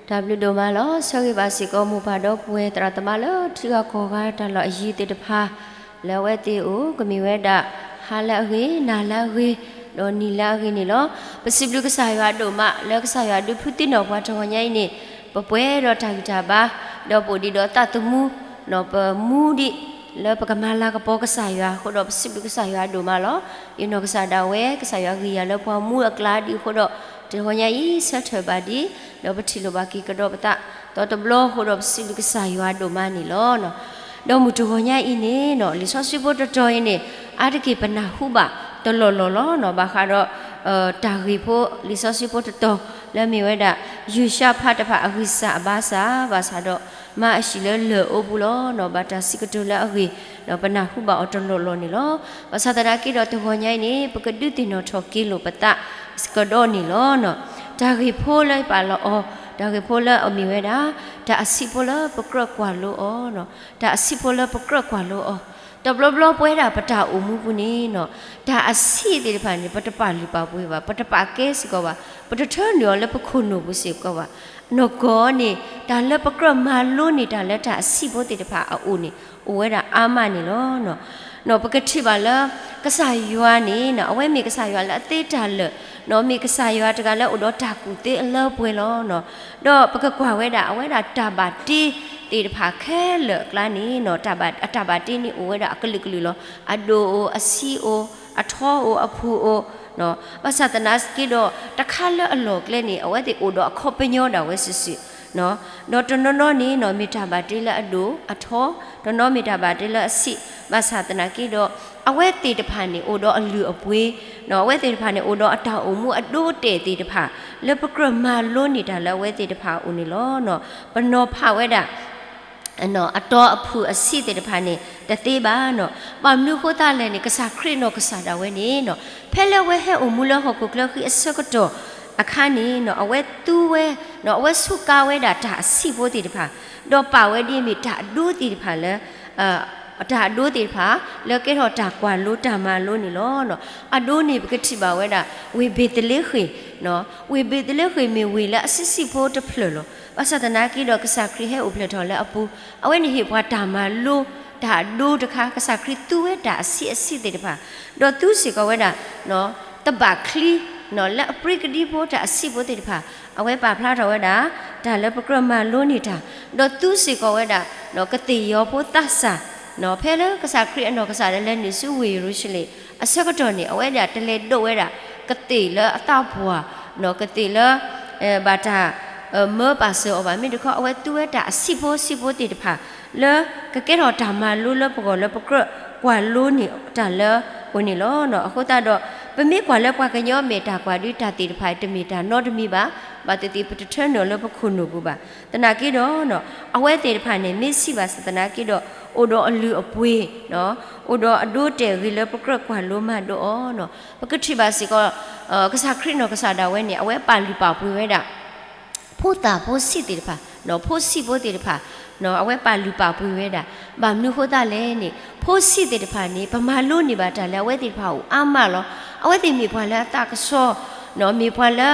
တၢ်ဘျုးဒိၣ်မးလီၤ. ဆၢဂ့ၤဘၣ်စ့ၢ်ကီးမိၢ်ပၢ်ဒီပုၢ်ဝဲၢ်သရၣ်သမါလၢထံဂၤကီၢ်ဂၤတၢ်လီၢ်အယံၤသ့ၣ်တဖၣ် လၢအဝဲသ့ၣ်အိၣ် ကမ့ၢ်ဝဲဒၣ် ဟါလၢအဂ့ၤ နၤလၢအဂ့ၤ ဒီးနံၤလၢအဂ့ၤန့ၣ်လီၤ. ပစံးဘျုးကစၢ်ယွၤဒိၣ်မး လၢကစၢ်ယွၤဒုးဖုးသ့ၣ်နီၣ်ပှၤတဂီၤညါအံၤန့ၣ် ပပှဲၤဒီးတၢ်ဂံၢ်တၢ်ဘါ ဒီးပအိၣ်ဒံးဒီးသးသမူ ပမူဒံး လၢပကမၤလၤကပီၤကစၢ်ယွၤအဃိဒီး ပစံးဘျုးကစၢ်ယွၤဒိၣ်မးလီၤ. ယနီၢ်ကစၢ်ဒၣ်ဝဲ ကစၢ်ယွၤဂံၢ်ယၤလၢပှၤမူအကျါဒံးအဃိဒီး တဂီၤညါအံၤ ဆၢထၢၣ်ဘၣ်ဒံး ဒီးပထံၣ်လိာ်ဘၣ်က့ၤကဒီးပသး ဒီးတဘျီအဃိဒီး ပစံးဘျုးကစၢ်ယွၤဒိၣ်မးန့ၣ်လီၤ. ဒီးမုၢ်တဂီၤညါအံၤန့ၣ် လံာ်စီဆှံဖိတတီၤအံၤန့ၣ် အါတက့ၢ်ပနၢ်ဟူဘၣ်တလီၢ်လီၢ်လီၤ. ဘၣ်ဃးဒီး တၢ်ဂ့ၢ်ဖိ လံာ်စီဆှံဖိတတီၤ လၢအမ့ၢ်ဝဲဒၣ် ယုၢ်ၡါဖးတဖၣ်အဂံၢ်စၢ်အဘါစၢ် ဘၣ်ဆၣ်ဒီး မၤအဟံၣ်လၢလၢၢ်အိပူၤလီၤ. ဘၣ်တၢ်စံးကတိၤလၢအဂ့ၢ် ဒီးပနၢ်ဟူဘၣ်အီၤတလီၢ်လီၢ်န့ၣ်လီၤ. ဘၣ်ဆၣ်သနာ်က့ဒီးတဂီၤညါအံၤန့ၣ် ပကဒုးသ့ၣ်နီၣ်ထီၣ်က့ၤလိာ်ပသးကဒီးန့ၣ်လီၤ. တၢ်ဂ့ၢ်ဖိလၢပာ်လီၤအီၤ တၢ်ဂ့ၢ်ဖိလၢအမ့ၢ်ဝဲဒၣ် တၢ်အဆံးဖိလၢပကြၢးကွၢ်လိအီၤ, တၢ်အဆံးဖိလၢပကြၢးကွၢ်လိအီၤ, တဘျီဘျီပဝဲဒၣ်ပတၢ်အိၣ်မူပူၤန့ၣ် တၢ်အဆံးသ့ၣ်တဖၣ်န့ၣ် ပတပာ်လုၢ်ပာ်ပှ့ၤဘၣ်, ပတပာ်ကဲစ့ၢ်ကီးဘၣ်, ပတထၢနုာ်အီၤလၢပခိၣ်နူာ်ပူၤစ့ၢ်ကီးဘၣ်. နီၢ်ကီၢ်န့ၣ် တၢ်လၢပကြၢးမၤလိန့ၢ်တၢ်လၢတၢ်အဆံးဖိသ့ၣ်တဖၣ်အအိၣ်န့ၣ် အိၣ်ဝဲဒၣ်အါမးန့ၣ်လီၤ. ပကထံၣ်ဘၣ်လၢ ကစၢ်ယွၤန့ၣ် အဝဲမ့ၢ်ကစၢ်ယွၤလၢအသ့တၢ်လၢာ်, မ့ၢ်ကစၢ်ယွၤတဂၤလၢအိၣ်ဒီးတၢ်ကူၣ်သ့အလၢပှဲၤလီၤ. ဒီးပကကွၢ်ဝဲဒၣ် အဝဲဒၣ်တၢ်ဘၣ်တ့သ့ၣ်တဖၣ်ခဲလၢာ်အကျါန့ၣ် အတၢ်ဘၣ်တ့န့ၣ်အိၣ်ဝဲဒၣ်အကလုာ်ကလုာ်လီၤ. အဒိၣ်အိၣ်, အဆံးအိၣ်, အထီအိၣ်, အဖုၣ်အိၣ်, ဘၣ်ဆၣ်သနာ်က့ဒီး တခါလၢအလီၢ်ကျဲန့ၣ် အဝဲသ့ၣ်အိၣ်ဒီးအခီပညီဒၣ်ဝဲစုာ်စုာ် ဒီးတနီၤနီၤန့ၣ် မ့ၢ်တၢ်ဘၣ်တ့လၢအဒိၣ်အထီ, တနီၤမ့ၢ်တၢ်ဘၣ်တ့လၢအဆံး, ဘၣ်ဆၣ်သနာ်က့ဒီး အဝဲသ့ၣ်တဖၣ်န့ၣ် အိၣ်ဒီးအလုၢ်အပှ့ၤ, အဝဲသ့ၣ်တဖၣ်န့ၣ် အိၣ်ဒီးအတၢ်အိၣ်မူအဒိအတဲာ်သ့ၣ်တဖၣ် လၢပကြၢးမၤလိန့ၢ်တၢ်လၢအဝဲသ့ၣ်တဖၣ်အအိၣ်န့ၣ်လီၤ. ပနီၤဖးဝဲဒၣ် အတီအဖုၣ်အဆံးသ့ၣ်တဖၣ်န့ၣ် တသ့ဘၣ်. ဘၣ်မနုၤအဃိသတးလဲၣ်န့ၣ် ကစၢ်ခရံာ်နီၢ်ကစၢ်ဒၣ်ဝဲန့ၣ် ဖဲလၢအဝဲဟဲအိၣ်မူလၢဟီၣ်ခိၣ်ချၢဃံအဆၢကတီၢ်အခါန့ၣ် အဝဲသူဝဲ, အဝဲစူးကါဝဲဒၣ်တၢ်အဆံးဖိသ့ၣ်တဖၣ်, ဒီးပာ်ဝဲဒ်အမ့ၢ်တၢ်အဒိသ့ၣ်တဖၣ်လၢ တၢ်အဒိသ့ၣ်တဖၣ် လၢကဲထီၣ်တၢ်ကွၢ်လိတၢ်မၤလိန့ၣ်လီၤ. အဒိန့ၣ် ပကထံၣ်ဘၣ်ဝဲဒၣ် ဝ့ၢ်ဘ့းသလ့ဃ့ၣ်, ဝ့ၢ်ဘ့းသလ့ဃ့ၣ်မ့ၢ်ဝ့ၢ်လၢအဆံးဆံးဖိတဖျၢၣ်လီၤ. ဘၣ်ဆၣ်သနာ်က့ဒီး ကစၢ်ခရံာ်ဟဲအိၣ်ဖျဲၣ်ထီၣ်လၢအပူၤ, အဝဲန့ၣ်ဟ့ၣ်ပှၤတၢ်မၤလိ တၢ်အဒိတခါ, ကစၢ်ခရံာ်သူဝဲတၢ်အဆံးအဆံးသ့ၣ်တဖၣ်, ဒီးသူစ့ၢ်ကီးဝဲဒၣ် တဘၣ်ချံ လၢအပြံကဒံဖိတၢ်အဆံးဖိသ့ၣ်တဖၣ်, အဝဲပာ်ဖျါထီၣ်ဝဲဒၣ် တၢ်လၢပကြၢးမၤလိန့ၢ်တၢ်, ဒီးသူစ့ၢ်ကီးဝဲဒၣ် ကသ့ၣ်ယီၤဖိသးစၢ်, ဖဲလၢကစၢ်ခရံာ်အနီၢ်ကစၢ်ဒၣ်လဲာ်နုာ်ဆူဝ့ၢ်ယရူၤၡလ့ၣ် အဆၢကတီၢ်န့ၣ် အဝဲဒၣ်တလဲၤဒိးဝဲဒၣ် ကသ့ၣ်လၢအသးပှၢ်, ကသ့ၣ်လၢ ဘၣ်တၢ် မၢပာ်စၢၤအီၤဘၣ်. မ့ၢ်တခီ အဝဲသူဝဲတၢ်အဆံးဖိဆံးဖိသ့ၣ်တဖၣ် လၢကကဲထီၣ်တၢ်မၤလိလၢပဂီၢ်လၢပကြၢးကွၢ်လိန့ၢ်တၢ်လၢအအိၣ်န့ၣ်လီၤ. အဃိသတးဒီး ပမ့ၢ်ကွၢ်လၢပှၤကညီမဲာ်တၢ်ကွၢ်ဒုး တၢ်သ့ၣ်တဖၣ်တမ့ၢ်တၢ်နီတမံၤဘၣ်, ဘၣ်သ့ၣ်သ့ၣ်ပတထၢနုာ်လၢပခိၣ်နူာ်ပူၤဘၣ်. သနာ်က့ဒီး အဝဲသ့ၣ်တဖၣ်န့ၣ် မ့ၢ်ဆံးဘၣ်ဆၣ်သနာ်က့ဒီး အိၣ်ဒီးအလုၢ်အပှ့ၤ, အိၣ်ဒီးအဒိအတဲာ်ဂ့ၤလၢပကြၢးကွၢ်လိမၤဒိးအီၤ. ပကထံၣ်ဘၣ်စ့ၢ်ကီး ကစၢ်ခရံာ်နီၢ်ကစၢ်ဒၣ်ဝဲန့ၣ် အဝဲပာ်လုၢ်ပာ်ပှ့ၤဝဲဒၣ် ဖိသၣ်ဖိဆံးသ့ၣ်တဖၣ်, ဖိဆံးဖိသ့ၣ်တဖၣ် အဝဲပာ်လုၢ်ပာ်ပှ့ၤဝဲဒၣ်. ဘၣ်မနုၤအဃိသတးလဲၣ်န့ၣ် ဖိဆံးသ့ၣ်တဖၣ်န့ၣ် ပမၤလိန့ၢ်ဘၣ်တၢ်လၢအဝဲသ့ၣ်တဖၣ်အအိၣ်အါမးလီၤ. အဝဲသ့ၣ်မ့ၢ်ပှၤလၢအသးကဆှီ, မ့ၢ်ပှၤလၢ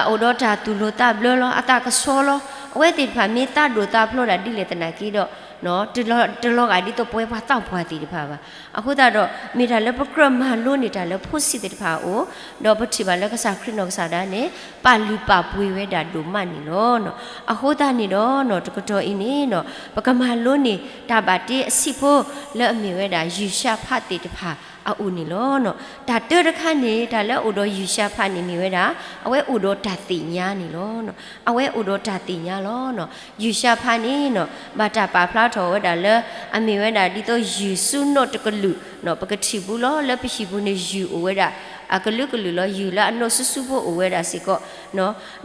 အိၣ်ဒီးတၢ်သူၣ်လိၤသးဘျၢလီၤ, အသးကဆှီလီၤ. အဝဲသ့ၣ်တဖၣ်မ့ၢ်သးဒိၣ်သးဖျိးဒၣ်ဒ်လဲၣ်သနာ်က့ဒီး တလီၤဂာ်ဒ်သိးပဝဲပှၤသးပှၢ်သ့ၣ်တဖၣ်ဘၣ်. အဃိသတးဒီး မ့ၢ်တၢ်လၢပကြၢးမၤလိန့ၢ်တၢ်လၢဖိဆံးသ့ၣ်တဖၣ်အအိၣ်, ဒီးပထံၣ်ဘၣ်လၢကစၢ်ခရံာ်နီၢ်ကစၢ်ဒၣ်န့ၣ် ပာ်လုၢ်ပာ်ပှ့ၤဝဲဒၣ်ဒိၣ်မးန့ၣ်လီၤ. အဃိသတးန့ၣ်ဒီး တကတီၢ်အံၤန့ၣ် ပကမၤလိန့ၢ်တၢ်ဘၣ်တ့အဆံးဖိလၢအမ့ၢ်ဝဲဒၣ်ယုၢ်ၡါဖးသ့ၣ်တဖၣ်အအိၣ်န့ၣ်လီၤ. တၢ်တၢတခါန့ၣ် တၢ်လၢအအိၣ်ဒီးယုၢ်ၡါဖးန့ၣ်မ့ၢ်ဝဲဒၣ် အဝဲအိၣ်ဒီးတၢ်သ့ၣ်ညါန့ၣ်လီၤ. အဝဲအိၣ်ဒီးတၢ်သ့ၣ်ညါလီၤ. ယုၢ်ၡါဖးန့ၣ် ဘၣ်တၢ်ပာ်ဖျါထီၣ်ဝဲဒၣ်လၢ အမ့ၢ်ဝဲဒၣ်ဒ်သိးယုၢ်ဆူနိၣ်တကလုာ်, ပကထံၣ်ဘူးလီၤ လၢပဟံၣ်ပူၤန့ၣ်ယုၢ်အိၣ်ဝဲဒၣ် အကလုာ်ကလုာ်လီၤ. ယုၢ်လၢအနိၣ်ဆူၣ်ဆူၣ်ဖိအိၣ်ဝဲဒၣ်စ့ၢ်ကီး,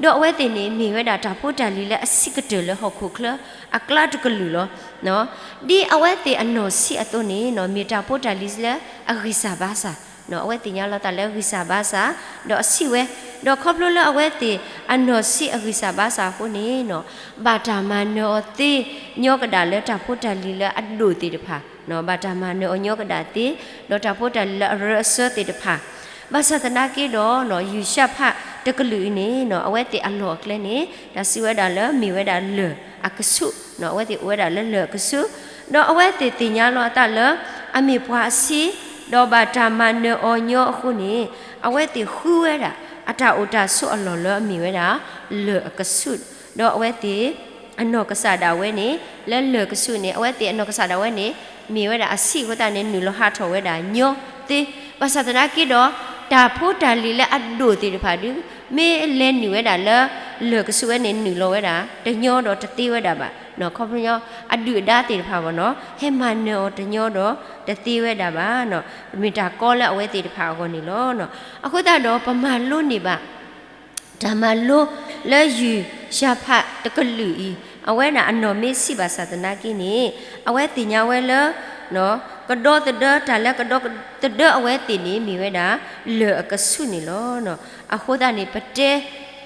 ဒီးအဝဲသ့ၣ်န့ၣ်မ့ၢ်ဝဲဒၣ်တၢ်ဖိတၢ်လံၤလၢအဆံးကတၢၢ်လၢဟီၣ်ခိၣ်ချၢအကျါတကလုာ်လီၤ. ဒ်အဝဲသ့ၣ်အနီၢ်ဆံးအသိးန့ၣ် မ့ၢ်တၢ်ဖိတၢ်လံၤလၢအဂံၢ်စၢ်ဘါစၢ်, အဝဲသ့ၣ်ညါလီၤသးလၢအဂံၢ်စၢ်ဘါစၢ်, ဒီးအဆံးဝဲ, ဒီးခီဖျိလၢအဝဲသ့ၣ်အနီၢ်ဆံးအဂံၢ်စၢ်ဘါစၢ်အဃိန့ၣ် ဘၣ်တၢ်မၤနၢၤအီၤသ့ ညီကဒၣ်လၢတၢ်ဖိတၢ်လံၤလၢအဒိၣ်သ့ၣ်တဖၣ်, ဘၣ်တၢ်မၤနၢၤအီၤညီကဒၣ်သ့, ဒီးတၢ်ဖိတၢ်လံၤလၢအရၢအစၢသ့ၣ်တဖၣ်, ဘၣ်ဆၣ်သနာ်က့ဒီး ယုၢ်ၡါဖး တကလုာ်အံၤန့ၣ် အဝဲသ့ၣ်အလီၢ်အကျဲန့ၣ် တၢ်စံးဝဲဒၣ်လၢမ့ၢ်ဝဲဒၣ်လၢၢ်အကဆူး, အဝဲသ့ၣ်အိၣ်ဝဲဒၣ်လၢလၢၢ်အကဆူး, ဒီးအဝဲသ့ၣ်သ့ၣ်ညါလီၤအသးလၢ အမ့ၢ်ပှၤအဆံး, ဒီးဘၣ်တၢ်မၤနၢၤအီၤညီအဃိန့ၣ် အဝဲသ့ၣ်ဃုဝဲဒၣ် အတၢ်အိၣ်တၢ်ဆိးအလီၢ်လၢအမ့ၢ်ဝဲဒၣ် လၢၢ်အကဆူး, ဒီးအဝဲသ့ၣ် အနီၢ်ကစၢ်ဒၣ်ဝဲန့ၣ် လၢလၢၢ်ကဆူးန့ၣ် အဝဲသ့ၣ်အနီၢ်ကစၢ်ဒၣ်ဝဲန့ၣ် မ့ၢ်ဝဲဒၣ်အဆံးအဃိသတးန့ၣ် နုာ်လီၤဟးထီၣ်ဝဲဒၣ်ညီသ့, ဘၣ်ဆၣ်သနာ်က့ဒီး တၢ်ဖိတၢ်လံၤလၢအဒိၣ်သ့ၣ်တဖၣ်ဒုး မ့ၢ်လဲၤနုာ်ဝဲဒၣ်လၢ လၢၢ်ကဆူးဝဲန့ၣ် နုာ်လီၤဝဲဒၣ် တညီဒီးတသ့ဝဲဒၣ်ဘၣ်, ခီဖျိအဒုၣ်အဒါသ့ၣ်တဖၣ်ဘၣ်နီၤ ဟဲမၤနၢၤအီၤတညီဒီးတသ့ဝဲဒၣ်ဘၣ်, မ့ၢ်တၢ်ကီလၢအဝဲသ့ၣ်တဖၣ်အဂီၢ်န့ၣ်လီၤ. အဃိသတးဒီးပမၤလိန့ၢ်ဘၣ် တၢ်မၤလိလၢယူၤၡါဖးတကလုာ်အံၤ အဝဲဒၣ်အနီၢ်မ့ၢ်ဆံးဘၣ်ဆၣ်သနာ်က့န့ၣ် အဝဲသ့ၣ်ညါဝဲလၢ ကဒီသဒၢ တၢ်လၢကဒီသဒၢအဝဲသ့ၣ်န့ၣ် မ့ၢ်ဝဲဒၣ် လၢၢ်အကဆူးန့ၣ်လီၤ. အဃိသတးန့ၣ် ပတ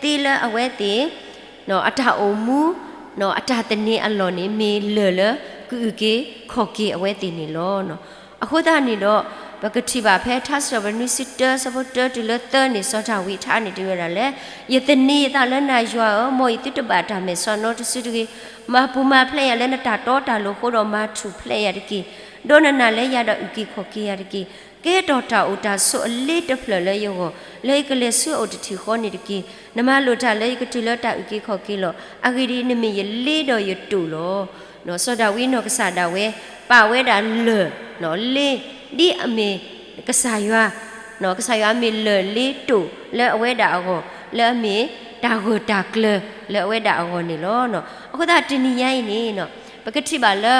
ဲသ့လၢအဝဲသ့ၣ် အတၢ်အိၣ်မူ အတၢ်သန့ၤအလီၢ်န့ၣ် မ့ၢ်လၢၢ်လၢကအုၣ်က့ၤခီၣ်က့ၤအဝဲသ့ၣ်န့ၣ်လီၤ. အဃိသတးန့ၣ်ဒီး ပကထံၣ်ဘၣ်ဖဲထါစံးထီၣ်ပတြၢၤနွံဆံတၢ ဆၢဖိတၢတုၤလၢသၢန့ၣ် စီၤဒၤဝံးထါန့ၣ်တဲဝဲဒၣ်လၢ ယသန့ၤယသးလၢနၤယွၤဧၢ, မ်ယသုတဘၣ်တၢ်မဲာ်ဆှးနီတစုတဂ့ၤ, မၤပူၤမၤဖျဲးယၤလၢနတၢ်တီတၢ်လိၤအဃိဒီး မၤထူၣ်ဖျဲးယၤတက့ၢ်. ဒိးနနၢ်လၢယၤဒီးအုၣ်က့ၤခီၣ်က့ၤယၤတက့ၢ်. ကဲထီၣ်တၢ်အိၣ်တၢ်ဆိးအလ့တဖျၢၣ်လၢယဂီၢ်, လၢယကလဲၤဆူအအိၣ်တထံၣ်ဃီန့ၣ်တက့ၢ်. နမၤလိာ်တၢ်လၢယကတုၤလၢတၢ်အုၣ်က့ၤခီၣ်က့ၤလီၤ. အဂ့ၢ်ဒ်အံၤ, နမ့ၢ်ယလ့ဒီးယတိာ်လီၤ. စီၤဒၤဝံးနီၢ်ကစၢ်ဒၣ်ဝဲ ပာ်ဝဲဒၣ်လၢၢ် လ့ ဒ်အမ့ၢ်ကစၢ်ယွၤ, ကစၢ်ယွၤမ့ၢ်လၢၢ်လ့တိာ်လၢအဝဲဒၣ်အဂီၢ်, လၢအမ့ၢ်တၢ်ဂၢၢ်တၢ်ကျၢၤလၢအဝဲဒၣ်အဂီၢ်န့ၣ်လီၤ. အဃိသတးတနံၤညါအံၤန့ၣ် ပကထံၣ်ဘၣ်လၢ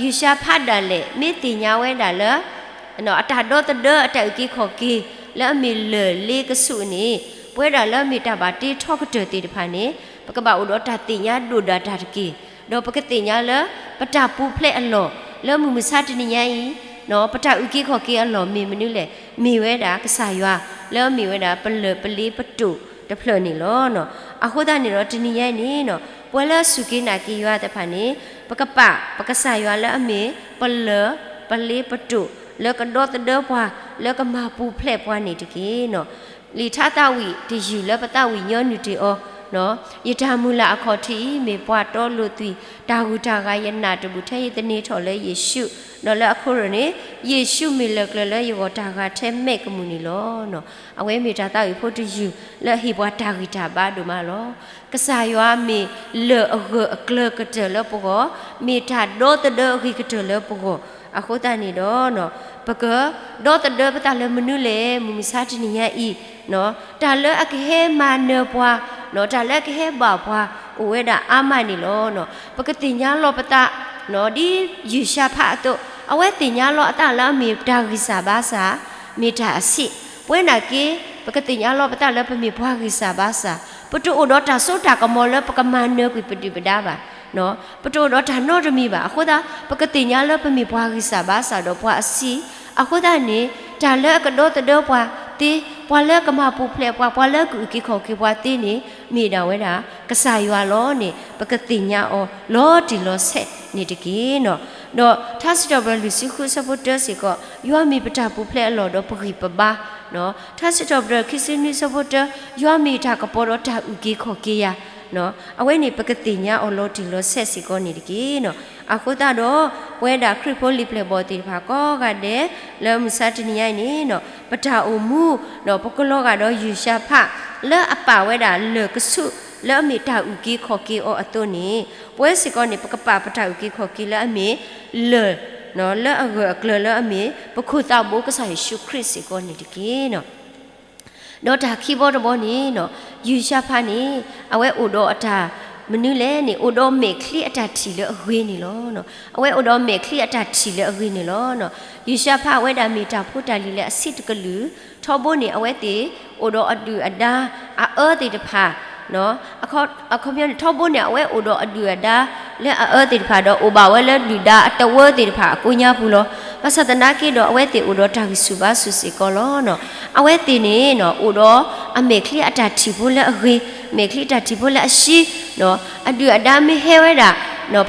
ယူၤၡါဖးဒၣ်လဲာ် မ့ၢ်သ့ၣ်ညါဝဲဒၣ်လၢ အတၢ်ဒီသဒၢအတၢ်အုၣ်က့ၤခီၣ်က့ၤ လၢအမ့ၢ်လၢၢ်လ့ကဆူးန့ၣ် ပဝဲဒၣ်လၢအမ့ၢ်တၢ်ဘၣ်တ့ထီကတၢၢ်သ့ၣ်တဖၣ်န့ၣ် ပကဘၣ်အိၣ်ဒီးတၢ်သ့ၣ်ညါဒိၣ်ဒၣ်တၢ်တက့ၢ်. ဒီးပကသ့ၣ်ညါလၢ ပတၢ်ပူၤဖျဲးအလီၢ် လၢမုၢ်မဆါတနံၤညါအံၤ ပတၢ်အုၣ်က့ၤခီၣ်က့ၤအလီၢ်မ့ၢ်မနုၤလဲၣ်, မ့ၢ်ဝဲဒၣ်ကစၢ်ယွၤ လၢအမ့ၢ်ဝဲဒၣ်ပလၢၢ်ပလ့ပတိာ်တဖျၢၣ်န့ၣ်လီၤ. အဃိသတးန့ၣ်ဒီးတနံၤညါအံၤန့ၣ် ပှၤလၢအစူၢ်က့ၤနာ်က့ၤယွၤသ့ၣ်တဖၣ်န့ၣ် ပကပာ်ပကစၢ်ယွၤလၢအမ့ၢ်ပလၢၢ်ပလ့ပတိာ် လၢကဒီသဒၢပှၤ လၢကမၤပူၤဖျဲးပှၤန့ၣ်တက့ၢ်. လံာ်ထါသးဝံၣ်တယုၢ်လၢပသးဝံၣ်ညီနုၢ်တ့ၢ်အီၤ, ယတၢ်မုၢ်လၢ်အခီၣ်ထံးအံၤ မ့ၢ်ပှၤတီလိၤသွံၣ် တၢ်ဂုၤတၢ်ဂၤယနာ်တဘူၣ်ထဲယသန့ၤထီၣ်လၢယ့ၣ်ၡူး, ဒီးလၢအခိၣ်ရၢၣ်န့ၣ် ယ့ၣ်ၡူးမ့ၢ်လၢၢ်ကျၢၤလၢယဂီၢ်တၢ်ဂၤထဲမဲာ်ကမူၣ်န့ၣ်လီၤ. အဝဲမ့ၢ်တၢ်သးဝံၣ်ဖိတယုၢ်လၢအဟ့ၣ်ပှၤတၢ်ဂံၢ်တၢ်ဘါဒိၣ်မးလီၤ. ကစၢ်ယွၤမ့ၢ်လၢၢ်အဂၢၢ်အကျၢၤကတၢၢ်လၢပဂီၢ်, မ့ၢ်တၢ်ဒီသဒၢအဂ့ၤကတၢၢ်လၢပဂီၢ်, အဃိသတးန့ၣ်ဒီး ပကဒီသဒၢပသးလၢမနုၤလဲၣ် မုၢ်မဆါတနံၤညါအံၤ, တၢ်လၢအကဟဲမၤနၢၤပှၤ, တၢ်လၢအကဟဲဘၣ်ပှၤ အိၣ်ဝဲဒၣ်အါမးန့ၣ်လီၤ. ပကသ့ၣ်ညါလီၤပသး ဒ်ယူၤၡါဖးအသိး, အဝဲသ့ၣ်ညါလီၤအသးလၢအမ့ၢ်တၢ်ဂံၢ်စၢ်ဘါစၢ်, မ့ၢ်တၢ်အဆံး, ပဝဲနာ်က့ ပကသ့ၣ်ညါလီၤပသးလၢပမ့ၢ်ပှၤဂံၢ်စၢ်ဘါစၢ်, ပတအိၣ်ဒီးတၢ်စိတၢ်ကမီၤလၢပကမၤနၢၤကွံာ်ပဒုၣ်ပဒါဘၣ်. ပတအိၣ်ဒီးတၢ်နီတမံၤဘၣ်. အဃိသတး ပကသ့ၣ်ညါလၢပမ့ၢ်ပှၤဂံၢ်စၢ်ဘါစၢ်ဒီးပှၤအဆံး, အဃိသတးန့ၣ် တၢ်လၢအကဒီသဒၢပှၤသ့, ပှၤလၢကမၤပူၤဖျဲးပှၤ, ပှၤလၢကအုၣ်က့ၤခီၣ်က့ၤပှၤသ့န့ၣ် မ့ၢ်ဒၣ်ဝဲဒၣ် ကစၢ်ယွၤလီၤန့ၣ် ပကသ့ၣ်ညါအီၤလီၤတံၢ်လီၤဆဲးန့ၣ်တက့ၢ်. ဒီးထါစံးထီၣ်ပတြၢၤလွံၢ်ဆံဃုဆၢဖိတၢစ့ၢ်ကီး, ယွၤမ့ၢ်ပတၢ်ပူၤဖျဲးအလီၢ်ဒီးပဂံၢ်ပဘါ, ထါစံးထီၣ်ပတြၢၤခံဆံနွံဆၢဖိတၢ, ယွၤမ့ၢ်တၢ်ကပီၤဒီးတၢ်အုၣ်က့ၤခီၣ်က့ၤယၤ, အဝဲန့ၣ်ပကသ့ၣ်ညါအီၤလီၤတံၢ်လီၤဆဲးစ့ၢ်ကီးန့ၣ်တက့ၢ်. အဃိသတးဒီး ပဝဲဒၣ်ခရံာ်ဖိလံာ်ပျဲၢ်ဘီၣ်သ့ၣ်တဖၣ်ကိးဂၤဒဲး လၢမုၢ်မဆါတနံၤညါအံၤန့ၣ် ပတၢ်အိၣ်မူ ဒီးပကလီၤဂာ်ဒီးယူၤၡါဖး လၢအပာ်ဝဲဒၣ်လၢၢ်ကဆူး လၢအမ့ၢ်တၢ်အုၣ်က့ၤခီၣ်က့ၤအီၤအသိးန့ၣ်, ပဝဲစ့ၢ်ကီးန့ၣ် ပကပာ်ပတၢ်အုၣ်က့ၤခီၣ်က့ၤလၢအမ့ၢ် လၢၢ် လၢအဂၢၢ်အကျၢၤလၢအမ့ၢ် ပခိၣ်သးဘိကစၢ်ယ့ၣ်ၡူးခရံာ်စ့ၢ်ကီးန့ၣ်တက့ၢ်. ဒီးတၢ်ခံဘီတဘီန့ၣ် ယူၤၡါဖးန့ၣ် အဝဲအိၣ်ဒီးအတၢ် မနုၤလဲၣ်န့ၣ် အိၣ်ဒီးမဲာ်ချံအတၢ်ထံၣ်လၢအဂ့ၤန့ၣ်လီၤ. အဝဲအိၣ်ဒီးမဲာ်ချံအတၢ်ထံၣ်လၢအဂ့ၤန့ၣ်လီၤ. ယူၤၡါဖးဝဲဒၣ်မ့ၢ်တၢ်ဖိတၢ်လံၤလၢအဆံးတကလုာ်, ထီဘိန့ၣ် အဝဲသ့ၣ်အိၣ်ဒီးအဒုၣ်အဒါ အအၢသ့ၣ်တဖၣ် အခီပညီန့ၣ် ထီဘိန့ၣ် အဝဲအိၣ်ဒီးအဒုၣ်အဒါ လၢအအၢသ့ၣ်တဖၣ်ဒီး အိၣ်ဘၣ်ဝဲလၢဒုၣ်ဒါအတဝၢသ့ၣ်တဖၣ်အကိးညါပူၤလီၤ. ဘၣ်ဆၣ်သနာ်က့ဒီး အဝဲသ့ၣ်အိၣ်ဒီးတၢ်ဂံၢ်ဆူၣ်ဘါဆူၣ်စ့ၢ်ကီးလီၤ. အဝဲသ့ၣ်န့ၣ် အိၣ်ဒီးအမဲာ်ချံအတၢ်ထံၣ်ဖိလၢအဂ့ၤ, မဲာ်ချံအတၢ်ထံၣ်ဖိလၢအဆံး, အဒုၣ်အဒါမ့ၢ်ဟဲဝဲဒၣ်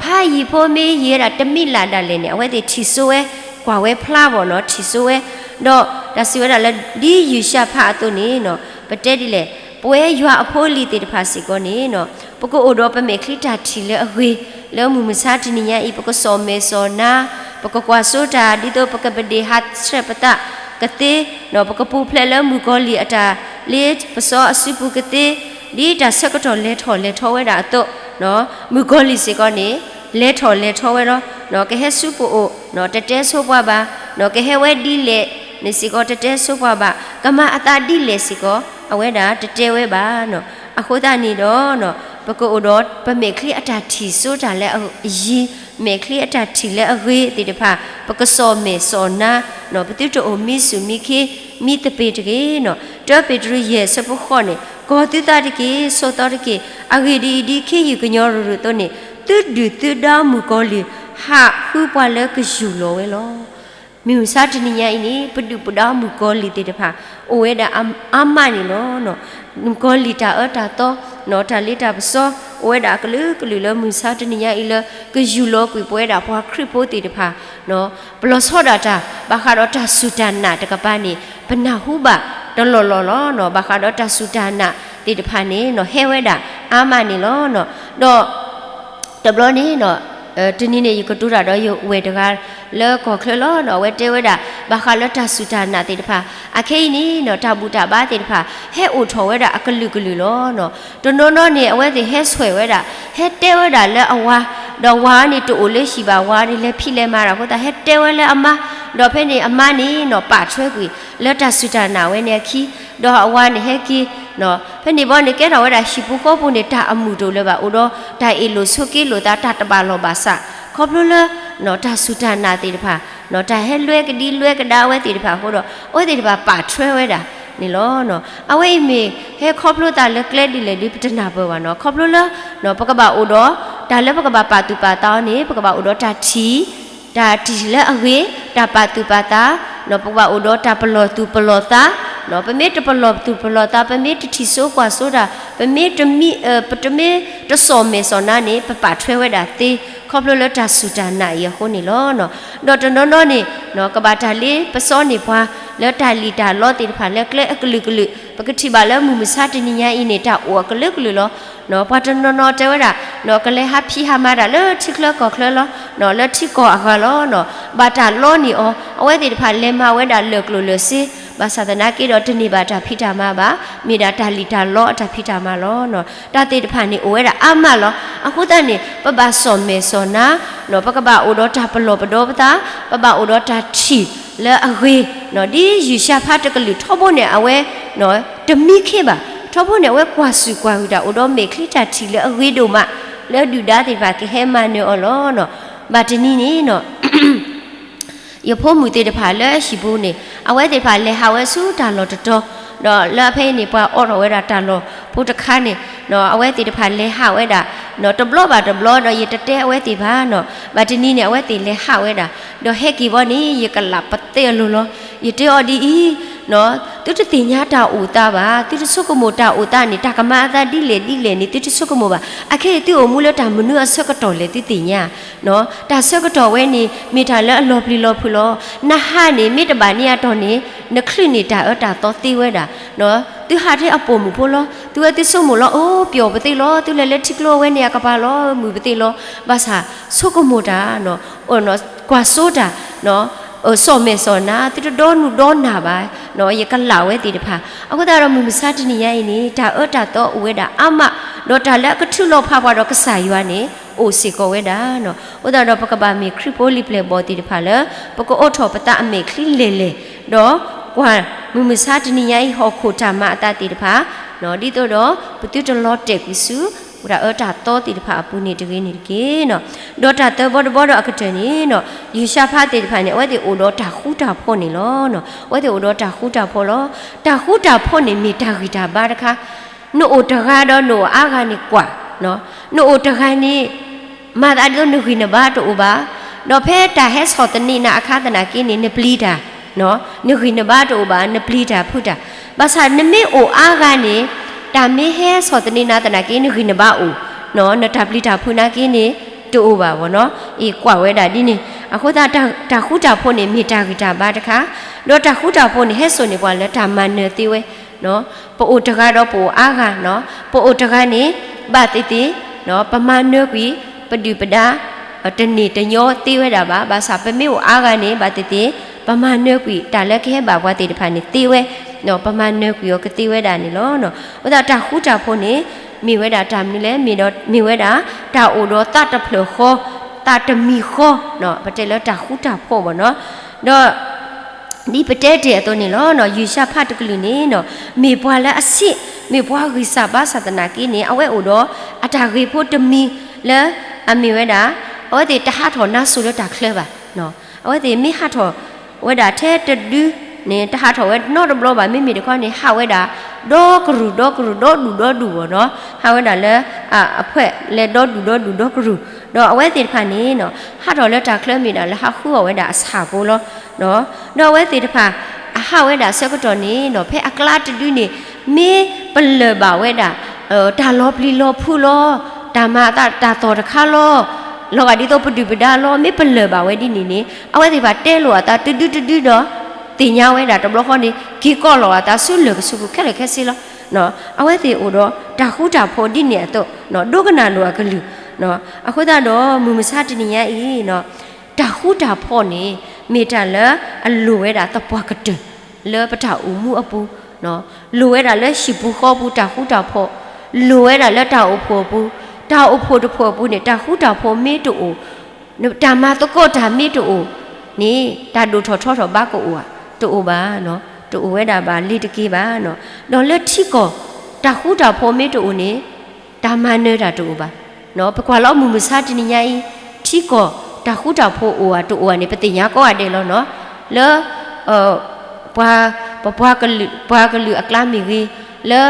ဖးယံၤဖိမ့ၢ်ယံၤဝဲဒၣ်တမံးလၢ်ဒၣ်လဲာ်န့ၣ် အဝဲသ့ၣ်ထံၣ်စိဝဲ, ကွၢ်ဝဲဖျါဘီၣ်နီၤ ထံၣ်စိဝဲ, ဒီးတၢ်စံးဝဲဒၣ်လၢ ဒ်ယူၤၡါဖးအသိးန့ၣ် ပတဲဒ်လဲၣ် ပဝဲယွၤအဖိအလံၤသ့ၣ်တဖၣ်စ့ၢ်ကီးန့ၣ်, ပကအိၣ်ဒီးပမဲာ်ချံတၢ်ထံၣ်လၢအဂ့ၤ, လၢမုၢ်မဆါတနံၤညါအံၤ ပကစီၣ်မဲာ်စီၣ်နါ, ပကကွၢ်စိတၢ် ဒ်သိး ပကပဒ့ၣ်ဟးဆှဲးပသးကသ့, ပကပူၤဖျဲးလၢမုၣ်ကီၤလံၢ်အတၢ်လ့ပစီအစုပူၤကသ့, ဒ်တၢ်ဆၢကတီၢ်လဲၤထီၣ်လဲၤထီဝဲဒၣ်အသိး, မုၣ်ကီၤလံၢ်စ့ၢ်ကီးန့ၣ် လဲၤထီၣ်လဲၤထီဝဲလီၤ. ကဟဲဆူပအိၣ်, တတဲဆိပှၤဘၣ်, ကဟဲဝဲဒ်လဲၣ်န့ၣ်စ့ၢ်ကီး တတဲဆိပှၤဘၣ်, ကမၤအသးဒ်လဲၣ်စ့ၢ်ကီး အဝဲဒၣ်တတဲဝဲဘၣ်. အဃိသတးန့ၣ်ဒီး, ပကအိၣ်ဒီးပမဲာ်ချံအတၢ်ထံၣ်စိတၢ်လၢအယံၤ, မဲာ်ချံအတၢ်ထံၣ်လၢအဂ့ၤသ့ၣ်တဖၣ်, ပကစီၣ်မဲာ်စီၣ်နါ, ပသုတအိၣ်မံဆူၣ်မံခ့ မံသပ့ၤတဂ့ၤ. တၢပ့းတရူးယဲၢ်ဆၢဖိဃိးန့ၣ်, ကီၤသုသးတက့ၢ်, ဆိးသီတက့ၢ်. အဂ့ၢ်ဒ်အံၤ, ဒ်ခ့ယုၢ်ကညီရူၤရူၤအသိးန့ၣ်, သုဒုၣ်သုဒါမုၣ်ကီၤလံၢ် ဟးဃုပှၤလၢကယူၢ်လီၤဝဲလီၤ. မုၢ်မဆါတနံၤညါအံၤန့ၣ် ပဒုၣ်ပဒါမုၣ်ကီၤလံၢ်သ့ၣ်တဖၣ် အိၣ်ဝဲဒၣ်အါမးန့ၣ်လီၤ. မုၣ်ကီၤလံၢ်တၢ်အၢတၢ်သီ, တၢ်လ့တၢ်ပစီ အိၣ်ဝဲဒၣ်အကလုာ်ကလုာ်လၢမုၢ်မဆါတနံၤညါအံၤလၢ ကယူၢ်လီၤကွံာ်ပဝဲဒၣ်ပှၤခရံာ်ဖိသ့ၣ်တဖၣ်, ပလီၤဆီဒၣ်တၢ် ဘၣ်ဃးဒီးတၢ်စူၢ်တၢ်နာ်တကပၤန့ၣ် ပနၢ်ဟူဘၣ်တလီၢ်လီၢ်လီၤ. ဘၣ်ဃးဒီးတၢ်စူၢ်တၢ်နာ်သ့ၣ်တဖၣ်န့ၣ် ဟဲဝဲဒၣ်အါမးန့ၣ်လီၤ. ဒီး တဘျီန့ၣ်, တနံၤန့ၣ် ယကတိၤတၢ်ဒီးယဝဲၢ်တဂၤလၢကီၢ်ချၢလီၤ. အဝဲတဲဝဲဒၣ် ဘၣ်ဃးလၢတၢ်စူၢ်တၢ်နာ်သ့ၣ်တဖၣ် အခဲအံၤန့ၣ် တၢ်ဘူၣ်တၢ်ဘါသ့ၣ်တဖၣ် ဟဲအိၣ်ထီၣ်ဝဲဒၣ်အကလုာ်ကလုာ်လီၤ. တနီၤနီၤန့ၣ် အဝဲသ့ၣ်ဟဲဆွဲးဝဲဒၣ်, ဟဲတဲဝဲဒၣ်လၢအဝၤ, ဒီးဝၤန့ၣ်တအိၣ်လၢဟံၣ်ဘၣ်, ဝၤန့ၣ်လဲၤဖံးလဲၤမၤတၢ်အဃိသတး ဟဲတဲဝဲလၢအမါ, ဒီးဖဲန့ၣ်အမါန့ၣ်နီၤ ပာ်ထွဲကွံာ်လၢတၢ်စူၢ်တၢ်နာ်ဝဲန့ၣ်အခံ, ဒီးအဝၤန့ၣ်ဟဲက့ၤ ဖဲန့ၣ်ဘီန့ၣ် ကဲထီၣ်ဝဲဒၣ်ဟံၣ်ပူၤဃီပူၤန့ၣ် တၢ်အမုာ်တအိၣ်လၢၤဘၣ်, အိၣ်ဒီးတၢ်အ့ၣ်လိာ်ဆိးက့လိာ်သး တၢ်တဘၣ်လီၢ်ဘၣ်စး, ခီဖျိလၢ တၢ်စူၢ်တၢ်နာ်သ့ၣ်တဖၣ်, တၢ်ဟဲလွဲကဒံလွဲကဒါအဝဲသ့ၣ်တဖၣ်အဃိဒီး အဝဲသ့ၣ်တဖၣ်ပာ်ထွဲဝဲဒၣ်န့ၣ်လီၤ. အဝဲအံၤမ့ၢ်ဟဲခီဖျိသးလၢကျဲဒ်လဲၣ်ဒ်ပတနၢ်ပၢၢ်ဘၣ်နီၤ, ခီဖျိလၢ ပကဘၣ်အိၣ်ဒီး တၢ်လၢပကဘၣ်ပာ်သူၣ်ပာ်သးအီၤန့ၣ် ပကဘၣ်အိၣ်ဒီးတၢ်ထံၣ် တၢ်ထံၣ်လၢအဂ့ၤ, တၢ်ပာ်သူၣ်ပာ်သး, ပကဘၣ်အိၣ်ဒီးတၢ်ပလီၢ်သူၣ်ပလီၢ်သး, ပမ့ၢ်တပလီၢ်သူၣ်ပလီၢ်သး, ပမ့ၢ်တထံၣ်စိကွၢ်စိတၢ်, ပမ့ၢ်တမံ, ပတမ့ၢ်တစီၣ်မဲာ်စီၣ်နါန့ၣ် ပပာ်ထွဲဝဲဒၣ်သ့, ခီဖျိလၢတၢ်စူၢ်တၢ်နာ်အံၤအဃိန့ၣ်လီၤ. ဒီးတနီၤနီၤန့ၣ် ကဘၣ်တၢ်လ့ပစီန့ၢ်ပှၤ လၢတၢ်လံၣ်တၢ်လီသ့ၣ်တဖၣ်လၢကျဲအကလုာ်ကလုာ်, ပကထံၣ်ဘၣ်လၢမုၢ်မဆါတနံၤညါအံၤန့ၣ် တၢ်အိၣ်အကလုာ်ကလုာ်လီၤ. ပှၤတနီၤနီၤတဲဝဲဒၣ် ကလဲၤဟးဖံးဟးမၤတၢ်လၢထံချၢကီၢ်ချၢလီၤ, လၢထံကီၢ်အဂၤလီၤ. ဘၣ်တၢ်လီန့ၢ်အီၤ, အဝဲသ့ၣ်တဖၣ်လဲၤမၤဝဲဒၣ်လၢာ်ကျိၤလၢာ်စ့, ဘၣ်ဆၣ်သနာ်က့ဒီးတန့ၢ်ဘၣ်တၢ်ဖံးတၢ်မၤဘၣ်, မ့ၢ်ဒၣ်တၢ်လံၣ်တၢ်လီအတၢ်ဖံးတၢ်မၤလီၤ. တၢ်သ့ၣ်တဖၣ်န့ၣ်အိၣ်ဝဲဒၣ်အါမးလီၤ. အဃိသတးန့ၣ် ပဘၣ်စီၣ်မဲာ်စီၣ်နါ, ပကဘၣ်အိၣ်ဒီးတၢ်ပလီၢ်ပဒီပသး, ပဘၣ်အိၣ်ဒီးတၢ်ထံၣ်လၢအဂ့ၤ, ဒ်ယၡါဖးတကလုာ်ထီဘိန့ၣ် အဝဲ တမံခ့ဘၣ်, ထီဘိန့ၣ် အဝဲကွၢ်စူၣ်ကွၢ်ဂံၢ်တၢ် အိၣ်ဒီးမဲာ်ချံတၢ်ထံၣ်လၢအဂ့ၤဒိၣ်မး, လၢဒုၣ်ဒါသ့ၣ်တဖၣ်ကဟဲမၤနၢၤအီၤလီၤ. ဘၣ်တနံၤန့ၣ် ယဖိမုၣ်သ့ၣ်တဖၣ်လၢဟံၣ်ပူၤန့ၣ် အဝဲသ့ၣ်တဖၣ်လဲၤဟးဝဲဆူတၢ်လီၢ်တတီၤ, ဒီးလၢအဖဲအံၤန့ၣ် ပှၤအိးထီၣ်ဝဲဒၣ်တၢ်လီၢ်ဖိတခါန့ၣ်, အဝဲသ့ၣ်တဖၣ်လဲၤဟးဝဲဒၣ်, တဘျီဘၣ်တဘျီ ဒီးယတတဲအဝဲသ့ၣ်ဘၣ်နီၤ, ဘၣ်တနံၤန့ၣ် အဝဲသ့ၣ်လဲၤဟးဝဲဒၣ်, ဒီးဟဲက့ၤဘီန့ၣ် ယကလၢပသဲအလိၤလီၤ. ယတဲအီၤဒ်အံၤ, သုတသ့ၣ်ညါတၢ်အိၣ်သးဘၣ်, သုတဆိကမိၣ်တၢ်အိၣ်သးန့ၣ် တၢ်ကမၤအသးဒ်လဲၣ်ဒ်လဲၣ်န့ၣ် သုတဆိကမိၣ်ဘၣ်. အခဲအံၤသုအိၣ်မူလၢတၢ်မနုၤအဆၢကတီၢ်လဲၣ် သုသ့ၣ်ညါ တၢ်ဆၢကတီၢ်ဝဲန့ၣ် မ့ၢ်တၢ်လၢအလီၤပျံၤလီၤဖုးလီၤ. နဟးန့ၣ် မ့ၢ်တဘၣ်န့ၢ်အတီၢ်န့ၣ် နချုးန့ၢ်တၢ်အၢတၢ်သီသ့ဝဲဒၣ်. သုဟးထဲအပိာ်မုၣ်ဖိလီၤ. သုဝဲသုဆိကမိၣ်လီၤ, အိၣ်ပျီၣ်ပသ့လီၤ, သုလဲၤလၢထံကျိအဝဲန့ၣ် အကပၤလီၤမုၢ်ပသ့လီၤ. ဘၣ်ဆၣ်ဆိကမိၣ်တၢ်, ကွၢ်စိတၢ်, စီၣ်မဲာ်စီၣ်နါ, သုတဒီနူၢ်ဒီနၢ်ဘၣ်. ယကလၢ်ဝဲသ့ၣ်တဖၣ် အဃိသတးဒီးမုၢ်မဆါတနံၤညါအံၤန့ၣ် တၢ်အၢတၢ်သီအိၣ်ဝဲဒၣ်အါမး, ဒီးတၢ်လၢအကထုးလီၤဖးပှၤဒီးကစၢ်ယွၤန့ၣ် အိၣ်စ့ၢ်ကီးဝဲဒၣ်. အဃိသတးဒီးပကဘၣ်မ့ၢ်ခရံာ်ဖိလံၤပျဲၢ်ဘီၣ်သ့ၣ်တဖၣ်လၢ ပကအိးထီၣ်ပသးအမဲာ်ချံလဲၢ်လဲၢ်, ဒီးကွၢ်မုၢ်မဆါတနံၤညါအံၤဟီၣ်ခိၣ်တၢ်မၤအသးသ့ၣ်တဖၣ်, ဒ်သိးဒီးပသုတလီၤတဲာ်ကွံာ်ဆူ တၢ်အၢတၢ်သီသ့ၣ်တဖၣ်အပူၤန့ၣ်တဂ့ၤန့ၣ်တက့ၢ်. ဒီးတၢ်သၢဘီတဘီဒီးအကတၢၢ်န့ၣ်, ယၡါဖးသ့ၣ်တဖၣ်န့ၣ် အဝဲသ့ၣ်အိၣ်ဒီးတၢ်ဃူတၢ်ဖိးန့ၣ်လီၤ. အဝဲသ့ၣ်အိၣ်ဒီးတၢ်ဃူတၢ်ဖိးလီၤ. တၢ်ဃူတၢ်ဖိးန့ၣ်မ့ၢ်တၢ်ဂံၢ်တၢ်ဘါတခါ, နအိၣ်တဂၤဒီးနအိၣ်အါဂၤန့ၣ်ကွၢ်, နအိၣ်တဂၤန့ၣ် မၤသးဒ်သိးနဂံၢ်နဘါတအိၣ်ဘၣ်, ဒီးဖဲတၢ်ဟဲဆီၣ်သနံးနၤအခါသနာ်က့န့ၣ် နပျံၤတၢ်, နဂံၢ်နဘါတအိၣ်ဘၣ်, နပျံၤတၢ်ဖုးတၢ်. ဘၣ်ဆၣ်နမ့ၢ်အိၣ်အါဂၤန့ၣ် တၢ်မ့ၢ်ဟဲဆီၣ်သနံးနၤသနာ်က့ နဂံၢ်နဘါအိၣ်, နတၢ်ပျံၤတၢ်ဖုးနာ်က့န့ၣ် တအိၣ်ဘၣ်ဘၣ်နီၤ. အံၤကွၢ်ဝဲဒၣ်ဒ်န့ၣ်. အဃိသတး တၢ်ဃူတၢ်ဖိးန့ၣ် မ့ၢ်တၢ်ဂံၢ်တၢ်ဘါတခါ, ဒီးတၢ်ဃူတၢ်ဖိးန့ၣ် ဟဲစိာ်န့ၢ်ပှၤလၢတၢ်မၤနၢၤသ့ဝဲ ပအိၣ်တဂၤဒီးပအိၣ်အါဂၤနီၤ, ပအိၣ်တဂၤန့ၣ် ဘၣ်သ့ၣ်သ့ၣ် ပမၤနၢၤကွံာ် ပဒုၣ်ပဒါ တန့ၢ်တညီသ့ဝဲဒၣ်ဘၣ်. ဘၣ်ဆၣ် ပမ့ၢ်အိၣ်အါဂၤန့ၣ် ဘၣ်သ့ၣ်သ့ၣ် ပမၤနၢၤကွံာ် တၢ်လၢကဟဲဘၣ်ပှၤသ့ၣ်တဖၣ်န့ၣ်သ့ဝဲ, ပမၤနၢၤကွံာ်အီၤကသ့ဝဲဒၣ်န့ၣ်လီၤ. အဃိသတး တၢ်ဃူတၢ်ဖိးန့ၣ် မ့ၢ်ဝဲဒၣ်တၢ်မနုၤလဲၣ်, မ့ၢ်ဝဲဒၣ် တၢ်အိၣ်ဒီးသးတဖျၢၣ်ဃီ, သးတမံၤဃီ, ပတဲလၢတၢ်ဃူတၢ်ဖိးဘၣ်နီၤ. ဒီး ဒ်ပတဲတ့ၢ်အသိးန့ၣ်လီၤ. ယၡါယၤဖးတကလုာ်န့ၣ်နီၤ, မ့ၢ်ပှၤလၢအဆံး, မ့ၢ်ပှၤဂံၢ်စၢ်ဘါစၢ်သနာ်က့န့ၣ် အဝဲအိၣ်ဒီးအတၢ်ဂ့ၢ်ဖိတမံၤလၢ အမ့ၢ်ဝဲဒၣ် အဝဲသ့ၣ်တဟးထီၣ်နါစိၤလၢတၢ်ချၢဘၣ်. အဝဲသ့ၣ်မ့ၢ်ဟးထီၣ်ဝဲဒၣ်ထဲတဒုန့ၣ် တဟးထီၣ်ဝဲနီတဘျီဘၣ်, မ့မ့ၢ်တခီန့ၣ် ဟးဝဲဒၣ် ဒီကရူၢ်ဒီကရူၢ် ဒီဒူၣ်ဒီဒူၣ်ဘၣ်နီၤ, ဟးဝဲဒၣ်လၢ အဖှဲၣ်လၢဒီဒူၣ်ဒီဒူၣ်ဒီကရူၢ်, ဒီးအဝဲသ့ၣ်တဖၣ်န့ၣ်နီၤ ဟးထီၣ်လၢတၢ်ချၢမ့ၢ်ဒၣ်လၢဟးဃုအီၣ်ဝဲဒၣ်အဆၣ်ဖိလီၤ. ဒီးအဝဲသ့ၣ်တဖၣ် အဟးဝဲဒၣ်ဆၢကတီၢ်န့ၣ်နီၤ ဖဲအကျါတဒုန့ၣ် မ့ၢ်ပလၢၢ်ဘၣ်ဝဲဒၣ် တၢ်လီၤပျံၤလီၤဖုးလီၤ, တၢ်မၤအသးတၢ်သီၣ်တခါလီၤ, လီၤဂာ်ဒ်သိးပဒုၣ်ပဒါလီၤ, မ့ၢ်ပလၢၢ်ဘၣ်ဝဲဒ်န့ၣ်န့ၣ် အဝဲသ့ၣ်တဖၣ်တဲလိာ်အသးတဒုတဒုဒီး သ့ၣ်ညါဝဲဒၣ်တဘျီဃီန့ၣ် က့ၤကိးလီၤအသးဆူလၢၢ်ကဆူးပူၤခဲလၢာ်ခဲဆ့လီၤ. အဝဲသ့ၣ်အိၣ်ဒီးတၢ်ဃူတၢ်ဖိးဒ်န့ၣ်အသိး ဒိကနၣ်လိာ်အကလုၢ်, အဃိသတးဒီး မုၢ်မဆါတနံၤညါအံၤ တၢ်ဃူတၢ်ဖိးန့ၣ် မ့ၢ်တၢ်လၢအလိၣ်ဝဲဒၣ်သပှၢ်ကတၢၢ် လၢပတၢ်အိၣ်မူအပူၤ, လိၣ်ဝဲဒၣ်လၢဟံၣ်ပူၤဃီပူၤတၢ်ဃူတၢ်ဖိး, လိၣ်ဝဲဒၣ်လၢတၢ်အိၣ်ဖှိၣ်အပူၤ, တၢ်အိၣ်ဖှိၣ်တဖှိၣ်အပူၤန့ၣ် တၢ်ဃူတၢ်ဖိးမ့ၢ်တအိၣ် တၢ်မၤသကိးတၢ်မ့ၢ်တအိၣ်န့ၣ် တၢ်ဒိၣ်ထီၣ်ထီထီၣ်ဘၣ်ကအိၣ်ဧါ, တအိၣ်ဘၣ်, တအိၣ်ဝဲဒၣ်ဘၣ် လ့ၤတက့ၤဘၣ်. ဒီးလၢထံကီၢ် တၢ်ဃူတၢ်ဖိးမ့ၢ်တအိၣ်န့ၣ် တၢ်မၤနၢၤတၢ်တအိၣ်ဘၣ်. ပကွၢ်လီၤမုၢ်မဆါတနံၤညါအံၤ ထံကီၢ်တၢ်ဃူတၢ်ဖိးအိၣ်ဧါတအိၣ်ဧါန့ၣ် ပသ့ၣ်ညါကိးဂၤဒဲးလီၤနီၤ. လၢ ပှၤ ပပှၤကလုာ် ပှၤကလုာ်အကျါမ့ၢ်ဂ့ၤ, လၢ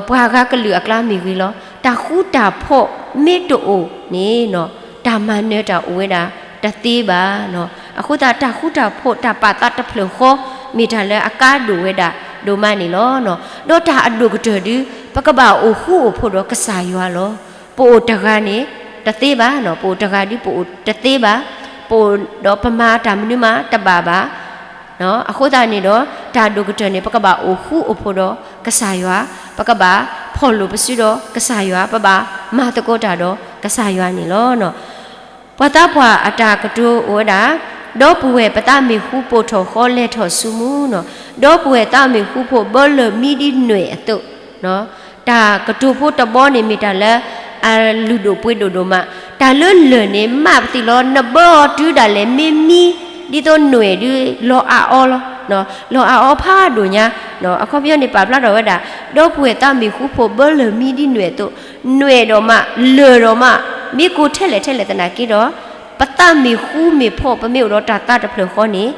ပှၤဂၤကလုာ်အကျါမ့ၢ်ဂ့ၤလီၤ. တၢ်ဃူတၢ်ဖိးမ့ၢ်တအိၣ်န့ၣ် တၢ်မၤနၢၤတၢ်အိၣ်ဝဲဒၣ်တသ့ဘၣ်. အဃိသတး တၢ်ဃူတၢ်ဖိး တၢ်ပာ်သးတဖျၢၣ်ဃီ မ့ၢ်တၢ်လၢအကါဒိၣ်ဝဲဒၣ်ဒိၣ်မးန့ၣ်လီၤ. ဒီးတၢ်အဒိၣ်ကတၢၢ်ဒု ပကဘၣ်အိၣ်ဃူအိၣ်ဖိးဒီးကစၢ်ယွၤလီၤ. ပအိၣ်တဂၤန့ၣ် တသ့ဘၣ်, ပအိၣ်တဂၤဒု ပအိၣ်တသ့ဘၣ်, ပအိၣ်ဒီးပမၤတၢ်မနုၤမးတဘၣ်ဘၣ်. အဃိသတးန့ၣ်ဒီး တၢ်ဒိၣ်ကတၢၢ်န့ၣ် ပကဘၣ်အိၣ်ဃူအိၣ်ဖိးဒီးကစၢ်ယွၤ, ပကဘၣ်ဖီၣ်လိာ်ပစုဒီးကစၢ်ယွၤ, ပဘၣ်မၤသကိးတၢ်ဒီးကစၢ်ယွၤန့ၣ်လီၤ. ပှၤသးပှၢ်အတၢ်ကတိၤအိၣ်ဝဲဒၣ်, ဒီပုၢ်ဝဲၢ်ပသးမ့ၢ်ဃူ ပိာ်ထီၣ်ဃီလဲၤထီၣ်ဆူမူးနီၤ, ဒီပုၢ်ဝဲၢ်သးမ့ၢ်ဃူဖိး ဘၢလၢၢ်မံဒ်နွဲၣ်အသိး တၢ်ကတိၤဖိတဘီန့ၣ်မ့ၢ်တၢ်လၢ အလုၢ်ဒိၣ်ပှ့ၤဒိၣ်ဒိၣ်မး, တၢ်လၢလၢၢ်န့ၣ် မးပသံလီၤ နဘၢအီၤတုၤဒၣ်လဲာ်မ့ၢ်မံ ဒ်သိးနွဲၣ်ဒု လီၤအါအီလီၤ. လီၤအါအီဖးဒိၣ်ညါ, အခီပညီန့ၣ် ပာ်ဖျါထီၣ်ဝဲဒၣ် ဒီပုၢ်ဝဲၢ်သးမ့ၢ်ဃူဖိး ဘၢလၢၢ်မံဒ်နွဲၣ်အသိး, နွဲၣ်ဒီးမး လၢၢ်ဒီးမး မ့ၢ်ကိးထဲလဲၣ်ထဲလဲၣ်သနာ်က့ဒီး ပသးမ့ၢ်ဃူမ့ၢ်ဖိး ပမ့ၢ်အိၣ်ဒီးတၢ်သးတဖျၢၣ်ဃီန့ၣ်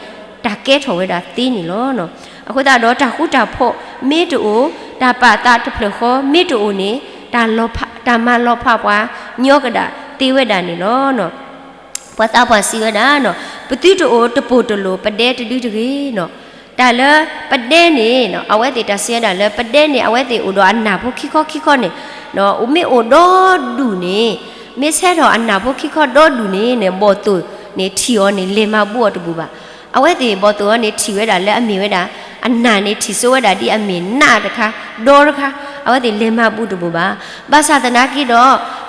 တၢ်ကဲထီၣ်ဝဲဒၣ်သ့န့ၣ်လီၤ. အဃိသတးဒီး တၢ်ဃူတၢ်ဖိးမ့ၢ်တအိၣ်, တၢ်ပာ်သးတဖျၢၣ်ဃီမ့ၢ်တအိၣ်န့ၣ် တၢ်မၤလီၤဖးပှၤ ညီကဒၣ်သ့ဝဲဒၣ်န့ၣ်လီၤ. ပှၤသးပှၢ်စံးဝဲဒၣ်, ပသုတအိၣ်တပိာ်တလိာ် ပဒဲတဒုတဂ့ၤ. တၢ်လၢပဒဲန့ၣ် အဝဲသ့ၣ်တၢ်စံးဝဲဒၣ်လၢ ပဒဲန့ၣ် အဝဲသ့ၣ်အိၣ်ဒီးအနၢ်ဖိခံခီခံခီန့ၣ်, မ့ၢ်အိၣ်ဒီဒူၣ်န့ၣ်, မ့ၢ်ဆဲးထီၣ်အနၢ်ဖိခံခီဒီဒူၣ်န့ၣ်န့ၣ် ဘီၣ်သိၣ်န့ၣ်ထံၣ်အီၤန့ၣ် လဲၤမၤဘူၣ်အီၤတဘူၣ်ဘၣ်. အဝဲသ့ၣ်ဘီၣ်သိၣ်အီၤန့ၣ်ထံၣ်ဝဲဒၣ်လၢအမ့ၢ်ဝဲဒၣ် အနၢ်န့ၣ်ထံၣ်စိဝဲဒၣ်ဒ်အမ့ၢ်နးတခါ, ဒီတခါ, အဝဲသ့ၣ်လဲၤမၤဘူၣ်တဘူၣ်ဘၣ်. ဘၣ်ဆၣ်သနာ်က့ဒီး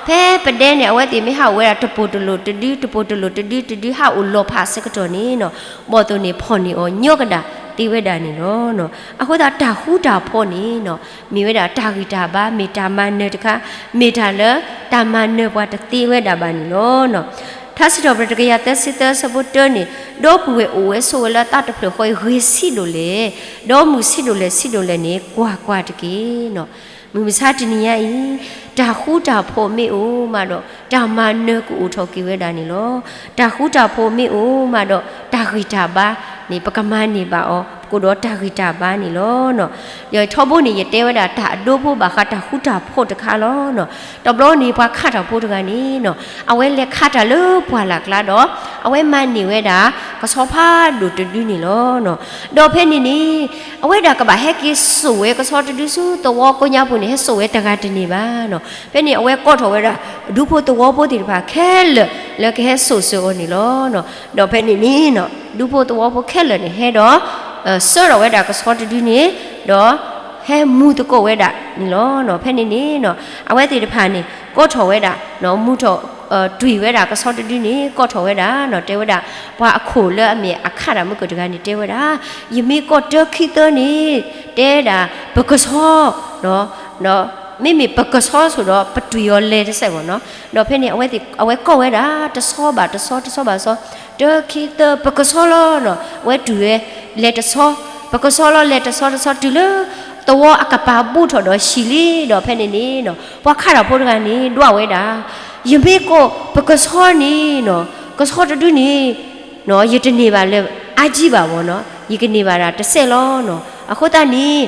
ဖဲပဒဲန့ၣ် အဝဲသ့ၣ်မ့ၢ်ဟးအိၣ်ဝဲဒၣ်တပိာ်တလိာ်တဒု တပိာ်တလိာ်တဒုတဒု ဟးအိၣ်လီၤဖးဆၢကတီၢ်န့ၣ်နီၤ, ဘီၣ်သိၣ်န့ၣ်ဖီၣ်န့ၢ်အီၤညီကဒၣ်သ့ဝဲဒၣ်န့ၣ်လီၤ. အဃိသတးတၢ်ဃူတၢ်ဖိးန့ၣ်နီၤ မ့ၢ်ဝဲဒၣ်တၢ်ဂံၢ်တၢ်ဘါ မ့ၢ်တၢ်မၤနၢၤတခါ, မ့ၢ်တၢ်လၢတၢ်မၤနၢၤပှၤတသ့ဝဲဒၣ်ဘၣ်န့ၣ်လီၤ. ထါစံးထီၣ်ပတြၢၤတကယၤသၢဆံသၢ အဆၢဖိတၢန့ၣ်, ဒီပုၢ်ဝဲၢ်အိၣ်ဝဲဆိးဝဲလၢအသးတဖျၢၣ်ဃီအံၤ ဂ့ၤဆံးဒိၣ်လဲၣ်, ဒီးမုာ်ဆံးဒိၣ်လဲၣ်ဆံးဒိၣ်လဲၣ်န့ၣ် ကွၢ်ကွၢ်တက့ၢ်နီၤ. မုၢ်မဆါတနံၤညါအံၤ တၢ်ဃူတၢ်ဖိးမ့ၢ်အိၣ်မးဒီး တၢ်မၤနၢၤကအိၣ်ထီၣ်က့ၤဝဲဒၣ်န့ၣ်လီၤ. တၢ်ဃူတၢ်ဖိးမ့ၢ်အိၣ်မးဒီး တၢ်ဂံၢ်တၢ်ဘါန့ၣ် ပကမၤန့ၢ်ဘၣ်အီၤ ပကအိၣ်ဒီးတၢ်ဂံၢ်တၢ်ဘါန့ၣ်လီၤ. ယထီဘိန့ၣ် ယတဲဝဲဒၣ်တၢ်အဒိဖိဘၣ်ဃးတၢ်ဃူတၢ်ဖိးတခါလီၤ. တဘျီန့ၣ် ပှၤခးတၢ်ဖိတဂၤန့ၣ်နီၤ အဝဲလဲၤခးတၢ်လၢပှၢ်လၢ်ကျါဒီး အဝဲမၤန့ၢ်ဝဲဒၣ် ကဆီဖးဒိၣ်တဒုန့ၣ်လီၤ. ဒီးဖဲန့ၣ်န့ၣ် အဝဲဒၣ်ကဘၣ်ဟဲက့ၤစိာ်ဝဲကဆီတဒုဆူသဝီကိးညါပူၤန့ၣ် ဟဲစိာ်ဝဲတဂၤတန့ၢ်ဘၣ်နီၤ. ဖဲန့ၣ် အဝဲကိးထီၣ်ဝဲဒၣ် ဒူဖိသဝီဖိသ့ၣ်တဖၣ်ခဲလၢာ်လၢကဟဲစိာ်စၢၤအီၤန့ၣ်လီၤ. ဒီးဖဲန့ၣ်န့ၣ်နီၤ ဒူဖိသဝီဖိခဲလၢာ်န့ၣ်ဟဲဒီး ဆှၢထီၣ်ဝဲဒၣ်ကဆီတဒုန့ၣ် ဒီး ဟဲမူသကိးဝဲဒၣ်န့ၣ်လီၤ. ဖဲန့ၣ်န့ၣ် အဝဲသ့ၣ်တဖၣ်န့ၣ် ကိးထီၣ်ဝဲဒၣ် မူထီၣ် တွံၢ်ဝဲဒၣ်ကဆီတဒုန့ၣ် ကိးထီၣ်ဝဲဒၣ် တဲဝဲဒၣ် ပှၤအခိၣ်လၢအမ့ၢ်အခးတၢ်မုၢ်ကၢၢ်တဂၤန့ၣ် တဲဝဲဒၣ် ယမ့ၢ်ကိးတၢခံသၢန့ၣ် တဲဒၣ် ပကဆီ မ့မ့ၢ်ပကဆီဆိဒီး ပတွံၢ်အီၤလဲၤတစဲးဘၣ်နီၤ. ဒီးဖဲန့ၣ် အဝဲသ့ၣ် အဝဲကိးဝဲဒၣ် တဆီဘၣ်တဆီ တဆီဘၣ်တဆီ တၢခံသၢ ပကဆီလီၤနီၤ. အဝဲတွံၢ်ဝဲ လဲၤတဆီ ပကဆီလီၤ လဲၤတဆီတဆီ တုၤလၢ သဝီအကပၤဘူးထီၣ်ဒီးဟံၣ်လံဒီး ဖဲန့ၣ်န့ၣ်နီၤ ပှၤခးတၢ်ဖိတဂၤန့ၣ် ဒွးဝဲဒၣ် ယမ့ၢ်ကိးပကဆီန့ၣ်နီၤ ကဆီတဒုန့ၣ် ယတန့ၢ်ဘၣ်လၢအါကံဘၣ်ဘၣ်နီၤ, ယကန့ၢ်ဘၣ်ဒၣ်တစဲးလီၤနီၤ. အဃိသတးန့ၣ်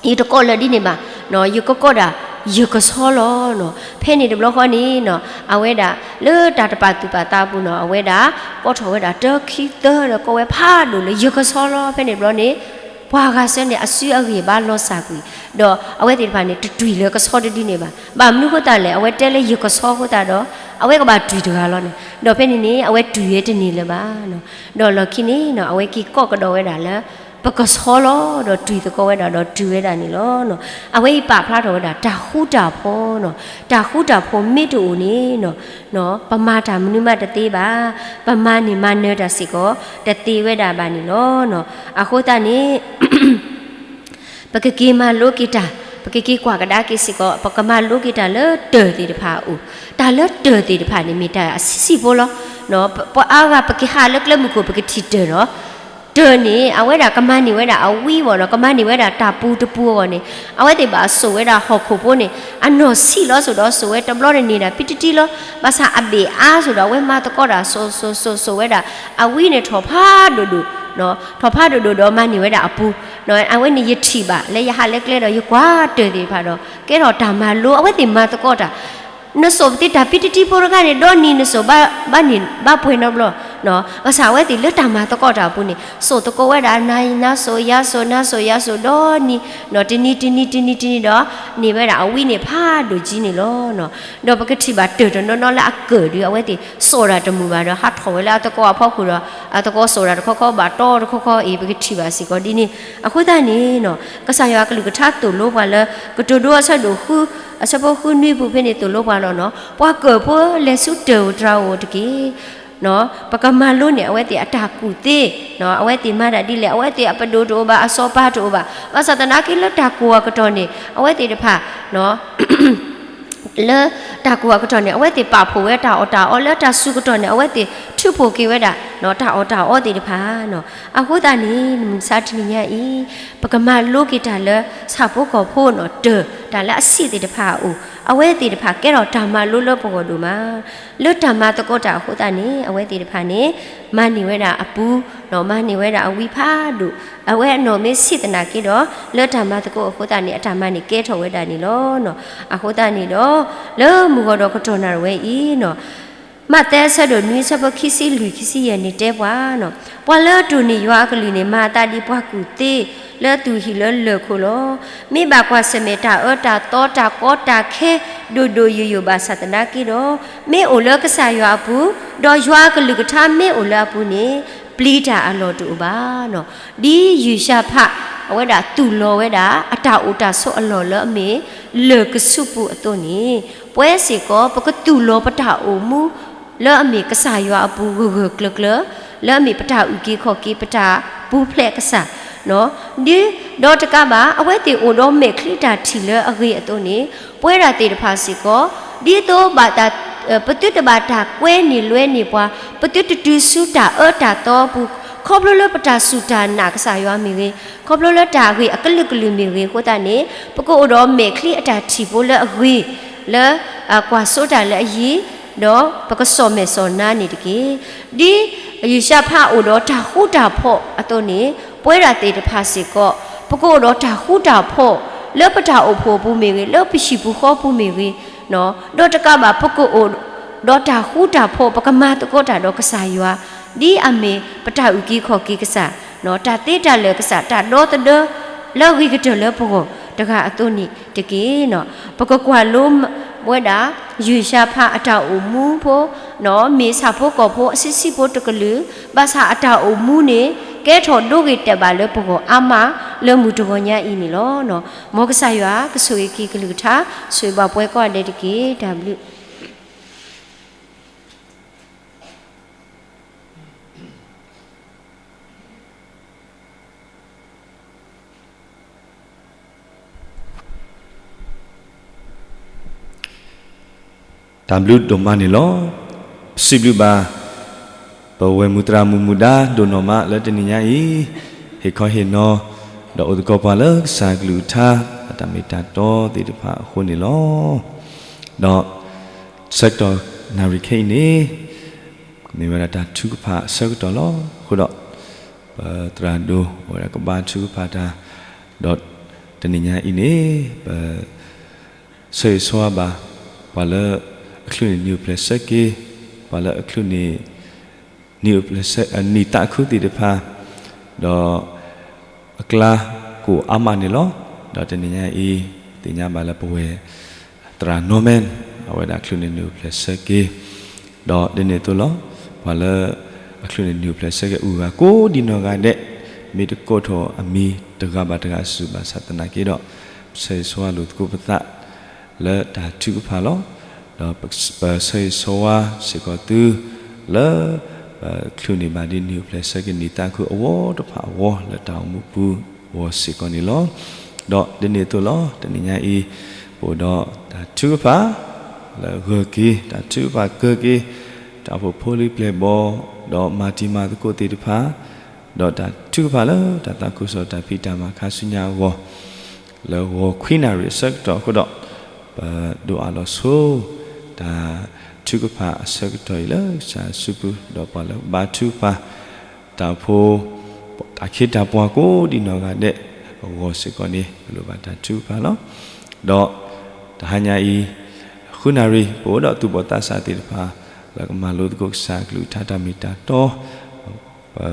ယတကိးလၢဒ်န့ၣ်ဘၣ်, ယကကိးဒၣ် ယကဆီလီၤနီၤ. ဖဲန့ၣ်တဘျီဃီန့ၣ်နီၤ အဝဲဒၣ်လၢတၢ်တပာ်သူၣ်ပာ်သးအပူၤနီၤ အဝဲဒၣ် ကိးထီၣ်ဝဲဒၣ်တၢခံသၢဒီးကိးဝဲဖးဒိၣ်လၢယကဆီလီၤ. ဖဲန့ၣ်တဘျီန့ၣ် ပှၤဂၤဆၢန့ၣ် အစုအဂံၢ်ဘါလီၤစၢ်ကွံာ်, ဒီးအဝဲသ့ၣ်တဖၣ်န့ၣ် တတွံၢ်လၢကဆီတဒုန့ၣ်ဘၣ်. ဘၣ်မနုၤဃိသတးလဲၣ်, အဝဲတဲလၢယကဆီအဃိသတးဒီး အဝဲကဘၣ်တွံၢ်တဂၤလီၤန့ၣ်. ဒီးဖဲန့ၣ်န့ၣ် အဝဲတွံၢ်ဝဲတန့ၢ်လၢၤဘၣ်နီၤ. ဒီးလီၢ်ခံန့ၣ်နီၤ အဝဲက့ၤကိးကဒီးဝဲဒၣ်လၢ ပကဆီလီၤ ဒီးတွံၢ်သကိးဝဲဒၣ်ဒီးတုၤဝဲဒၣ်န့ၣ်လီၤ. အဝဲအံၤပာ်ဖျါထီၣ်ဝဲဒၣ်တၢ်ဃူတၢ်ဖိးနီၤ, တၢ်ဃူတၢ်ဖိးမ့ၢ်တအိၣ်န့ၣ်နီၤ ပမၤတၢ်မနုၤမးတသ့ဘၣ်, ပမၤန့ၢ်မၤနၢၤတၢ်စ့ၢ်ကီး တသ့ဝဲဒၣ်ဘၣ်န့ၣ်လီၤ. အဃိသတးန့ၣ် ပကက့ၤမၤလိက့ၤတၢ်, ပကက့ၤကွၢ်ကဒါက့ၤစ့ၢ်ကီး ပကမၤလိက့ၤတၢ်လၢတၢၢ်သ့ၣ်တဖၣ်အအိၣ်, တၢ်လၢတၢၢ်သ့ၣ်တဖၣ်န့ၣ် မ့ၢ်တၢ်အဆံးဆံးဖိလီၤ. ပှၤအါဂၤပကဟးလၢကျဲမုၢ်ခိၣ် ပကထံၣ်တၢၢ်နီၤ, တၢၢ်န့ၣ် အဝဲဒၣ်ကမၤန့ၢ်ဝဲဒၣ်အဝံအဂီၢ်နီၤ, ကမၤန့ၢ်ဝဲဒၣ်တၢ်ပူၤတပူၤအဂီၢ်န့ၣ် အဝဲသ့ၣ်ဘၣ်စိာ်ဝဲဒၣ်ဟီၣ်ခိၣ်ဖိန့ၣ် အနီၢ်ဆံးလီၤစိၤဒီးစိာ်ဝဲတဘျီန့ၣ်န့ၢ်ဒၣ် ပံတတံလီၤ. ဘၣ်ဆၣ်အဘ့ၣ်အါစိၤဒီး အဝဲမၤသကိးတၢ်စိာ်စိာ်စိာ်စိာ်ဝဲဒၣ် အဝံန့ၣ်ထီၣ်ဖးဒိၣ်ဒိၣ် ထီၣ်ဖးဒိၣ်ဒိၣ်ဒီးမၤန့ၢ်ဝဲဒၣ်အပူၤ, အဝဲန့ၣ်ယထံၣ်ဘၣ်လၢယဟးလၢကျဲဒီး ယကွၢ်တၢၢ်သ့ၣ်တဖၣ်ဒီး ကဲထီၣ်တၢ်မၤလိ အဝဲသ့ၣ်မၤသကိးတၢ် နစိာ်ပသ့တၢ်ပံတတံဖိတဂၤန့ၣ် ဒီနံၤနစိာ်ဘၣ်န့ၣ် ဘၣ်ပှဲၤနီတဘျီ, ဘၣ်ဆၣ်အဝဲသ့ၣ်လၢတၢ်မၤသကိးတၢ်အပူၤန့ၣ် စိာ်သကိးဝဲဒၣ် နၤစိာ်ယၤစိာ် နၤစိာ်ယၤစိာ် ဒီနံၤ တနံၤတနံၤတနံၤတနံၤဒီး န့ၢ်ဝဲဒၣ်အဝံန့ၣ်ဖးဒိၣ်ကံန့ၣ်လီၤ. ဒီးပကထံၣ်ဘၣ်တၢၢ်တနီၤနီၤလၢအကၢၣ်ဒီး အဝဲသ့ၣ်စိာ်တၢ်တမုာ်ဘၣ်ဒီး ဟးထီၣ်ဝဲလၢအသကိးအဖီခိၣ်ဒီး အသကိးစိာ်တၢ်တခီခီဘၣ်တီတခီခီအံၤ ပကထံၣ်ဘၣ်စ့ၢ်ကီးဒ်န့ၣ်. အဃိသတးန့ၣ်နီၤ ကစၢ်ယွၤအကလုၢ်ကထါသိၣ်လိပှၤလၢ ကတိၤဒိအဆၢဒိၣ်ဃု အဆၢဖိဃုနွံပူၤဖဲန့ၣ် သိၣ်လိပှၤလီၤနီၤ, ပှၤကၢၢ်ဖိလဲၤဆူတၢၢ်ဧိၤတြၤဧိၤတက့ၢ်. ပကမၤလိန့ၢ် အဝဲသ့ၣ်အတၢ်ကူၣ်သ့, အဝဲသ့ၣ်မၤတၢ်ဒ်လဲၣ်, အဝဲသ့ၣ်အပဒိၣ်တအိၣ်ဘၣ်, အစီၤပၤတအိၣ်ဘၣ်, ဘၣ်ဆၣ်သနာ်က့လၢတၢ်ကိၢ်အကတီၢ်န့ၣ် အဝဲသ့ၣ်တဖၣ် လၢတၢ်ကိၢ်အကတီၢ်န့ၣ် အဝဲသ့ၣ်ပာ်ဖှိၣ်ဝဲတၢ်အီၣ်တၢ်အီ, လၢတၢ်စူၤကတီၢ်န့ၣ် အဝဲသ့ၣ်ထုးဖှိၣ်က့ၤဝဲဒၣ် တၢ်အီၣ်တၢ်အီသ့ၣ်တဖၣ်နီၤ. အဃိသတးန့ၣ် မုၢ်မဆါတနံၤညါအံၤ ပကမၤလိက့ၤတၢ်လၢဆၣ်ဖိကီၢ်ဖိနီၤ, တၢၢ်တၢ်လၢအဆံးသ့ၣ်တဖၣ်အအိၣ်, အဝဲသ့ၣ်တဖၣ်ကဲထီၣ်တၢ်မၤလိလၢပဂီၢ်ဒိၣ်မး လၢတၢ်မၤသကိးတၢ်အဃိသတးန့ၣ် အဝဲသ့ၣ်တဖၣ်န့ၣ် မၤန့ၢ်ဝဲဒၣ်အပူၤ, မၤန့ၢ်ဝဲဒၣ်အဝံဖးဒိၣ်, အဝဲအနီၢ်မ့ၢ်ဆံးသနာ်က့ဒီး လၢတၢ်မၤသကိးအဃိသတးန့ၣ် အတၢ်မၤန့ၣ်ကဲထီၣ်ဝဲဒၣ်န့ၣ်လီၤ. အဃိသတးန့ၣ်ဒီး လၢမုၢ်ဂီၤဒီးကတီၢ်နၣ်ရံၣ်ဝဲအံၤနီၤ မးသဲအဆၢဒိၣ်နွံ အဆၢဖိခံဆံလွံၢ် ခံဆံယဲၢ်န့ၣ်တဲပှၤနီၤ, ပှၤလၢအတိၢ်န့ၢ်ယွၤအကလုၢ်န့ၣ် မၤအသးဒ်ပှၤကူၣ်သ့ လၢအသူၣ်ဟံၣ်လၢလၢၢ်ခိၣ်လီၤ. မ့ၢ်ဘၣ်ကွၢ်ဆၢၣ်မဲာ်တၢ်အၢတၢ်သီ တၢ်ကီတၢ်ခဲ ဒိၣ်ဒိၣ်ယိာ်ယိာ်ဘၣ်ဆၣ်သနာ်က့ဒီး, မ့ၢ်အိၣ်လၢကစၢ်ယွၤအပူၤ, ဒီးယွၤအကလုၢ်ကထါမ့ၢ်အိၣ်လၢအပူၤန့ၣ် ပျံၤတၢ်အလီၢ်တအိၣ်ဘၣ်နီၤ. ဒ်ယၡါၡဖး အဝဲဒၣ်သူၣ်လီၤဝဲဒၣ် အတၢ်အိၣ်တၢ်ဆိးအလီၢ်လၢအမ့ၢ် လၢၢ်ကဆူးပူၤအသိးန့ၣ်, ပဝဲစ့ၢ်ကီး ပကသူၣ်လီၤပတၢ်အိၣ်မူ လၢအမ့ၢ်ကစၢ်ယွၤအပူၤဂၢၢ်ဂၢၢ်ကျၢၤကျၢၤ, လၢအမ့ၢ်ပတၢ်အုၣ်က့ၤခီၣ်က့ၤ ပတၢ်ပူၤဖျဲးကစၢ်, ဒ်ဒီးတကးဘၣ် အဝဲသ့ၣ်အိၣ်ဒီးမဲာ်ချံတၢ်ထံၣ်လၢအဂ့ၤအသိးန့ၣ်, ပဝဲဒၣ်သ့ၣ်တဖၣ်စ့ၢ်ကီး ဒ်သိးဘၣ်တၢ် ပသုတဘၣ်တၢ်ကွဲန့ၢ်လွဲန့ၢ်ပှၤ, ပသုတတုၤဆူတၢ်အၢတၢ်သီအပူၤ, ခီဖျိလၢပတၢ်စူၢ်တၢ်နာ်ကစၢ်ယွၤမ့ၢ်ဂ့ၤ, ခီဖျိလၢတၢ်ဂ့ၢ်အကလုာ်ကလုာ်မ့ၢ်ဂ့ၤအဃိသတးန့ၣ်, ပကအိၣ်ဒီးမဲာ်ချံအတၢ်ထံၣ်ဖိလၢအဂ့ၤ, လၢ ကွၢ်စိတၢ်လၢအယံၤ, ဒီးပကစီၣ်မဲာ်စီၣ်နါန့ၣ်တက့ၢ်. ဒ်ယၡါၡဖးအိၣ်ဒီးတၢ်ဃူတၢ်ဖိးအသိးန့ၣ်, ပဝဲဒၣ်သ့ၣ်တဖၣ်စ့ၢ်ကီး ပကအိၣ်ဒီးတၢ်ဃူတၢ်ဖိး လၢပတၢ်အိၣ်ဖှိၣ်အပူၤမ့ၢ်ဂ့ၤ, လၢပဟံၣ်ပူၤဃီပူၤမ့ၢ်ဂ့ၤ, ဒီးတကးဘၣ် ပကအိၣ်ဒီးတၢ်ဃူတၢ်ဖိး ပကမၤသကိးတၢ်ဒီးကစၢ်ယွၤ, ဒ်အမ့ၢ်ပတၢ်အုၣ်က့ၤခီၣ်က့ၤကစၢ်, တၢ်သ့တၢ်လၢာ်ကစၢ်, တၢ်ဒီသဒၢ လၢအဂ့ၤကတၢၢ်လၢပဂီၢ်တဂၤအသိးန့ၣ်တက့ၢ်. ပကကွၢ်လိဝဲဒၣ် ယၡါၡဖးအတၢ်အိၣ်မူဖိ, မ့ၢ်ဆၣ်ဖိကီၢ်ဖိအဆံးဆံးဖိတကလုာ်, ဘၣ်ဆၣ်အတၢ်အိၣ်မူန့ၣ် ကဲထီၣ်ဒိဂ့ၤတဲာ်ဘၣ်လၢပဂီၢ်အါမး, လၢမုၢ်တဂီၤညါအံၤန့ၣ်လီၤ. မ်ကစၢ်ယွၤကဆိၣ်ဂ့ၤက့ၤကလုၢ်ကထါ, ဆိၣ်ဂ့ၤဘၣ်ပှၤကိးဂၤဒဲးတက့ၢ်. တၢ်ဘျုး တၢ်ဘျုးဒိၣ်မးန့ၣ်လီၤ. ပစံးဘျုးဘၣ် ပဝဲၢ်မုၢ်သရၣ်မုၣ်မုၢ်ဒါဒိၣ်နီၢ်မးလၢတနံၤညါအံၤ, ဟ့ၣ်ခီဟ့ၣ်နီၤ ဒီးအိၣ်သကိးပှၤလၢကစၢ်ကလုၢ်ကထါ အတၢ်မ့ၢ်တၢ်တီသ့ၣ်တဖၣ်အဃိန့ၣ်လီၤ. ဒီးဆၢကတီၢ်နၣ်ရံၣ်ခဲအံၤန့ၣ် မ့ၢ်ဝဲဒၣ်တၢ်ထုကဖၣ်အဆၢကတီၢ်လီၤ. အဃိဒီး ပသရၣ်ဒိၣ်ဝဲဒၣ်ကဘါထုကဖၣ်တၢ်, ဒီးတနံၤညါအံၤန့ၣ် ပ ဆၢဂ့ၤဆၢဝါဘၣ် ပှၤလၢအချုးန့ၢ်နံၣ်အိၣ်ဖျဲၣ်ဆၢက့ၤ, ပှၤလၢအချုးန့ၢ် နံၣ်အိၣ်ဖျဲၣ်ဆၢ နံၣ်သးခုသ့ၣ်တဖၣ်, ဒီးအကျါကိၣ်အါမးန့ၣ်လီၤ. ဒီးတနံၤညါအံၤ သ့ၣ်ညါဘၣ်လၢပဝဲၢ်သရၣ်နီၢ်မဲၣ် အဝဲဒၣ်ချုးန့ၢ်နံၣ်အိၣ်ဖျဲၣ်ဆၢက့ၤ, ဒီးဒ်န့ၣ်အသိးလီၤ. ပှၤလၢအချုးန့ၢ်နံၣ်အိၣ်ဖျဲၣ်ဆၢက့ၤအဂၤကိးဒံနီၢ်ဂၤဒဲး, မ့ၢ်တကိးထီၣ်အမံၤတဂၤဘၣ်တဂၤစုာ်ဘၣ်ဆၣ်သနာ်က့ဒီး, ပဆၢဂ့ၤဆၢဝါလိာ်သကိးပသး လၢတၢ်ထုကဖၣ်လီၤ. ဒီးပဆၢဂ့ၤဆၢဝါစ့ၢ်ကီးသု လၢပချုးန့ၢ်ဘၣ်ဒ်နံၣ်အိၣ်ဖျဲၣ်ဆၢက့ၤနံၣ်သးခုအဝီတဖၣ်အဂီၢ် လၢတၢ်အိၣ်မူပူၤအဂီၢ်စ့ၢ်ကီးန့ၣ်လီၤ. ဒီးဒ်န့ၣ်အသိးလီၤ. တနံၤညါအံၤ ပအိၣ်ဒီးတၢ်ထုကဖၣ် လၢဂၢၢ်က့ၤ တၢ်ထုကဖၣ်ကၢက့ၤ တၢ်အိၣ်ဖှိၣ်ဖိလံၤပျဲၢ်ဘီၣ် ဒီးမၤတံၤမၤသကိးသ့ၣ်တဖၣ်, ဒီးတၢ်ထုကဖၣ်လၢတၢ်သးခုကစီၣ်တၢ်ဖံးတၢ်မၤခါဆူညါအဂီၢ် လၢဂီၤခွံနၣ်ရံၣ်အဆၢကတီၢ်အဃိဒီး, ပဒိးအးလီၤဆိ တၢ်ထုကဖၣ်အဆၢကတီၢ်အံၤလၢကစၢ်စုပူၤ ဒီးပှၤလၢဘါထုကဖၣ် တၢ်အိၣ်ဖှိၣ် တၢ်ခ့တၢ်ပှၤကိးဒံနီၢ်ဂၤဒဲးအဂီၢ်စ့ၢ်ကီးန့ၣ် ပလိၣ်ဘၣ်တၢ်ထုကဖၣ်လီၤ. ဒီးတဟါညါအံၤ ဃုနၣ်ရံၣ် ပအိၣ်ဒီးသူၣ်ဘီၣ်သးစၢ်သ့ၣ်တဖၣ် လၢကမၤလိသကိးကစၢ်အကလုၢ်ကထါတၢ်မ့ၢ်တၢ်တီ ပ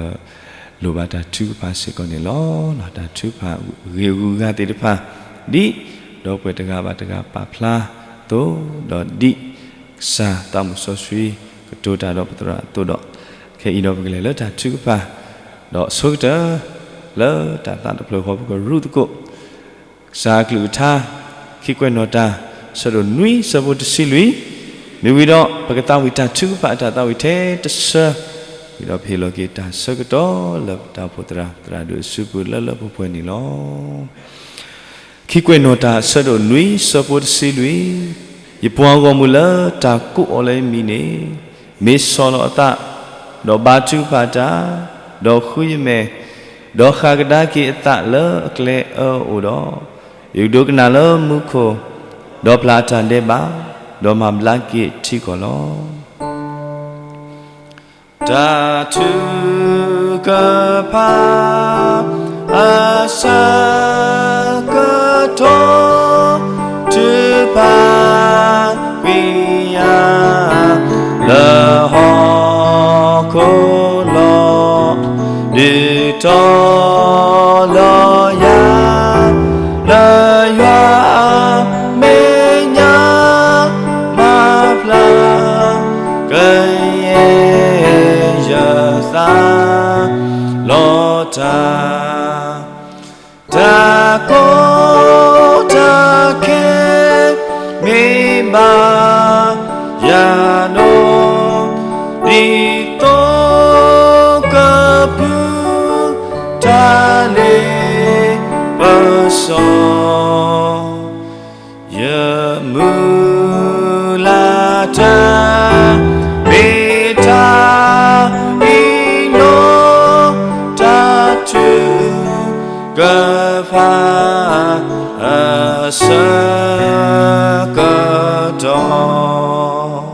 လိၣ်ဘၣ်တၢ်ထုကဖၣ်စ့ၢ်ကီးန့ၣ်လီၤ. တၢ်ထုကဖၣ်ဂ့ၢ်ဂုၤအဂၤသ့ၣ်တဖၣ် ဒ်ဒီပုၢ်ဝဲၢ်တဂၤဘၣ်တဂၤပာ်ဖျါအသိး, ဒီးဒ်ကစၢ်သးမုၢ်စီဆှံကတိၤတၢ်ဒီးပသရၣ်အသိးဒီး, ခဲအံၤဒီးပကလဲၤလၢတၢ်ထုကဖၣ်, ဒီးဆိကတၢၢ် လၢတၢ်သးတဖျၢၣ်ဃီ ပကရူၢ်သကိး ကစၢ်အကလုၢ်ကထါ ခံကွဲးနီၣ်တၢ် ဆၢဒိၣ်နွံ ဆၢဖိတဆံလွံၢ်, မ့ၢ်ဝံၤဒီး ပကသးဝံၣ်တၢ်ထုကဖၣ်အတၢ်သးဝံၣ်ထဲတဆၢ, ဝံၤဒီးပဟ့ၣ်လီၤက့ၤတၢ်ဆၢကတီၢ်လၢပတၢ်အိၣ်ဖှိၣ်သရၣ် သရၣ်ဒိၣ်အစုပူၤလၢလၢပှဲၤပှဲၤန့ၣ်လီၤ. ခံကွဲးနီၣ်တၢ် ဆၢဒိၣ်နွံ ဆၢဖိတဆံလွံၢ်, ယပှၤဂီၢ်မုၢ်လၢတၢ်ကိးအီၤလၢယမံၤန့ၣ်, မ့ၢ်ဆီၣ်လီၤအသး, ဒီးဘါထုကဖၣ်တၢ်, ဒီးဃုယမဲာ်, ဒီးဃၣ်ကဒါက့ၤအသးလၢအကျဲအၢအအိၣ်ဒီး, ယကဒိကနၣ်လၢမူခိၣ်, ဒီးပျၢ်အတၢ်ဒဲးဘး, ဒီးမၤဘျါက့ၤထံကီၢ်လီၤ. တၢ်ထုကဖၣ်အဆၢကတီၢ် ထုကဖၣ်ကွံာ်ယၤ လၢဟီၣ်ခိၣ်လီၤ. ဒုးတီလီၤယၤ လၢယွၤအမဲာ်ညါ မၤဖျါ ကယဲၢ် ယသး လီၤတၢ် တၢ်ကီတၢ်ခဲ မ့ၢ်ဘၣ်ယၤဒီး ဒ်သိးကပုၢ် တၢ်လ့ပစီ ယမုၢ်လၢ်တၢ် မ့ၢ်တၢ်အ့ၣ်လိာ် တၢ်ထုကဖၣ် အဆၢကတီၢ်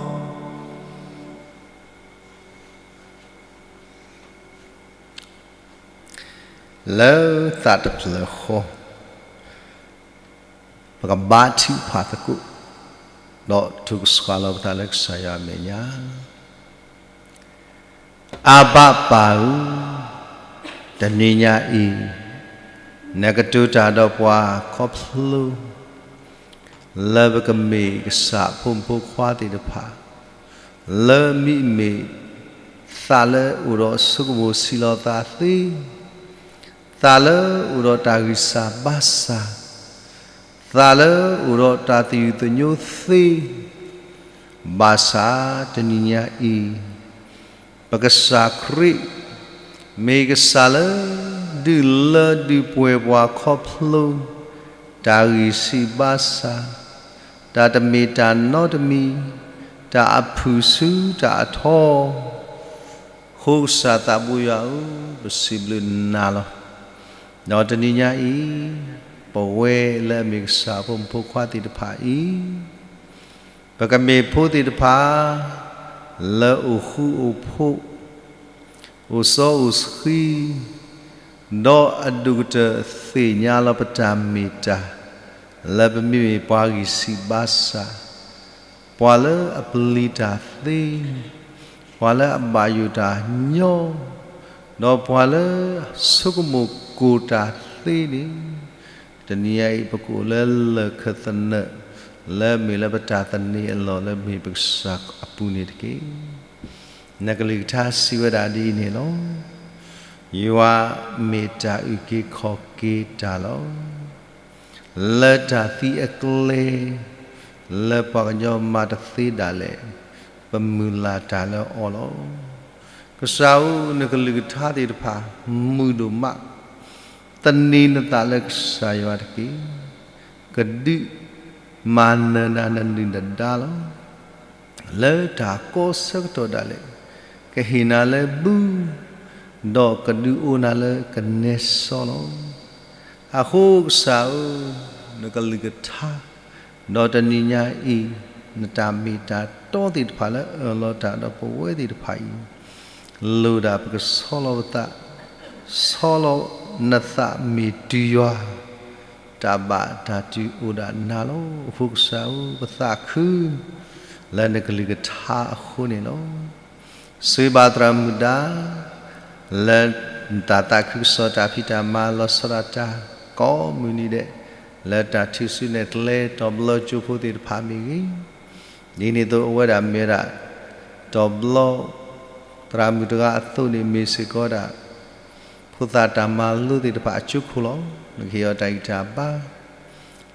လၢသးတဖျၢၣ်ဃီ ပကဘါထုကဖၣ်သကိး ဒီးထုကဆှၢလီၤပသးလၢကစၢ်ယွၤအမဲာ်ညါ. အဘၣ်ပၢ်ဧၢ, တနံၤညါအံၤ နကတိၤတၢ်ဒီးပှၤခီဖျိ လၢပကမ့ၢ်ကစၢ်အဖိမုၣ်ဖိခွါသ့ၣ်တဖၣ်, လၢမ့မ့ၢ်သးလၢအိၣ်ဒီးဆိကမိၣ်ဆံးလီၤသးသ့, သးလၢအိၣ်ဒီးတၢ်ဂံၢ်စၢ်ဘါစၢ်, သးလၢအိၣ်ဒီးတၢ်သယုၢ်သညိသ့, ဘၣ်ဆၣ်တနံၤညါအံၤ, ပကစၢ်ခရံာ် မ့ၢ်ကစၢ်လၢ ဒုးလၢဒုးပှဲၤပှၤခီဖျိ တၢ်ဂံၢ်ဆံးဘါစၢ်, တၢ်တမ့ၢ်တၢ်နီတမံၤ, တၢ်အဖုၣ်ဆူတၢ်အထီ အဃိကစၢ်သးဘိယွၤဧၢ, ပစံးဘျုးနၤလီၤ. ဒီးတနံၤညါအံၤ, ပဝဲလၢအမ့ၢ်ကစၢ်အဖိမုၣ်ဖိခွါသ့ၣ်တဖၣ်အံၤ, ပကမ့ၢ်ဖိသ့ၣ်တဖၣ် လၢအိၣ်ဃူအိၣ်ဖိး, အိၣ်စီအိၣ်ဆှံ, ဒီးအဒိၣ်ကတၢၢ်သ့ၣ်ညါလီၤပတၢ်မ့ၢ်တၢ်, လၢပမ့မ့ၢ်ပှၤဂံၢ်ဆံးဘါစၢ်, ပှၤလၢအပျံၤတၢ်သ့, ပှၤလၢအဘၣ်ယိၣ်တၢ်ညီ, ဒီးပှၤလၢအဆိကမိၣ်ကိၢ်တၢ်သ့န့ၣ်, တနံၤညါအံၤ ပကအိၣ်လၢလၢၢ်ခၢၣ်သနၢၣ် လၢအမ့ၢ်လၢပတၢ်သန့ၤအလီၢ်လၢမ့ၢ်ပကစၢ်အပူၤန့ၣ်တက့ၢ်. နကလုၢ်ကထါစံးဝဲဒၣ်ဒ်အံၤန့ၣ်လီၤ. ယွၤမ့ၢ်တၢ်အုၣ်က့ၤခီၣ်က့ၤတၢ်လီၤ. လၢတၢ်သံအကျဲ, လၢပှၤကညီမၤတသ့ဒၣ်လဲာ်, ပမုၢ်လၢ်တၢ်လၢအီၤလီၤ. ကစၢ်ဧၢ, နကလုၢ်ကထါသ့ၣ်တဖၣ် မုာ်ဒိၣ်မး, သန့ၤနသးလၢကစၢ်ယွၤတက့ၢ်. ကဒုးမၤနၢၤနၤနဒုၣ်နဒါလီၤ. လၢတၢ်ကီဆၢကတီၢ်ဒၣ်လဲာ်, ကဟ့ၣ်နၤလၢဘု, ဒီးကဒုးအိၣ်နၤလၢကနဲစီလီၤ. အဃိကစၢ်ဧၢ, နကလုၢ်ကထါ, ဒီးတနံၤညါအံၤ, နတၢ်မ့ၢ်တၢ်တီသ့ၣ်တဖၣ်လၢအၢၣ်လီၤတၢ်ဒီးပဝဲသ့ၣ်တဖၣ်အံၤ, လိၣ်ဒၣ်ပကဆီလီၤပသး, ဆီလီၤနသးမ့ၢ်တုၤယွၤ, တၢ်ဘၣ်တၢ်တုၤအိၣ်ဒၣ်နၤလီၤ. အဃိကစၢ်ဧၢ, ပသးခု လၢနကလုၢ်ကထါအဃိန့ၣ်လီၤ. ဆိၣ်ဂ့ၤဘၣ်သရၣ်မုၣ်ဒါ လၢတၢ်သးခုကစီၣ်တၢ်ဖံးတၢ်မၤလီၤဆီဒၣ်တၢ်ကိးမုၢ်နံၤဒဲး, လၢတၢ်ထုးစုနဲၣ်ကျဲတီၤဘျီကၠိဖိသ့ၣ်တဖၣ်မ့ၢ်ဂ့ၤ, ဒ်န့ၣ်အသိးအဝဲဒၣ်မ့ၢ်ဝဲဒၣ် တီၤဘျီ သရၣ်မုၣ်တဂၤအသိးန့ၣ် မ့ၢ်စ့ၢ်ကီးဝဲဒၣ် ဖိသၣ်တၢ်မၤလိသ့ၣ်တဖၣ်အကၠိခိၣ်လီၤ. နကဟ့ၣ်အီၤတၢ်ဂံၢ်တၢ်ဘါ,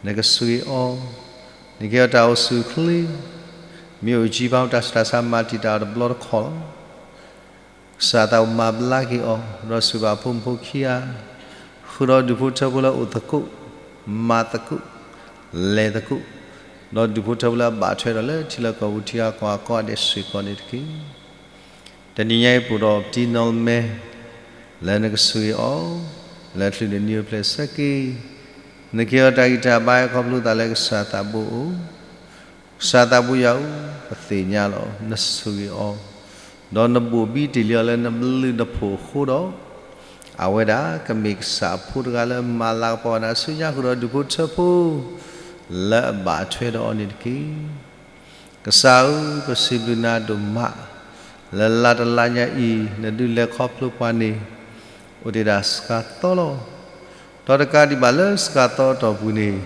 နကဆိၣ်ဂ့ၤအီၤ, နကဟ့ၣ်အီၤတၢ်အိၣ်ဆူၣ်အိၣ်ချ့, မ့ၢ်အိၣ်ကံဘါတၢ်ဆူးတၢ်ဆါမၤတံာ်တာ်အီၤတဘျီတခီၣ်လီၤ. ကစၢ်သးမၤဘျါက့ၤအီၤ, ဒီးဆိၣ်ဂ့ၤဘၣ်ဖိမုၣ်ဖိခံဂၤ, ဃုာ်ဒီးဒူၣ်ဖိထၢဖိလၢအိၣ်သကိး, မၤသကိး, လဲၤသကိး, ဒီးဒူၣ်ဖိထၢဖိလၢအဘၣ်ထွဲဒီးလၢထံလီၢ်ကီၢ်ပူၤထံဂၤကီၢ်ဂၤကိးဂၤဒဲးစ့ၢ်ကီးန့ၣ်တက့ၢ်. တနံၤညါအံၤပအိၣ်ဒီးပတံနီလမဲ, လၢနကဆိၣ်ဂ့ၤအီၤ, လၢချုးန့ၣ်နံၤအိၣ်ဖျဲၣ်ဆၢက့ၤ, နကဟ့ၣ်အီၤတၢ်ဂံၢ်တၢ်ဘါခီဖျိသးလၢကစၢ်သးဘိအိၣ်, ကစၢ်သးဘိယွၤဧၢ, ပသ့ၣ်ညါလီၤ, နဆိၣ်ဂ့ၤအီၤ, ဒီးနဘိၣ်ဘံတ့ၢ်လံအီၤလၢနဘျုးနဖှိၣ်အဃိဒီး, အဝဲဒၣ်ကမ့ၢ်ကစၢ်အဖိတဂၤလၢမၤလၤကပီၤနၤဆူညါဃုာ်ဒီးဒူၣ်ဖိထၢဖိ လၢအဘၣ်ထွဲဒီးအီၤန့ၣ်တက့ၢ်. ကစၢ်ဧၢ, ပစံးဘျုးနၤဒိၣ်မး, လၢလါတလါညါအံၤ နဒုးလဲၤခီဖျိပှၤန့ၣ် အိၣ်တ့ၢ်ဒၣ်စှၤသီလီၤ. ဒီးတကးဒံးဘၣ်လၢစှၤသီအတီၢ်ပူၤန့ၣ်,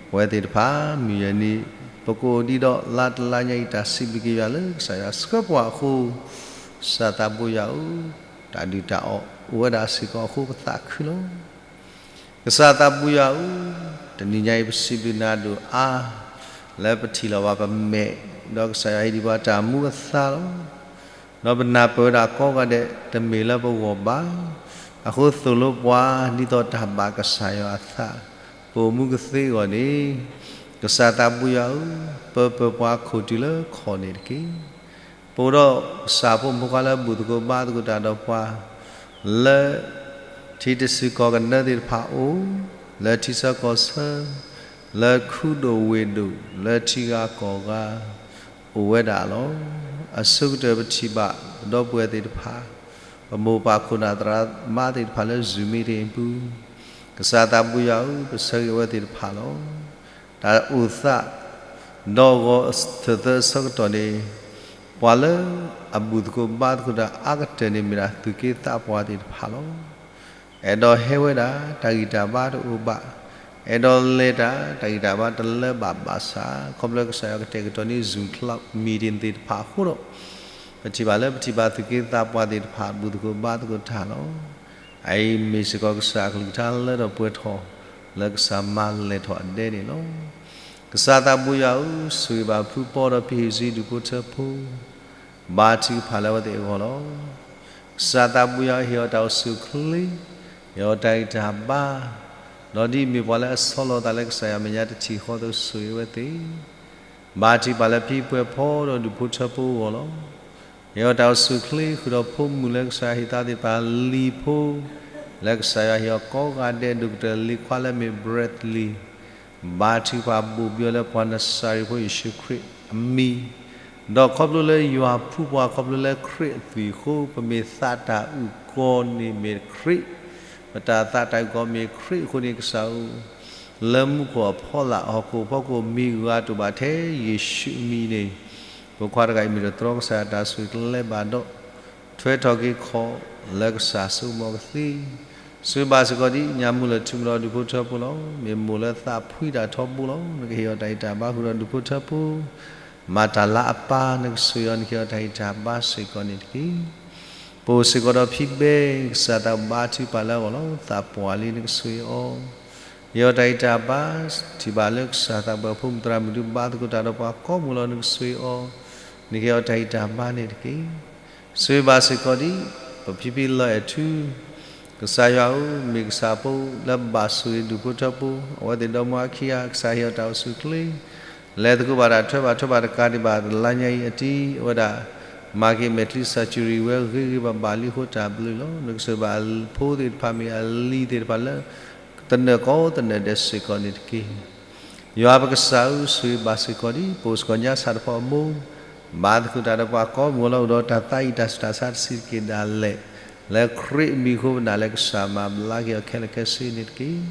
ပဝဲသ့ၣ်တဖၣ် မုၢ်ယဲၢ်နံၤ ပကအိၣ်ဒံးဒီးလါတလါညါအံၤ တၢ်စံးဘျုးက့ၤယွၤလၢကစၢ်ယွၤဆှၢပှၤအဃိ, ကစၢ်သးဘိယွၤဧၢ, တၢ်ဒုၣ်တၢ်အီၣ်အိၣ်ဝဲဒၣ်စ့ၢ်ကီးအဃိပသးခုလီၤ. ကစၢ်သးဘိယွၤဧၢ, တနံၤညါအံၤပစံးဘျုးနၤဒိၣ်အါ, လၢပထံၣ်လီၤဘၣ်ပမဲာ်, ဒီးကစၢ်ယွၤဟ့ၣ်ဒံးပှၤတၢ်မူအသါလီၤ. ဒီးပနၢ်ပၢၢ်ဝဲဒၣ်ကိးဂၤဒဲး တမ့ၢ်လၢပဂီၢ်ဘၣ်. အဃိသိၣ်လိပှၤဒ်သိးတၢ်ဘၣ်ကစၢ်ယွၤအသး, ပအိၣ်မူကသ့အဂီၢ်န့ၣ်, ကစၢ်သးဘိယွၤဧၢ, ပၢပၢၤပှၤခိၣ်တုၤလၢခီၣ်န့ၣ်တက့ၢ်. ပအိၣ်ဒီးကစၢ်ဖိမုၣ်ဖိခွါလၢဘူၣ်သကိးဘါသကိးတၢ်ဒီးပှၤ, လၢထံတစူၤကီၢ်ကနၢသ့ၣ်တဖၣ်အိၣ်, လၢထံဆၢကီၢ်ဆၢ, လၢခူဒိၣ်ဝ့ၢ်ဒိၣ်, လၢထံဂၤကီၢ်ဂၤ အိၣ်ဝဲဒၣ်လီၤ. အဆိကတၢၢ်ပထံၣ်ဘၣ်ပဒီပုၢ်ဝဲၢ်သ့ၣ်တဖၣ်, ပမိၢ်ပၢ်ခိၣ်နၢ်သရၣ်သမါသ့ၣ်တဖၣ်လၢ Zoom meeting အပူၤ, ကစၢ်သးဘိယွၤဧၢ, ပဆၢဂ့ၤအဝဲသ့ၣ်တဖၣ်လီၤ. တၢ်အိၣ်သး ဒီးဂီၤထၢၣ်သၢအဆၢကတီၢ်န့ၣ်, ပှၤလၢအဘူၣ်သကိးဘါသကိးတၢ်အါကတၢၢ်န့ၣ် မ့ၢ်ဒၣ်သူၣ်က့သးပှၢ်သ့ၣ်တဖၣ်လီၤ. အဲၣ်ဒိးဟဲဝဲဒၣ် တၢ်ဂံၢ်တၢ်ဘါတအိၣ်ဘၣ်, အဲၣ်ဒိးလဲၤတၢ် တၢ်ဂံၢ်တၢ်ဘါတလၢဘၣ်ဘၣ်ဆၣ်, ခီဖျိကစၢ်ယွၤကတဲာ်ကတီၤန့ၢ် Zoom club meeting သ့ၣ်တဖၣ်အဃိဒီး, ပထံၣ်ဘၣ်လၢပထံၣ်ဘၣ်သူၣ်က့သးပှၢ်သ့ၣ်တဖၣ် ဘူၣ်သကိးဘါသကိးတၢ်လီၤ. အအံၤမ့ၢ်စ့ၢ်ကီးကစၢ်အကလုၢ်ကထါလၢထီၣ်ပှဲၤထီၣ် လၢကစၢ်မၤလဲၢ်ထီၣ်အဒဲန့ၣ်လီၤ. ကစၢ်သးဘိယွၤဧၢ, ဆိၣ်ဂ့ၤဘၣ်ဖုပီဒီးဖံဟံၣ်ဆံးဒူၣ်ဖိထၢဖိ ဘါထုကဖၣ်လၢအဝဲသ့ၣ်အဂီၢ်လီၤ. ကစၢ်သးဘိယွၤဧၢ, ဟ့ၣ်အီၤတၢ်အိၣ်ဆူၣ်အိၣ်ချ့, ဟ့ၣ်အီၤတၢ်ဂံၢ်တၢ်ဘါ, ဒီးဒ်အမ့ၢ်ပှၤလၢအဆီလီၤအသးလၢကစၢ်ယွၤမဲာ်ညါတထံၣ်ဃီအသိး ဆိၣ်ဂ့ၤအဝဲသ့ၣ် ဘါထုကဖၣ်လၢဖံပှဲၤဖီဒီးဒူၣ်ဖိထၢဖိအဂီၢ်လီၤ. ဟ့ၣ်အီၤတၢ်အိၣ်ဆူၣ်အိၣ်ချ့ ဃုာ်ဒီးဖိမုၣ်လၢကစၢ်ယွၤဟ့ၣ်သါသ့ၣ်တဖၣ်လံၤဖိ, လၢကစၢ်ယွၤဟ့ၣ်အီၤကိးဂၤဒဲး ဒိၣ်ကတၢၢ်လံၤခွါလၢအမ့ၢ် Bradley, ဘါထုကဖၣ်ဘူးဘံအီၤလၢပှၤနစၤရ့းဖိယ့ၣ်ၡူးခရံာ်အမံၤ, ဒီးခီဖျိလၢယွၤဖှူပှၤ ခီဖျိလၢခရံာ်အသွံၣ်အဃိ ပမ့ၢ်သးတၢ်အုၣ်ကီၤန့ၣ်မ့ၢ်ခရံာ်, ပတၢ်သးတၢ်အုၣ်ကီၤမ့ၢ်ခရံာ်အဃိန့ၣ် ကစၢ်ဧၢ လၢမူခိၣ်အဖီလာ် ဟီၣ်ခိၣ်ဖီခိၣ်မံၤဂၤတအိၣ်ဘၣ်ထဲယ့ၣ်ၡူးအမံၤန့ၣ်, ဖိခွါတဂၤအံၤမ့ၢ်တတြီကစၢ်ယွၤတၢ်ဆိၣ်ဂ့ၤကလဲဘၣ်ဒီး ထွဲထီၣ်က့ၤခီၣ်လၢကစၢ်စိကမီၤကသ့, ဆိၣ်ဂ့ၤဘၣ်စ့ၢ်ကီးဒ်ညၣ်မုၢ်လၢထူၣ်ကဒီးဒူၣ်ဖိထၢဖိလီၤ. မ့ၢ်မိၢ်လၢသးဖှံတၢ်ထီဘိလီၤ. နကဟ့ၣ်အီၤတၢ်ဂံၢ်တၢ်ဘါဃုာ်ဒီးဒူၣ်ဖိထၢဖိ, မၤတၢ်လၤအပၢ် နကဆိၣ်ဂ့ၤအီၤ နကဟ့ၣ်အီၤတၢ်ဂံၢ်တၢ်ဘါစ့ၢ်ကီးန့ၣ်တက့ၢ်. ပအိၣ်စ့ၢ်ကီးဒီးဖံဘဲ ကစၢ်သးဘိယွၤဘါထုကဖၣ်လၢအဂီၢ်လီၤ. သးပှၢ်လံ နကဆိၣ်ဂ့ၤအီၤ, ဟ့ၣ်အီၤတၢ်ဂံၢ်တၢ်ဘါ, ထံၣ်ဘၣ်လၢကစၢ်သးဘိယွၤဖိမုၣ်သရၣ်မုၣ်ဒုးဘါသကိးတၢ်ဒီးပှၤကိးမုၢ်လီၤ နကဆိၣ်ဂ့ၤအီၤ, နကဟ့ၣ်အီၤတၢ်ဂံၢ်တၢ်ဘါန့ၣ်တက့ၢ်. ဆိၣ်ဂ့ၤဘၣ်စ့ၢ်ကီးဒ် ပဖံဖံလီၤအဲၣ်ထူ ကစၢ်ယွၤဧၢ, မ့ၢ်ကစၢ်ဖိလၢဘၣ်ဆိၣ်ဂ့ၤဒူၣ်ဖိထၢဖိ, အဝဲသ့ၣ်ဒီမါအခံဂၤ ကစၢ်ဟ့ၣ်အီၤတၢ်အိၣ်ဆူၣ်အိၣ်ချ့, လဲၤသကိးဘၣ်တၢ်ထွဲဘၣ်ထွဲဘၣ်တကးဒံးဘၣ် တလါညါအံၤအတံၤ အဝဲဒၣ် မၤက့ၤမဲာ်ချံ surgery ဝဲဂ့ၤဂ့ၤဘၣ်ဘၣ်လံအဃိတၢ်ဘျုးလီၤ. နကဆိၣ်ဂ့ၤဘၣ်အဖိသ့ၣ်တဖၣ်မ့ၢ်အလံၤသ့ၣ်တဖၣ်လၢ သနၢၣ်ကိးသနၢၣ်ဒဲးစ့ၢ်ကီးန့ၣ်တက့ၢ်. ယွၤပကစၢ်ဧၢ, ဆိၣ်ဂ့ၤဘၣ်စ့ၢ်ကီးဒ် ပအိၣ်စ့ၢ်ကီးညါဆၣ်တဖီအမိၢ်, ဘါသကိးတၢ်ဒီးပှၤကိးမုၢ်လီၤ အိၣ်ဒီးတၢ်သးအံၣ်တၢ်ဆူးတၢ်ဆါတဆံးတက့ၢ်ဒၣ်လဲာ်, လၢခရံာ်အမံၤအဃိပနာ်လၢကစၢ်မၤဘျါက့ၤအီၤခဲလၢာ်ခဲဆ့န့ၣ်တက့ၢ်.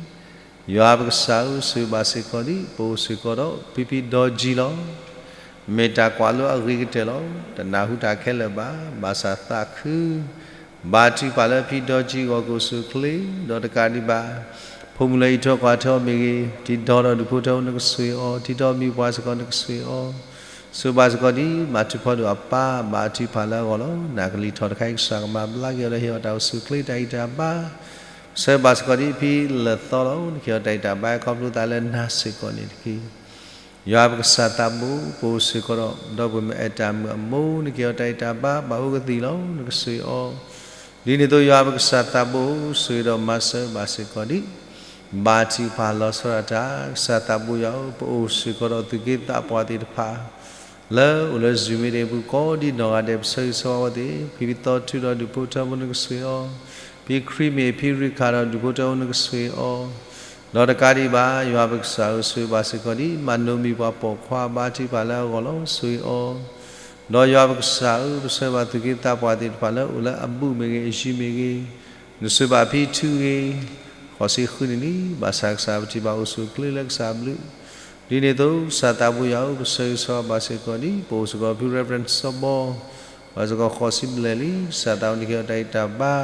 ယွၤပကစၢ်ဧၢ, ဆိၣ်ဂ့ၤဘၣ်စ့ၢ်ကီးဒ် ပအိၣ်စ့ၢ်ကီးဒီးဖံဖံဒီကၠံလီၤ. မ့ၢ်တၢ်ကွၢ်လိအဂ့ၤကတၢၢ်လီၤ. တနၢ်ဟူတၢ်ခဲလၢာ်ဘၣ်, ဘၣ်ဆၣ်သးခု ဘါထုကဖၣ်လၢဖံဒီကၠံအဂီၢ် ကအိၣ်ဆူၣ်အိၣ်ချ့, ဒီးတကးဒံးဘၣ် ဖိမုၣ်လၢအံးထွဲကွၢ်ထွဲအီၤမ့ၢ်ဂ့ၤ, တံၤဒီဒီးဒူၣ်ဖိထၢဖိ နကဆိၣ်ဂ့ၤအီၤ, တံၤဒီမံၤပှၢ်စ့ၢ်ကီး နကဆိၣ်ဂ့ၤအီၤ, ဆိၣ်ဂ့ၤဘၣ်စ့ၢ်ကီးဒ် မၤထူဖီဒိၣ်အပၢ် ဘါထုကဖၣ်လၢအဂီၢ်လီၤ. နကလံၤထီၣ်တခါအံၤ ကစၢ်ကမၤဘျါက့ၤအီၤဒီး ဟ့ၣ်အီၤတၢ်အိၣ်ဆူၣ်အိၣ်ချ့တၢ်ဂံၢ်တၢ်ဘါ, ဆိၣ်ဂ့ၤဘၣ်စ့ၢ်ကီးဒ်ဖံလၢာ်သီလီၤ. နကဟ့ၣ်အီၤတၢ်ဂံၢ်တၢ်ဘါ ခီဖျိသးလၢနၤစ့ၢ်ကီးန့ၣ်တက့ၢ်. ယွၤပကစၢ်သးဘိ, ပအိၣ်စ့ၢ်ကီးဒီး ဒီပုၢ်ဝဲၢ်မ့ၢ်အဲၣ်တၢ်မုာ်အမိၢ် နကဟ့ၣ်အီၤတၢ်ဂံၢ်တၢ်ဘါ ဘၣ်အိၣ်ကသံၣ်လီၤ. နကဆိၣ်ဂ့ၤအီၤ, ဒ်န့ၣ်အသိး ယွၤပကစၢ်သးဘိ, ဆိၣ်ဂ့ၤဒီးမၤစၢၤဘၣ်စ့ၢ်ကီးဒ် ဘါထုကဖၣ်လီၤဆီဒၣ်တၢ် ကစၢ်သးဘိယွၤဧၢ, ပအိၣ်စ့ၢ်ကီးဒီးသူၣ်က့သးပှၢ်သ့ၣ်တဖၣ် လၢအိၣ်လၢ Zoom မ့ၢ်ဒၣ်ပူၤကိးဒ်နီၢ်ဂၤဒဲး ပဆၢဂ့ၤဆၢဝါအဝဲသ့ၣ်, ဖံဖံသီထူဒီးဒူၣ်ဖိထၢဖိ နကဆိၣ်ဂ့ၤအီၤ, ဖံခရံာ်မ့ၢ်ဖံရ့ခၣ်ဒီးဒူၣ်ဖိထၢဖိ နကဆိၣ်ဂ့ၤအီၤ, ဒီးတကးဒံးဘၣ် ယွၤပကစၢ်ဧၢ, ဆိၣ်ဂ့ၤဘၣ်စ့ၢ်ကီးဒ် မၤနိမံၤပှၤပိာ်ခွါ ဘါထုကဖၣ်လၢအဂီၢ်လီၤ. ဆိၣ်ဂ့ၤအီၤ, ဒီးယွၤပကစၢ်ဧၢ, ပဆၢဂ့ၤဘၣ်သူၣ်က့သးပှၢ်သ့ၣ်တဖၣ်လၢအိၣ်လၢအဘူးမ့ၢ်ဂ့ၤ အယံၤမ့ၢ်ဂ့ၤ, နဆိၣ်ဂ့ၤဘၣ်ဖံထူဂ့ၤ, ဃိးဆံဃုနံၣ်လံ, ဘၣ်ဆၣ်ကစၢ် ပထံၣ်ဘၣ်အိၣ်ဆူၣ်အိၣ်ချ့လၢကစၢ်ဘျုး, ဒ်န့ၣ်အသိး ကစၢ်သးဘိယွၤဧၢ, ပဆၢဂ့ၤဆၢဝါဘၣ်စ့ၢ်ကီးဒ် ပအိၣ်စ့ၢ်ကီးဖံ Reverend စီၤဘီ ဘၣ်စ့ၢ်ကီးဃိးဆံဘျဲၣ်လံ, ကစၢ်သးဘိ နကဟ့ၣ်အီၤတၢ်ဂံၢ်တၢ်ဘါ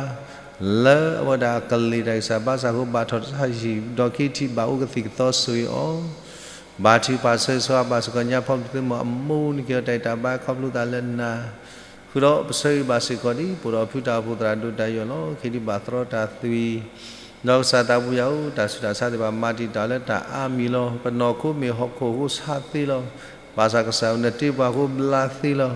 လၢအဝဲဒၣ်ကလံၤတၢ်ဂံၢ်စၢ်ဘါစၢ်အဃိ ဘၣ်ထီၣ်တၢ်ဆါဟံၣ် ဒီးခံထံၣ်ဘၣ်အိၣ်ကသံၣ်ကသီ ဆိၣ်ဂ့ၤအီၤ, ဘါထုကဖၣ်ဆၢဂ့ၤဆၢဝါဘၣ်စ့ၢ်ကီး ညါဖီမုၣ်သုမီၤအမိၢ် နကဟ့ၣ်အီၤတၢ်ဂံၢ်တၢ်ဘါ ခီဖျိသးလၢနၤ, ဃုာ်ဒီးပဆၢဂ့ၤဘၣ်စ့ၢ်ကီးဒ် ပအိၣ်ဒီးဖုတၢ်အိၣ်ဖှိၣ်သရၣ်ဒိၣ်တၢ်ယိာ်လီၤ ခံဒုးဘၣ်သရီတၢ်သွံၣ်, ဒီးကစၢ်သးဘိယွၤဧၢ, တၢ်ဆူးတၢ်ဆါသ့ၣ်တဖၣ် မၤတံာ်တာ်လၢတၢ်အါမံၤလီၤ. ပနီၢ်ခိမ့ၢ်ဟီၣ်ခိၣ်အဃိဆါသ့လီၤ. ဘၣ်ဆၣ်ကစၢ်ဧၢ, နတ့ပှၤအဃိဘျါသ့လီၤ.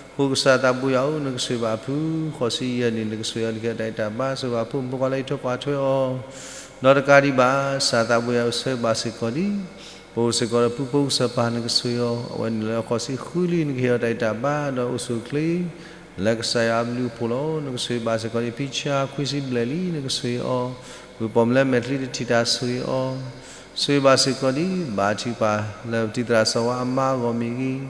အဃိကစၢ်သးဘိယွၤဧၢ, နကဆိၣ်ဂ့ၤဘၣ်ဖု ဃိးဆံယဲၢ်နံၣ်, နကဆိၣ်ဂ့ၤအီၤ နကဟ့ၣ်အီၤတၢ်ဂံၢ်တၢ်ဘါ, ဆိၣ်ဂ့ၤဘၣ်ဖိမုၣ်ဖိခွါလၢအံးထွဲကွၢ်ထွဲအီၤ, ဒီးတကးဒံးဘၣ် ကစၢ်သးဘိယွၤဧၢ, ဆၢဂ့ၤဘၣ်စ့ၢ်ကီးဒ် ပအိၣ်စ့ၢ်ကီးဒီးဖုဖိကစၢ်ပၢ် နကဆိၣ်ဂ့ၤအီၤ, အဝဲန့ၣ်လၢဃိးဆံဃုလံ, နကဟ့ၣ်အီၤတၢ်ဂံၢ်တၢ်ဘါ ဒီးအိၣ်ဆူၣ်အိၣ်ချ့ လၢကစၢ်ယွၤအဘျုးအဖှိၣ်လီၤ. နကဆိၣ်ဂ့ၤဘၣ်စ့ၢ်ကီးဒ် ဖံဆါ ခွံဆံဘျဲၣ်လံ, နကဆိၣ်ဂ့ၤအီၤ, ဝံၤပိာ်မုၣ်လၢမဲာ်ချံတထံၣ်တၢ် ဆိၣ်ဂ့ၤအီၤ, ဆိၣ်ဂ့ၤဘၣ်စ့ၢ်ကီးဒ် ဘါထုကဖၣ်လၢပတံၤသရၣ်စီၤဝါအမါအဂီၢ်မ့ၢ်ဂ့ၤ,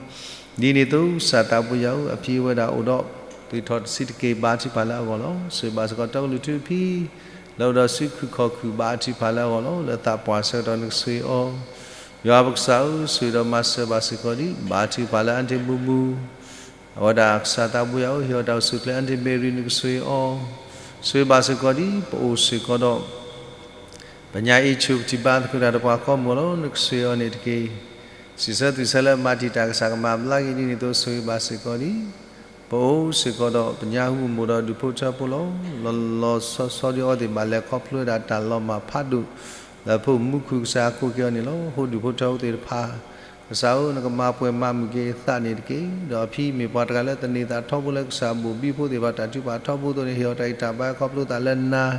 ဒ်န့ၣ်အသိး ကစၢ်သးဘိယွၤဧၢ, အဖံအဝဲဒၣ်အိၣ်ဒီး သွံၣ်ထီၣ်တဆံးတက့ၢ် ဘါထုကဖၣ်လၢအဂီၢ်လီၤ. ဆိၣ်ဂ့ၤဘၣ်စ့ၢ်ကီး တီကလုၢ်ထူအဖံ လၢအိၣ်ဒီးစုခုၣ်ခီၣ်ခုၣ် ဘါထုကဖၣ်လၢအဂီၢ်လီၤ. လၢသးပှၢ်ဆၢကတီၢ် နကဆိၣ်ဂ့ၤအီၤ, ယွၤပကစၢ်ဧၢ, ဆိၣ်ဂ့ၤဒီးမၤစၢၤဘၣ်စ့ၢ်ကီးဒ် ဘါထုကဖၣ်လၢ အၣ်တ့ၣ်မူမူ အဝဲဒၣ်ကစၢ်သးဘိယွၤဧၢ, ဟ့ၣ်အီၤတၢ်အိၣ်ဆူၣ်အိၣ်ချ့, အၣ်တ့ၣ်မ့ရံ နကဆိၣ်ဂ့ၤအီၤ, ဆိၣ်ဂ့ၤဘၣ်စ့ၢ်ကီးဒ် ပအိၣ်စ့ၢ်ကီးဒီး ပညါအ့ၣ်ဆူၣ် ပထံၣ်ဘါသကိးတၢ်ဒီးပှၤကိးမုၢ်လီၤ. နကဆိၣ်ဂ့ၤအီၤန့ၣ်တက့ၢ်. စံးဆၢသွံၣ်ဆၢလၢမၤတံာ်တာ် ကစၢ်ကမၤဘျါက့ၤ ဒ်န့ၣ်အသိး ဆိၣ်ဂ့ၤဘၣ်စ့ၢ်ကီးဒ် ပအိၣ်စ့ၢ်ကီးဒီးပညါဟူမိၢ်ဒီးဒူၣ်ဖိထၢဖိလီၤ. လီၤလီၤဆီဆီဒ်အဝဲသ့ၣ်ဘၣ်လဲၤခီဖျိဝဲဒၣ်တၢ်လီၤမၢ်ဖးဒိၣ် လၢပမူခိၣ်ကစၢ်အကိးက့ၤအီၤန့ၣ်လီၤ. အဃိဒူၣ်ဖိထၢဖိသ့ၣ်တဖၣ် ကစၢ်ဧၢ နကမၤပှဲၤမၤမုာ်က့ၤသးန့ၣ်တက့ၢ်. ဒီးအဖံမ့ၢ်ပှၤတဂၤလၢသန့ၤသးထီဘိလၢကစၢ်ဘိၣ်ဘံဖိသ့ၣ်တဖၣ်တၢ်ထုကဖၣ်ထီဘိအသိးန့ၣ် ဟ့ၣ်အီၤတၢ်ဂံၢ်တၢ်ဘါခီဖျိသးလၢနၤ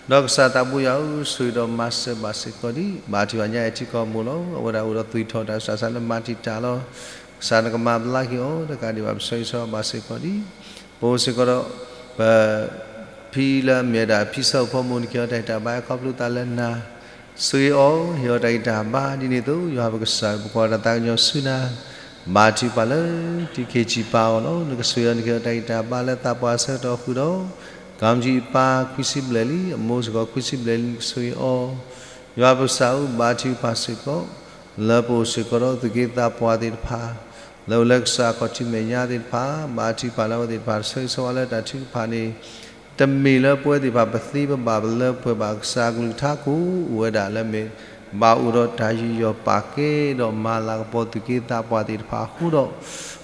ဒီးကစၢ်သးဘိယွၤဧၢ, ဆိၣ်ဂ့ၤဒီးမၤစၢၤဘၣ်စ့ၢ်ကီးဒံး, ဘါထုကဖၣ်ညါအဲၣ်ထံကီၢ်မိၢ်လီၤ. အဝဲဒၣ်အိၣ်ဒီးသွံၣ်ထီၣ်တၢ်ဆးဆးလၢမၤတံာ်တာ်လီၤ. ကစၢ်နကမၤဘျါက့ၤအီၤ, တကးဒံးဘၣ်ပဆၢဂ့ၤဆၢဝါဘၣ်စ့ၢ်ကီးဒံး, ပအိၣ်စ့ၢ်ကီးဒီး ပ ဖံလၢအမ့ၢ်ဝဲဒၣ်ဖံဆၢဖိမိၢ်န့ၣ် ကဟ့ၣ်အီၤတၢ်ဂံၢ်တၢ်ဘါခီဖျိသးလၢနၤ, ဆိၣ်ဂ့ၤအီၤ, ဟ့ၣ်အီၤတၢ်ဂံၢ်တၢ်ဘါဒ်န့ၣ်အသိး, ယွၤပကစၢ်ဧၢ, ပကွၢ်တၢ်သးကညီၤဆူနၤ, ဘါထုကဖၣ်လၢ တံၤခ့ၣ်စံၣ်ပၢ်အဂီၢ်လီၤ. နကဆိၣ်ဂ့ၤအီၤ, နကဟ့ၣ်အီၤတၢ်ဂံၢ်တၢ်ဘါလၢသးပှၢ်ဆၢကတီၢ်ဃုာ်ဒီး ကီၤမံၣ်အံၤအပၢ်ခွံဆံဘျဲၣ်လံ, အမိၢ်စ့ၢ်ကီးခွံဆံဘျဲၣ်လံ, နကဆိၣ်ဂ့ၤအီၤ, ယွၤပကစၢ်ဧၢ, ဘါထုကဖၣ်စ့ၢ်ကီး လၢပအိၣ်စ့ၢ်ကီးဒီးသူၣ်က့သးပှၢ်သ့ၣ်တဖၣ်, လၢအိၣ်လၢကစၢ်ခီၣ်ထံးမဲာ်ညါသ့ၣ်တဖၣ်, ဘါထုကဖၣ်လၢအဝဲသ့ၣ်တဖၣ် ဆၢဂ့ၤဆၢဝါလၢတၢ်ထုကဖၣ်န့ၣ် တမ့ၢ်လၢပဝဲသ့ၣ်တဖၣ်ပသ့ပဘၣ်ပလၢပှဲၤဘၣ်, ကစၢ်အကလုၢ်ကထါကအိၣ်ဝဲဒၣ်လၢမ့ၢ် ဘၣ်အိၣ်ဒီးတၢ်ယူးယီၣ်ပာ်ကဲဒီးမၤလၤကပီၤသူၣ်က့သးပှၢ်သ့ၣ်တဖၣ်အဃိဒီး,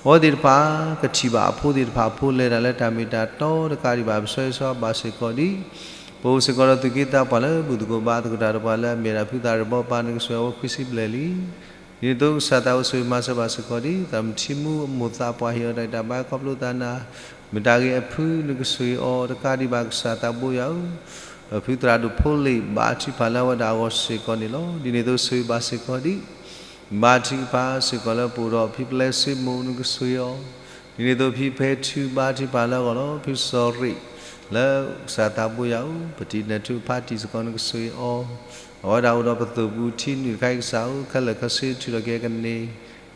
အဝဲသ့ၣ်တဖၣ် ကထံၣ်ဘၣ်အဖိသ့ၣ်တဖၣ်အဖိလဲၤတၢ်လၢတၢ်မ့ၢ်တၢ်တီ, တကးဒံးဘၣ်ပဆၢဂ့ၤဆၢဝါဘၣ်စ့ၢ်ကီးဒံး, ပအိၣ်စ့ၢ်ကီးဒီးသူၣ်က့သးပှၢ်လၢဘူၣ်သကိးဘါသကိးတၢ်ဒီးပှၤလၢအမ့ၢ်ဝဲဒၣ်ဖုသးရ့ၣ်ဘီပၢ် နကဆိၣ်ဂ့ၤအဝဲခွံဆံဘျဲၣ်လံ. ဒ်န့ၣ်အသိးကစၢ်သးဘိယွၤဆိၣ်ဂ့ၤမၤစၢၤဘၣ်စ့ၢ်ကီးဒံး, သရၣ်မုၣ်ထံမူအမိၢ်သးပှၢ် ဟ့ၣ်အီၤတၢ်ဂံၢ်တၢ်ဘါခီဖျိသးနၤ, မ့ၢ်တၢ်ဂ့ၢ်အဖု နကဆိၣ်ဂ့ၤအီၤ, တကးဒံးဘၣ်ကစၢ်သးဘိယွၤဧၢ, ပဖုသရၣ်ဒိၣ်ဖိလ့ၣ် ဘါထုကဖၣ်လၢအဝဲဒၣ်အဂီၢ်စ့ၢ်ကီးန့ၣ်လီၤ. ဒ်န့ၣ်အသိးဆိၣ်ဂ့ၤဘၣ်စ့ၢ်ကီးဒံး, ဘါထုကဖၣ်စ့ၢ်ကီးလၢပအိၣ်ဒီးဖံပျဲစ့မိၣ် နကဆိၣ်ဂ့ၤအီၤ, ဒ်န့ၣ်အသိးဖံဖဲထူ ဘါထုကဖၣ်လၢအဂီၢ်လီၤ. ဖုစီၤရ့ၣ် လၢကစၢ်သးဘိယွၤဧၢ, ပတံၤနၢၤထူဖါတံၢ်စ့ၢ်ကီး နကဆိၣ်ဂ့ၤအီၤ, အဝဲဒၣ်အိၣ်ဒီးပသိၣ်ပူၤထံနုာ်တခါအံၤကစၢ်ဧၢ, ခဲလၢာ်ခဲဆ့ထုးထီၣ်က့ၤအကန့ၢ်,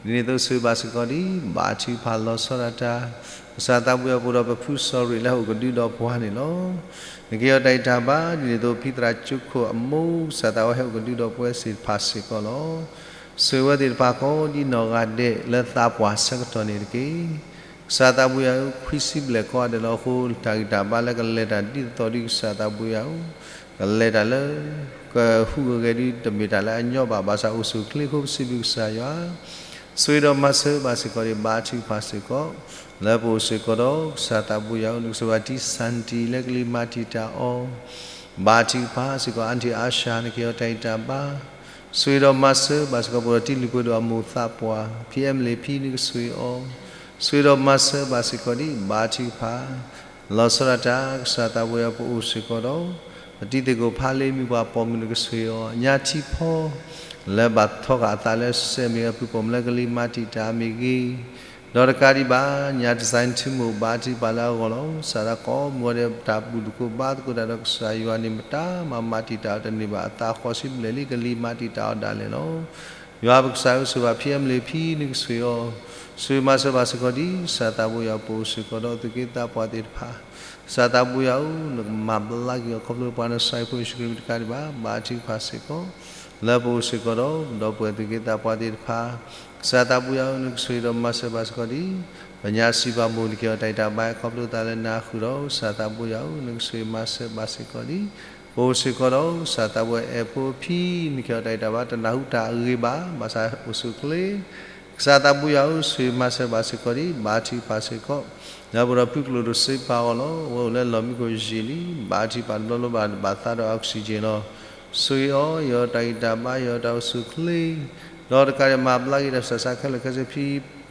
ဒ်န့ၣ်အသိးဆိၣ်ဂ့ၤဘၣ်စ့ၢ်ကီးဒံး, ဘါထုကဖၣ်လီၤဆီဒၣ်တၢ်, ကစၢ်သးဘိယွၤပအိၣ်ဒီးပဖုစီၤရ့ၣ်လၢဟဲအိၣ်ကဒုဒီးပှၤန့ၣ်လီၤ. နကဟ့ၣ်အီၤတၢ်ဂံၢ်တၢ်ဘါ, ဒ်န့ၣ်အသိးဖံသရၣ်ကၠိခိၣ်အမိၢ် ကစၢ်သးဘိယွၤဟဲအိၣ်ကဒုဒီးပဝဲသ့ၣ်တဖၣ်စ့ၢ်ကီးလီၤ. ဆိၣ်ဂ့ၤဝဲသ့ၣ်တဖၣ်ကိးဒ်နီၢ်ဂၤဒဲးလၢသးပှၢ်ဆၢကတီၢ်န့ၣ်တက့ၢ်. ကစၢ်သးဘိယွၤဧၢ, ခွံဆံဘျဲ၁ံၣ်ကိးဂၤဒဲးလီၤ. အဃိတၢ်ဂံၢ်တၢ်ဘါလၢကလဲၤတၢ်ဒ်သိးဒ်ကစၢ်သးဘိယွၤဧၢ, ကလဲၤတၢ်လၢ ကဟူးဂဲၤဒ်တမ့ၢ်တၢ်လၢအညီဘၣ်, ဘၣ်ဆၣ်အိၣ်ဆူၣ်အိၣ်ချ့အဃိ ပစံးဘျုးကစၢ်ယွၤ, ဆိၣ်ဂ့ၤဒီးမၤစၢၤဘၣ်စ့ၢ်ကီးဒံး, ဘါထုကဖၣ်စ့ၢ်ကီး, လၢပအိၣ်စ့ၢ်ကီးဒီးကစၢ်သးဘိယွၤဧၢ, နကဆိၣ်ဂ့ၤဘၣ်တံၤစၣ်တံၤလၢကလံၤမၤတံာ်တာ်အီၤ, ဘါထုကဖၣ်စ့ၢ်ကီး အၣ်ထံၣ်အါရှၢ် နကဟ့ၣ်အီၤတၢ်ဂံၢ်တၢ်ဘါ, ဆိၣ်ဂ့ၤဒီးမၤစၢၤဘၣ်စ့ၢ်ကီး ပအိၣ်ဒီးတံၤလွံၢ်ပှဲၤဒိၣ်အမိၢ်သးပှၢ်, ဖံအဲမလ့ၣ်ဖံ နကဆိၣ်ဂ့ၤအီၤ, ဆိၣ်ဂ့ၤဒီးမၤစၢၤဘၣ်စ့ၢ်ကီးဒံး, ဘါထုကဖၣ် လီၤဆီဒၣ်တၢ်, ကစၢ်သးဘိယွၤ ပအိၣ်စ့ၢ်ကီးဒီး ပတံၤသကိးဖးလ့ မံၤပှၢ်ပိာ်မုၣ် နကဆိၣ်ဂ့ၤအီၤ, ညါထံဖီ လၢဘၣ်ထီဃာ်အသးလၢစဲးမ့ၢ်ဂ့ၤ အပုၢ်ပိာ်မုၣ်လၢကလံၤမၤတံာ်တာ်မ့ၢ်ဂ့ၤ, ဒီးတကးဒံးဘၣ် ညါတစဲးထူမိၢ် ဘါထုကဖၣ်လၢအဂီၢ်လီၤ. စးထီၣ်ကိးမုၢ်ဂီၤဒဲး တၢ်ဘူၣ်သကိးဘါသကိးတၢ်ဒီးကစၢ်ယွၤန့ၣ် မတၤမၤမၤတံာ်တာ်အီၤတန့ၢ်ဘၣ်, အသးဃိးဆံဘျဲၣ်လံ ကလံၤမၤတံာ်တာ်အီၤဒၣ်လဲာ်လီၤ. ယွၤပကစၢ်ဧၢ, ဆိၣ်ဂ့ၤဘၣ်ဖံအဲမလ့ၣ်ဖံ နကဆိၣ်ဂ့ၤအီၤ, ဆိၣ်ဂ့ၤမၤစၢၤဘၣ်စ့ၢ်ကီးဒံး, ကစၢ်သးဘိယွၤ ပအိၣ်စ့ၢ်ကီးဒီးသူၣ်က့သးပှၢ်သ့ၣ်တဖၣ်, ကစၢ်သးဘိယွၤဧၢ, နကမၤဘျါက့ၤအီၤခီဖျိပှၤနဆှၢဖိယ့ၣ်ၡူးခရံာ်မံၤတကးဒံးဘၣ်, ဘါထုကဖၣ်စ့ၢ်ကီး, လၢပအိၣ်စ့ၢ်ကီးဒီး ဒီပုၢ်ဝဲၢ်သူၣ်က့သးပှၢ်သ့ၣ်တဖၣ်, ကစၢ်သးဘိယွၤဧၢ, နကဆိၣ်ဂ့ၤဒီးမၤစၢၤဘၣ်စ့ၢ်ကီးဒံး, ပညါစံးပာ်မိၢ် နကဟ့ၣ်အီၤတၢ်ဂံၢ်တၢ်ဘါခီဖျိသးလၢနၤဃုာ်ဒီး, ကစၢ်သးဘိယွၤဧၢ, နကဆိၣ်ဂ့ၤမၤစၢၤဘၣ်စ့ၢ်ကီးဒံး, ပအိၣ်စ့ၢ်ကီးဒီး ကစၢ်သးဘိယွၤအဲၣ်ဖိအဖံ, နကဟ့ၣ်အီၤတၢ်ဂံၢ်တၢ်ဘါ တနၢ်ဟူတၢ်အဂ့ၤဘၣ်, ဘၣ်ဆၣ်အိၣ်ဆူၣ်အိၣ်ချ့ ကစၢ်သးဘိယွၤဧၢ, ဆိၣ်ဂ့ၤမၤစၢၤဘၣ်စ့ၢ်ကီးဒံး, ဘါထုကဖၣ်စ့ၢ်ကီး, လၢပအိၣ်ဒီးဖုကျိၣ်ဒိၣ်စ့ပၢ်အဂီၢ်လီၤ. အဝဲအိၣ်လၢလီၢ်မံခိၣ်ယံာ်လံ, ဘါထုကဖၣ်တဘျီဘျီဘၣ်သးဒီး oxygen လီၤ. ဆိၣ်ဂ့ၤအီၤ, ဟ့ၣ်အီၤတၢ်ဂံၢ်တၢ်ဘါ, ဟ့ၣ်အီၤတၢ်အိၣ်ဆူၣ်အိၣ်ချ့, ဒီးတကးဒံးမၤဘျါက့ၤတၢ်ဆးဆးခဲလၢာ်ခဲဆ့ဖံ,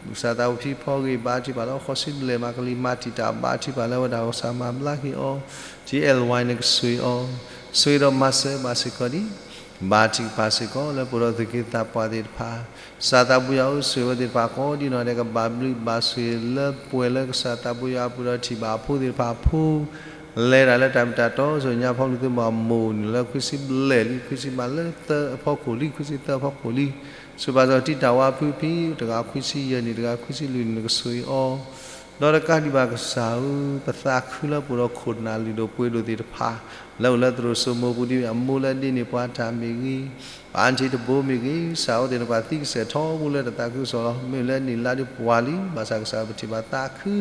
ကစၢ်သးဘိဖံဖီဂ့ၤ, ဘါထုကဖၣ်လၢ ဃိးဆံဘျဲၣ်မး ကလံၤမၤတံာ်တာ်, ဘါထုကဖၣ်လၢအဝဲဒၣ်ကစၢ်မၤဘျါက့ၤအီၤ, ထံအဲလ်ဝါ နကဆိၣ်ဂ့ၤအီၤ, ဆိၣ်ဂ့ၤဒီးမၤစၢၤဘၣ်စ့ၢ်ကီးဒံး ဘါထုကဖၣ်စ့ၢ်ကီး လၢပအိၣ်ဒီးသူၣ်က့သးပှၢ်သ့ၣ်တဖၣ်, ကစၢ်သးဘိယွၤဧၢ, ဆိၣ်ဂ့ၤဝဲသ့ၣ်တဖၣ်ကိးဒ်နီၢ်ဂၤဒဲး ကဘၣ်ဘျုးဘၣ်ဆိၣ်ဂ့ၤလၢပှဲၤလၢကစၢ်သးဘိယွၤအပူၤဒီးထံၣ်ဘၣ်အဖိသ့ၣ်တဖၣ်အဖိ, လဲၤတၢ်လၢတၢ်မ့ၢ်တၢ်တီ, ဆူညါဖီလူၤသုးမီၤအမိၢ်န့ၣ်လၢခွံဆံဘျဲၣ်လံ, ခွံဆံမးလၢသၢအဖီခိၣ်လံ, ခွံဆံသၢအဖီခိၣ်လံ, ဆိၣ်ဂ့ၤဘၣ်စ့ၢ်ကီးတံၤတၢ်ဝါဖုဖံ, တဂၤခွံဆံယဲၢ်နံၣ်, တဂၤခွံဆံလွံၢ်နံၣ်, နကဆိၣ်ဂ့ၤအီၤ ဒီးတကးဒံးဘၣ်ကစၢ်ဧၢ, ပသးခုလၢပအိၣ်ဒီးခိၣ်နၢ်လုၢ်ဒိၣ်ပှ့ၤဒိၣ်သ့ၣ်တဖၣ်, လၢအိၣ်လၢသရိာ်စိမိပူၤဒ်အမိၢ်လၢအဒ့န့ၢ်ပှၤတၢ်မ့ၢ်ဂ့ၤ, ပၢ်အၣ်ထံၣ်တဘိမ့ၢ်ဂ့ၤ, ကစၢ်အဝဲသ့ၣ်န့ၣ်ပှၤသံကစဲာ်ထီဘိလၢတၢ်သးခုကစီၣ်လီၤ. မ့ၢ်လၢနံၣ်လါဒ်ပှၤလံ, ဘၣ်ဆၣ်ကစၢ်ပထံၣ်ဘၣ်သးခု,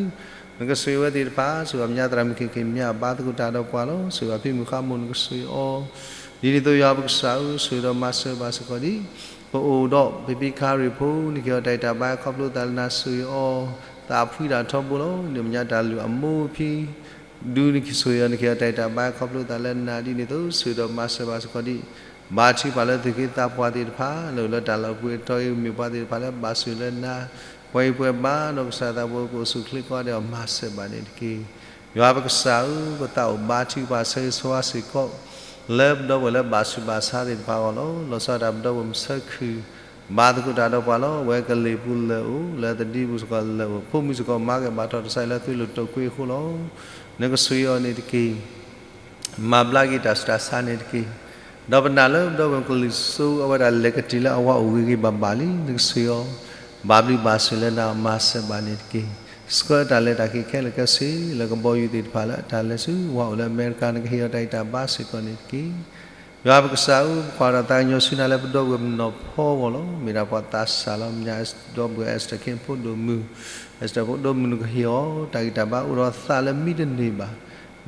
နကဆိၣ်ဂ့ၤဝဲသ့ၣ်တဖၣ်, ဆိၣ်ဂ့ၤဘၣ်ပညါသရၣ်မုၣ်ခ့ၣ်ခ့ၣ်မၠးဘါသကိးတၢ်ဒီးပှၤလီၤ. ဆိၣ်ဂ့ၤဘၣ်ဖံမုၣ်ဃါမိၢ် နကဆိၣ်ဂ့ၤအီၤ ဒ်န့ၣ်အသိးယွၤပကစၢ်ဧၢ, ဆိၣ်ဂ့ၤဒီးမၤစၢၤဘၣ်စ့ၢ်ကီးဒံး, ပအိၣ်ဒီးဖံဖံခါရ့ၣ်ဖိ, နကဟ့ၣ်အီၤတၢ်ဂံၢ်တၢ်ဘါခီဖျိသးလၢနၤ, ဆိၣ်ဂ့ၤအီၤ, သးဖှံတၢ်ထီဘိလီၤ. န့ၣ်မဲာ်ညါတၢ်လုၢ်အမိၢ်ဖံ ဒုးနကဆိၣ်ဂ့ၤအီၤ နကဟ့ၣ်အီၤတၢ်ဂံၢ်တၢ်ဘါ ခီဖျိသးလၢနၤဒ်န့ၣ်အသိး ဆိၣ်ဂ့ၤဒီးမၤစၢၤဘၣ်စ့ၢ်ကီးဒံး ဘါထုကဖၣ်လၢသူၣ်က့သးပှၢ်သ့ၣ်တဖၣ် လၢအိၣ်လၢတၢ်လီၢ်ပှဲၤတီၤအံၤ မ့ၢ်ပှၤသ့ၣ်တဖၣ်လၢဘၣ်ဆိၣ်လၢနၤ ပှၤအံၤပှဲၤဘါဒီး ကစၢ်သးဘိကအိၣ်ဆူၣ်အိၣ်ချ့ကိးဂၤဒဲးအီၤ မၤစၢၤဘၣ်န့ၣ်တက့ၢ်. ယွၤပကစၢ်ဧၢ, ပသးအိၣ်ဘါထုကဖၣ်ဆၢဂ့ၤဆၢဝါစ့ၢ်ကီး လၢပဒီပုၢ်ဝဲၢ်လၢဘၣ်ဆူးဘၣ်ဆါသ့ၣ်တဖၣ်အဂီၢ်လီၤ. လီၤဆီဒၣ်တၢ်ပဒီပုၢ်ဝဲၢ်မုၣ်ဆၢခုၣ် ဘါသကိးတၢ်ဒီးပှၤလီၤ. အဝဲကလံၤပူၤလၢာ်အိၣ်, လၢသဒံပူၤစ့ၢ်ကီးလၢာ်အိၣ်, ဖိမုၣ်စ့ၢ်ကီးမၤကဲဘၣ်ထီၣ်တစဲးလၢသုးလိာ်တိာ်ကွ့အဃိလီၤ. နကဆိၣ်ဂ့ၤအီၤန့ၣ်တက့ၢ်. မၤဘျါက့ၤတၢ်ဆူးတၢ်ဆါန့ၣ်တက့ၢ်. ဒီးပနာ်လၢပဒီပုၢ်ဝဲၢ်ကလံၤစိ အဝဲဒၣ်လဲၤကတ့ၢ်လၢအဝၤအိၣ်ဂ့ၤဂ့ၤဘၣ်ဘၣ်လံ, နကဆိၣ်ဂ့ၤအီၤ ဘၣ်ဘျုးဘၣ်ဆိၣ်လၢနၤ မၤစၢၤဘၣ်န့ၣ်တက့ၢ်. ဆှၢတၢ်လဲၤတၢ်က့ၤခဲလၢာ်ခဲဆ့ လၢကဘီယူၤသ့ၣ်တဖၣ်လၢအတၢ်လဲၤဆူ ဝၤအိၣ်လၢအမဲရကၤ နကဟ့ၣ်အီၤတၢ်ဂံၢ်တၢ်ဘါစ့ၢ်ကီးန့ၣ်တက့ၢ်. ယွၤပကစၢ်ဧၢ, ပကွၢ်ဒီးသးကညီၤဆူနၤလၢပဒီပုၢ်ဝဲၢ်မုၣ်နီၢ်ဖီအဂီၢ်လီၤ. မ့ၢ်ဒၣ်ပှၤသးစၢ်လီၤ. မ့ၢ်ညါဒီပုၢ်ဝဲၢ် Esther ခ့ဖိဒိၣ်မုၢ်, Esther ဖိဒိၣ်မုၢ် နကဟ့ၣ်အီၤ တၢ်ဂံၢ်တၢ်ဘါအိၣ်ဒီးသးလၢမံတန့ၢ်ဘၣ်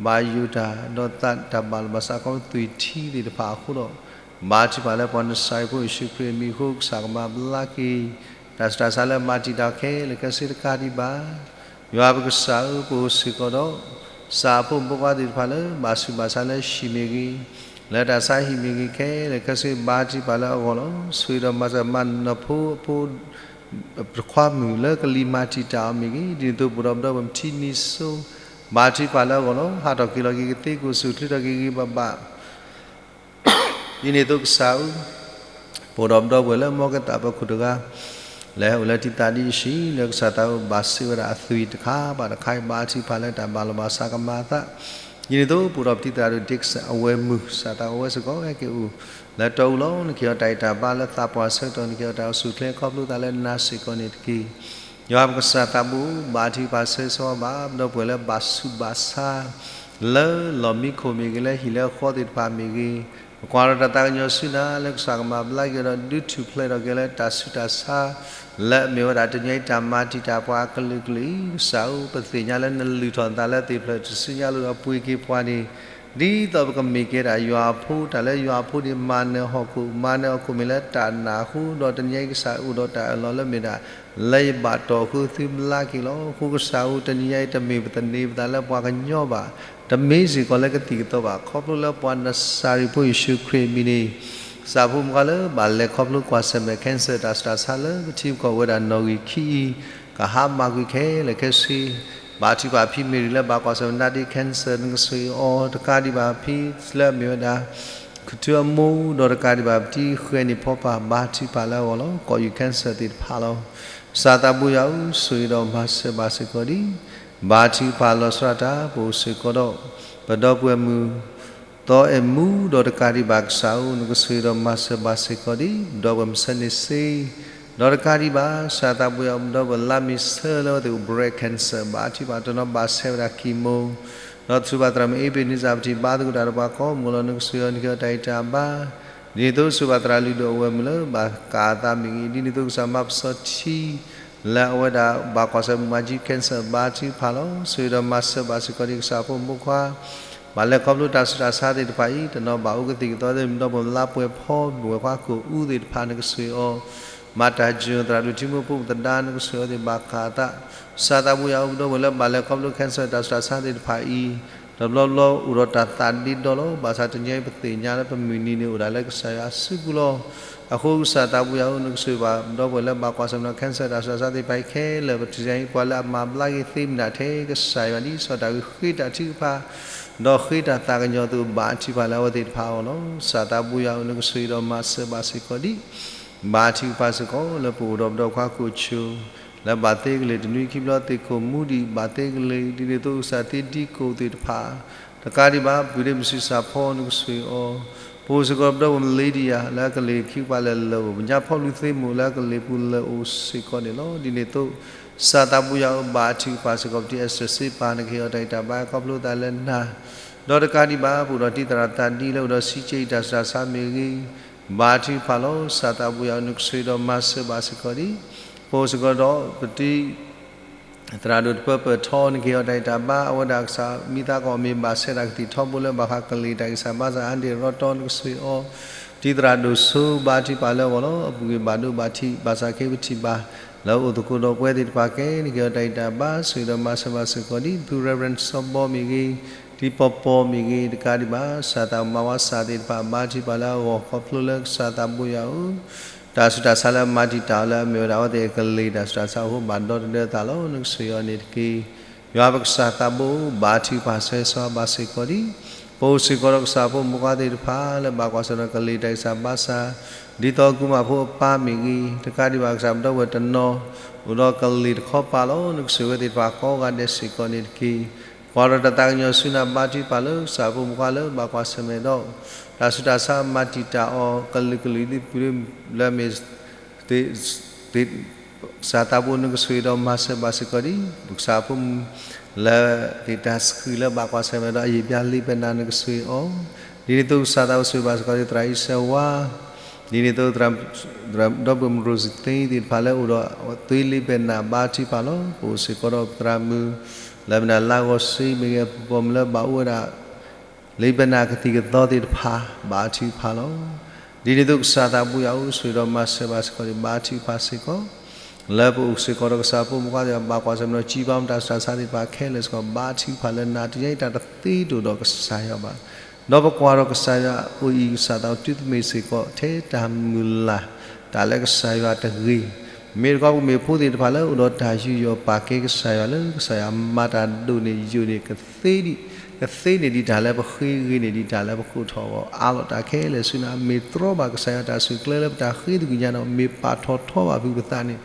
ဘၣ်ယိၣ်တၢ် ဒီးသးတၢ်ဘၣ်လီၤဘၣ်စးခီဖျိသွံၣ်ထံသ့ၣ်တဖၣ်အဃိဒီး ဘါထုကဖၣ်လၢပှၤနစၤရ့းဖိယ့ၣ်ၡူးခရံာ်အမံၤအဃိ ကစၢ်ကမၤဘျါက့ၤ တၢ်ဆူးတၢ်ဆါလၢမၤတံာ်တာ်ခဲလၢာ်ခဲဆ့တကးဒံးဘၣ်. ယွၤပကစၢ်ဧၢ, ပအိၣ်စ့ၢ်ကီးဒီး စးဖိမုၣ်ဖိခွါသ့ၣ်တဖၣ်လၢ ဘၣ်ဆူးဘၣ်ဆါလၢဟံၣ်မ့ၢ်ဂ့ၤ, လၢတၢ်ဆါဟံၣ်မ့ၢ်ဂ့ၤခဲလၢာ်ခဲဆ့ ဘါထုကဖၣ်လၢအဂီၢ်လီၤ. ဆိၣ်ဂ့ၤဒီးမၤစၢၤမၤနၢၤဖိအဖိ တခွါမုၣ်လၢကလံၤမၤတံာ်တာ်အီၤမ့ၢ်ဂ့ၤ, ဒ်န့ၣ်အသိးပအိၣ်ဒီးပဒီပုၢ်ဝဲၢ်မုၣ်ထံနံၤစိ ဘါထုကဖၣ်လၢအဂီၢ်လီၤ. ဟးထီၣ်က့ၤလီၤက့ၤကသ့ကအိၣ်ဆူၣ်အိၣ်ချ့ထီၣ်က့ၤဂ့ၤဂ့ၤဘၣ်ဘၣ် ဒ်န့ၣ်အသိးကစၢ်ဧၢ, ပအိၣ်ဒီးပဒီပုၢ်ဝဲၢ်လၢမ်ကဲသးပခိၣ်တဂၤ လဲၤအိၣ်လၢတံာ်သးဒ်အံၤ လၢကစၢ်သးဘိဘၣ်စံးဝဲဒၣ်အသွံၣ်တခါဘၣ်တခါ ဘါထုကဖၣ်လၢတၢ်ဘၣ်လီၤဘၣ်စးကမၤအသး, ဒ်န့ၣ်အသိးပအိၣ်ဒီးပတံၤသရၣ်ဒိၣ် Dixon အဝဲမုၢ် ကစၢ်သးအိၣ်ဝဲစ့ၢ်ကီး ဟဲက့ၤအိၣ်လၢတၢ်အူလီၤ. နကဟ့ၣ်အီၤတၢ်ဂံၢ်တၢ်ဘါလၢသးပှၢ်ဆၢကတီၢ် နကဟ့ၣ်အီၤတၢ်အိၣ်ဆူၣ်အိၣ်ချ့ခီဖျိသးလၢနၤစ့ၢ်ကီးန့ၣ်တက့ၢ်. ယွၤပကစၢ်သးဘိ ဘါထုကဖၣ်ဆၢဂ့ၤဆၢဝါဘၣ် ပဒီပုၢ်ဝဲၢ်လၢဘၣ်ဆူးဘၣ်ဆါ လၢလီၢ်မံခိၣ်မ့ၢ်ဂ့ၤ လၢဟံၣ်လၢဃီသ့ၣ်တဖၣ်မ့ၢ်ဂ့ၤ, ပကွၢ်ဒီးတၢ်သးကညီၤဆူနၤလၢကစၢ်ကမၤဘျါက့ၤဒီး ဒုးထူၣ်ဖျဲးထီၣ်က့ၤလၢတၢ်ဆူးတၢ်ဆါ လၢအမ့ၢ်ဝဲဒၣ်တနံၤအံၤတၢ်မၤတံာ်တာ်ပှၤအကလုာ်ကလုာ်အံၤ ကစၢ်ဧၢ, ပသ့ၣ်ညါလၢနလုၢ်ထီၣ်နသးလၢသ့ၣ်ဖျၢၣ်တစုညါလိၤဒီးပှ့ၤက့ၤပှၤန့ၣ် ဒ်သိးပကမ့ၢ်ကဲဒၣ်ယွၤအဖိ, တၢ်လၢယွၤအဖိန့ၣ် မၤနၢၤဟီၣ်ခိၣ်, မၤနၢၤဟီၣ်ခိၣ်မ့ၢ်လၢတၢ်နာ်အဃိ, ဒီးတနံၤအံၤကစၢ်အိၣ်ဒီးတၢ်အၢၣ်လီၤလၢမ့ၢ်ဒၣ် လၢယဘၣ်တီၢ်ဃုာ်သုဘျါက့ၤလီၤ. အဃိကစၢ်ဧၢ, တနံၤအံၤတမ့ၢ်ပသန့ၤပသးလၢပှၤကညီဘၣ်, တမ့ၢ်စ့ၢ်ကီးလၢကသံၣ်ကသီဘၣ်, ခီဖျိလၢပှၤနစၤရ့းဖိယ့ၣ်ၡူးခရံာ်အမံၤန့ၣ် စးဖိမုၣ်ခွါလၢဘၣ်လဲၤခီဖျိကွၢ်ဆၢၣ်မဲာ် cancer တၢ်ဆူးတၢ်ဆါလၢပထံပကီၢ်ဝဲဒၣ်နီၣ်ဂံၢ်ခံအံၤ ကဟါမၢ်ကွံာ်ခဲလၢာ်ခဲဆ့ ဘါထုကဖၣ်ဖံမ့ၢ်ရံၤလၢဘၣ်ကွၢ်ဆၢၣ်မဲာ်နါဒ့ cancer နကဆိၣ်ဂ့ၤအီၤ, တကးဒံးဘၣ်ဖံလၢအမ့ၢ်ဝဲဒၣ် ကထူအမိၢ်, ဒီးတကးဒံးဘၣ်ပတံၤဃဲၤန့ၢ်ဖီပာ် ဘါထုကဖၣ်လၢအဂီၢ်လီၤ. ကိးယူၢ် cancer သ့ၣ်တဖၣ်လီၤ. ကစၢ်သးဘိယွၤဧၢ, ဆိၣ်ဂ့ၤဒီးမၤစၢၤဘၣ်စ့ၢ်ကီးဒံး ဘါထုကဖၣ်လီၤဆီဒၣ်တၢ် ပအိၣ်စ့ၢ်ကီးဒီး ပဒီပုၢ်ဝဲၢ်မုၣ် သီအဲၣ်မူ ဒီးတကးဒံးဘၣ်ကစၢ်ဧၢ, နကဆိၣ်ဂ့ၤဒီးမၤစၢၤဘၣ်စ့ၢ်ကီးဒံး ပဒီပုၢ်ဝဲၢ်မုၣ်ဆၢန့ၣ်စ့, ဒီးတကးဒံးဘၣ် ကစၢ်သးဘိယွၤ ပဒီပုၢ်ဝဲၢ်လါမ့ၤဆၢလၢအဝဲသ့ၣ်အိၣ် breast cancer ဘါထုကဖၣ်တနီၤဘၣ်ဆဲးဝဲဒၣ် chemo ဒီးသူၣ်ဘၣ်သရၣ်မုၣ် အ့ဘ့းနံစၢ် ပထံၣ်ဘါသကိးတၢ်ဒီးပှၤကိးမုၢ်လီၤ. နကဆိၣ်ဂ့ၤအီၤ နကဟ့ၣ်အီၤတၢ်ဂံၢ်တၢ်ဘါ ဒ်န့ၣ်အသိး သူၣ်ဘၣ်သရၣ်လုၢ်ဒိၣ်အဝဲမုၢ်လၢဘၣ်ကးအသးမ့ၢ်ဂ့ၤ, ဒ်န့ၣ်အသိးကစၢ်မၤပစီထံ လၢအဝဲဒၣ်ဘၣ်ကွၢ်ဆၢၣ်မဲာ်မၤကၠံ cancer ဘါထုကဖၣ်လီၤ. ဆိၣ်ဂ့ၤဒီးမၤစၢၤဘၣ်စ့ၢ်ကီးဒံး ကစၢ်ဖိမုၣ်ဖိခွါ ဘၣ်လဲၤခီဖျိတၢ်ဆူးတၢ်ဆါသ့ၣ်တဖၣ်အံၤ တနီၤဘၣ်အိၣ်ကသံၣ်ကသီသ့ၣ် ဒီပုၢ်ဝဲၢ်ခွါကအိၣ်အူသ့ၣ်တဖၣ် နကဆိၣ်ဂ့ၤအီၤ မၤတၢ်ယိၣ်သရၣ်ဒိၣ်ထံမိၢ်ဖိပသဒါ နကဆိၣ်ဂ့ၤအီၤသ့ၣ်ဘၣ်ကးအသး, ကစၢ်သးဘိယွၤဧၢ ပဒီပုၢ်ဝဲၢ်လၢဘၣ်လဲၤခီဖျိ cancer တၢ်ဆူးတၢ်ဆါသ့ၣ်တဖၣ်အံၤ တဘျီဘျီအိၣ်ဒီးတၢ်သးဒ့ဒီလီၤ. ဘၣ်ဆၣ်တနံၤအံၤပသ့ၣ်ညါလၢပမုၢ်နံၤန့ၣ်အိၣ်ဒၣ်လၢကစၢ်ယွၤအစုပူၤလီၤ. အဃိကစၢ်သးဘိယွၤဧၢ နကဆိၣ်ဂ့ၤဘၣ် ပဒီပုၢ်ဝဲၢ်လၢဘၣ်ကွၢ်ဆၢၣ်မဲာ် cancer တၢ်ဆူးတၢ်ဆါသ့ၣ်တဖၣ်အံၤခဲလၢာ် ပထံၣ်ညါအံၤ ပှၤလၢအမၤဘျါက့ၤသ့မ့ၢ်ဒၣ်ထဲကစၢ်ယွၤ ဒ်သိးတၢ်ဂ့ၤဃ့တၢ်ထုကဖၣ် ဒီးဃ့တၢ်သးကညီၤအသိး ဘါထုကဖၣ်လၢအဝဲသ့ၣ်တဖၣ်အဂီၢ်လီၤ. ကစၢ်သးဘိယွၤဧၢ နကဆိၣ်ဂ့ၤဒီးမၤစၢၤဘၣ်စ့ၢ်ကီးဒံး ဘါထုကဖၣ်စ့ၢ်ကီးလၢပအိၣ်ဒီးပဒီပုၢ်ဝဲၢ်ခွါကိးဆိၣ် လၢဘၣ်သ့ကလ့ၢ်တနွံခံဘျီသ့ၣ်ခိၣ်မူဒံး ဘၣ်သ့ကလ့ၢ် ဒ်န့ၣ်အသိးကစၢ်သ့ဒံကိၣ်သ့ၣ်တဖၣ် တကးဒံးဘၣ် ပုၢ်ဒ့ၣ်မုၣ်ဆံးစၢ်ဖီ နကဆိၣ်ဂ့ၤအီၤ, ပအိၣ်စ့ၢ်ကီးဒီးပဒီပုၢ်ဝဲၢ်မုၣ်လ့ဒံယၤ လၢအကလ့ၢ်ခံကပၤလၢာ်လၢာ်အိၣ် ပညါဖီလူၤသ့မိၢ်လၢအကလ့ၢ်ပူၤလၢာ်အိၣ်စ့ၢ်ကီးန့ၣ်လီၤ. ဒ်န့ၣ်အသိး ကစၢ်သးဘိယွၤဧၢ ဘါထုကဖၣ်စ့ၢ်ကီး ပတံၤအဲစထၢၣ်စ့ပၤ နကဟ့ၣ်အီၤတၢ်ဂံၢ်တၢ်ဘါခီဖျိသးလၢနၤ ဒီးတကးဒံးဘၣ် ပအိၣ်ဒီးတံၤသရၣ်သးဒ်လၢအိၣ်ဒီးဆံးကဲအံၤတၢ်ဆူးတၢ်ဆါမ့ၢ်ဂ့ၤ ဘါထုကဖၣ်လီၤ. ကစၢ်သးဘိယွၤဧၢ နကဆိၣ်ဂ့ၤဒီးမၤစၢၤဘၣ်စ့ၢ်ကီးဒံး ပအိၣ်စ့ၢ်ကီးဒီးပတံၤ သရၣ်ဒိၣ်တပၢၢ်ပၢၢ်ထီ နကဟ့ၣ်အီၤတၢ်ဂံၢ်တၢ်ဘါ အဝဲဒၣ်ကစၢ်မံသးကီၢ်မ့ၢ်ဘၣ်ဆဲးတၢ်ကသံၣ် ထီဘိလၢဘၣ်ဃးကလ့ၢ်တၢ်ဂံၢ်စၢ်ဘါစၢ် အါဒ့ၣ်ရီတီ နကဆိၣ်ဂ့ၤအီၤ, တံၤသရၣ်ဒိၣ်စိ ဘါထုကဖၣ်လၢအဂီၢ်လီၤ. အပူၤကွံာ်ဘၣ်ဒိဘၣ်ထံး ဘၣ်ဆၣ်ခဲအံၤပထံၣ်ဘၣ် လၢအိၣ်သကိးဒီးပဝဲသ့ၣ်တဖၣ်ခဲန့ၣ်က့ၤအီၤတၢ်အံၤတၢ်ဘါ ဆိၣ်ဂ့ၤဒီးမၤစၢၤဘၣ်စ့ၢ်ကီးဒံး ဖု Reverend စီၤဘီမ့ၢ်ဂ့ၤ, တံၤပီၤပီၤမ့ၢ်ဂ့ၤ တကးဒံးဘၣ် ကစၢ်သးမၤဝဲကစၢ်သ့ၣ်တဖၣ် ဘါထုကဖၣ်လၢအဂီၢ် ခီဖျိလၢကစၢ်သးဘိယွၤဧၢ, တၢ်ဆူးတၢ်ဆါလၢအမၤတံာ်တာ်အီၤလၢအမ့ၢ်ဝဲဒၣ်အဝဲသ့ၣ်အကလံၤတၢ်ဆူးတၢ်ဆါအဃိ ဘၣ်ဒီတဒၢအသးလီၤ. နကဆိၣ်ဂ့ၤအီၤန့ၣ်တက့ၢ်. ယွၤပကစၢ်သးဘိ ဘါထုကဖၣ်ဆၢဂ့ၤဆၢဝါဘၣ်စ့ၢ်ကီးဒံး ပအိၣ်စ့ၢ်ကီးဒီးကစၢ်ဖိမုၣ်ဖိခွါသ့ၣ်တဖၣ်လၢဘၣ်ကွၢ်ဆၢၣ်မဲာ်ဒီးကလံၤတၢ်ဂံၢ်စၢ်ဘါစၢ်, ဒ်သိးကူၣ်မၤဖိအပၢ်မ့ၢ်ဂ့ၤ, တကးဒံးဘၣ်ကစၢ်ပဒီပုၢ်ဝဲၢ်တနီၤ အိၣ်ဒီးကလံၤတခီပၤလီၤ. နကဆိၣ်ဂ့ၤအဝဲသ့ၣ်တဖၣ်ကိးဂၤဒဲးစ့ၢ်ကီးန့ၣ်တက့ၢ်. ကွၢ်ဒီးတၢ်သးကညီၤဆူနၤ ဘါထုကဖၣ်လၢကစၢ်ဖိမုၣ်ဖိခွါလၢဘၣ်ကွၢ်ဆၢၣ်မဲာ်ဒီး တၢ်ဆူးတၢ်ဆါမၤတံာ်တာ်အီၤ ကလုာ်ကလုာ်ဒ်ပူၤလၢမ့ၢ် ကစၢ်သးဘိ နကဆိၣ်ဂ့ၤဒီးမၤစၢၤဘၣ်စ့ၢ်ကီးဒံး ပကစၢ်ဖိမုၣ် လၢသ့ၣ်တၢ်ဆှုၣ်လၢဘၣ်ကွၢ်ဆၢၣ်မဲာ်ဒီးအယံာ်ဘျါလံာ်ပဲနၤ နကဆိၣ်ဂ့ၤအီၤ, ဒ်န့ၣ်အသိးကစၢ်သးဘိဆိၣ်ဂ့ၤဘၣ်စ့ၢ်ကီးဒံးသရၣ်အံၤစဲဝါ, ဒ်န့ၣ်အသိး ဒီပုၢ်ဝဲၢ်မုၣ်ရိၣ်စံသ့ သ့ၣ်တဖၣ်လၢအိၣ်ဒီးအသွံၣ်လံာ်ပဲနၤ ဘါထုကဖၣ်လီၤ. ပအိၣ်စ့ၢ်ကီးဒီးပသရၣ်မုၣ် လၢမနုၤလါဂီၤစ့မ့ၢ်ဂ့ၤ အပူၤပိာ်မုၣ်လၢဘၣ်အိၣ်ဝဲဒၣ် လံာ်ပဲနၤကသံၣ်ကသီသ့ၣ်တဖၣ် ဘါထုကဖၣ်လီၤ. ဒ်န့ၣ်အသိးကစၢ်သးဘိယွၤဧၢ ဆိၣ်ဂ့ၤဒီးမၤစၢၤဘၣ်စ့ၢ်ကီးဒံး ဘါထုကဖၣ်စ့ၢ်ကီး လၢပအိၣ်စ့ၢ်ကီးဒီးကစၢ်ဖိမုၣ်ဖိခွါသ့ၣ်တဖၣ် ဘၣ်ကွၢ်ဆၢၣ်မဲာ်ဒီး ကံဘါမတၤဆူးတၢ်ဆါသ့ၣ်တဖၣ်ခဲလၢာ်စ့ၢ်ကီး ဘါထုကဖၣ်လၢနၤတညါအံၤ တၢ်တသ့တအိၣ်ဒီးကစၢ်ယွၤဘၣ်. ဒီးပကွၢ်ဒီးကစၢ်ယွၤအိၣ်အံၤ ကစၢ်သးဘိတုၤမ့ၢ်စ့ၢ်ကီး ထဲတၢ်မုၢ်လၢ် တၢ်လၢကစၢ်ယွၤတဂ့ၤ မ့ၢ်တခီပကမ့ၢ်ဖိသ့ၣ်တဖၣ်လၢအိၣ်ဒီးတၢ်ယူးယီၣ်ပာ်ကဲကစၢ်ယွၤလၢ ကစၢ်ယွၤမၤတၢ်ဒိၣ်န့ၢ်ယိာ်န့ၢ် ကသ့န့ၢ်ဒံးတၢ်လၢပဃ့ ဂ့ၤန့ၢ်ဒံးတၢ်လၢပကိးထီၣ်အဂီၢ် အါလီၤတၢ်ခဲလၢာ်ဆူနၤ မ့ၢ်တြီဘၣ်ကစၢ်ယွၤတၢ်ဆူးကျဲလၢပတၢ်ဃ့သကွံၢ်ညါဒီး မ့ၢ်ပာ်ထီၣ်ထီဘၣ်ဖုပသးန့ၣ်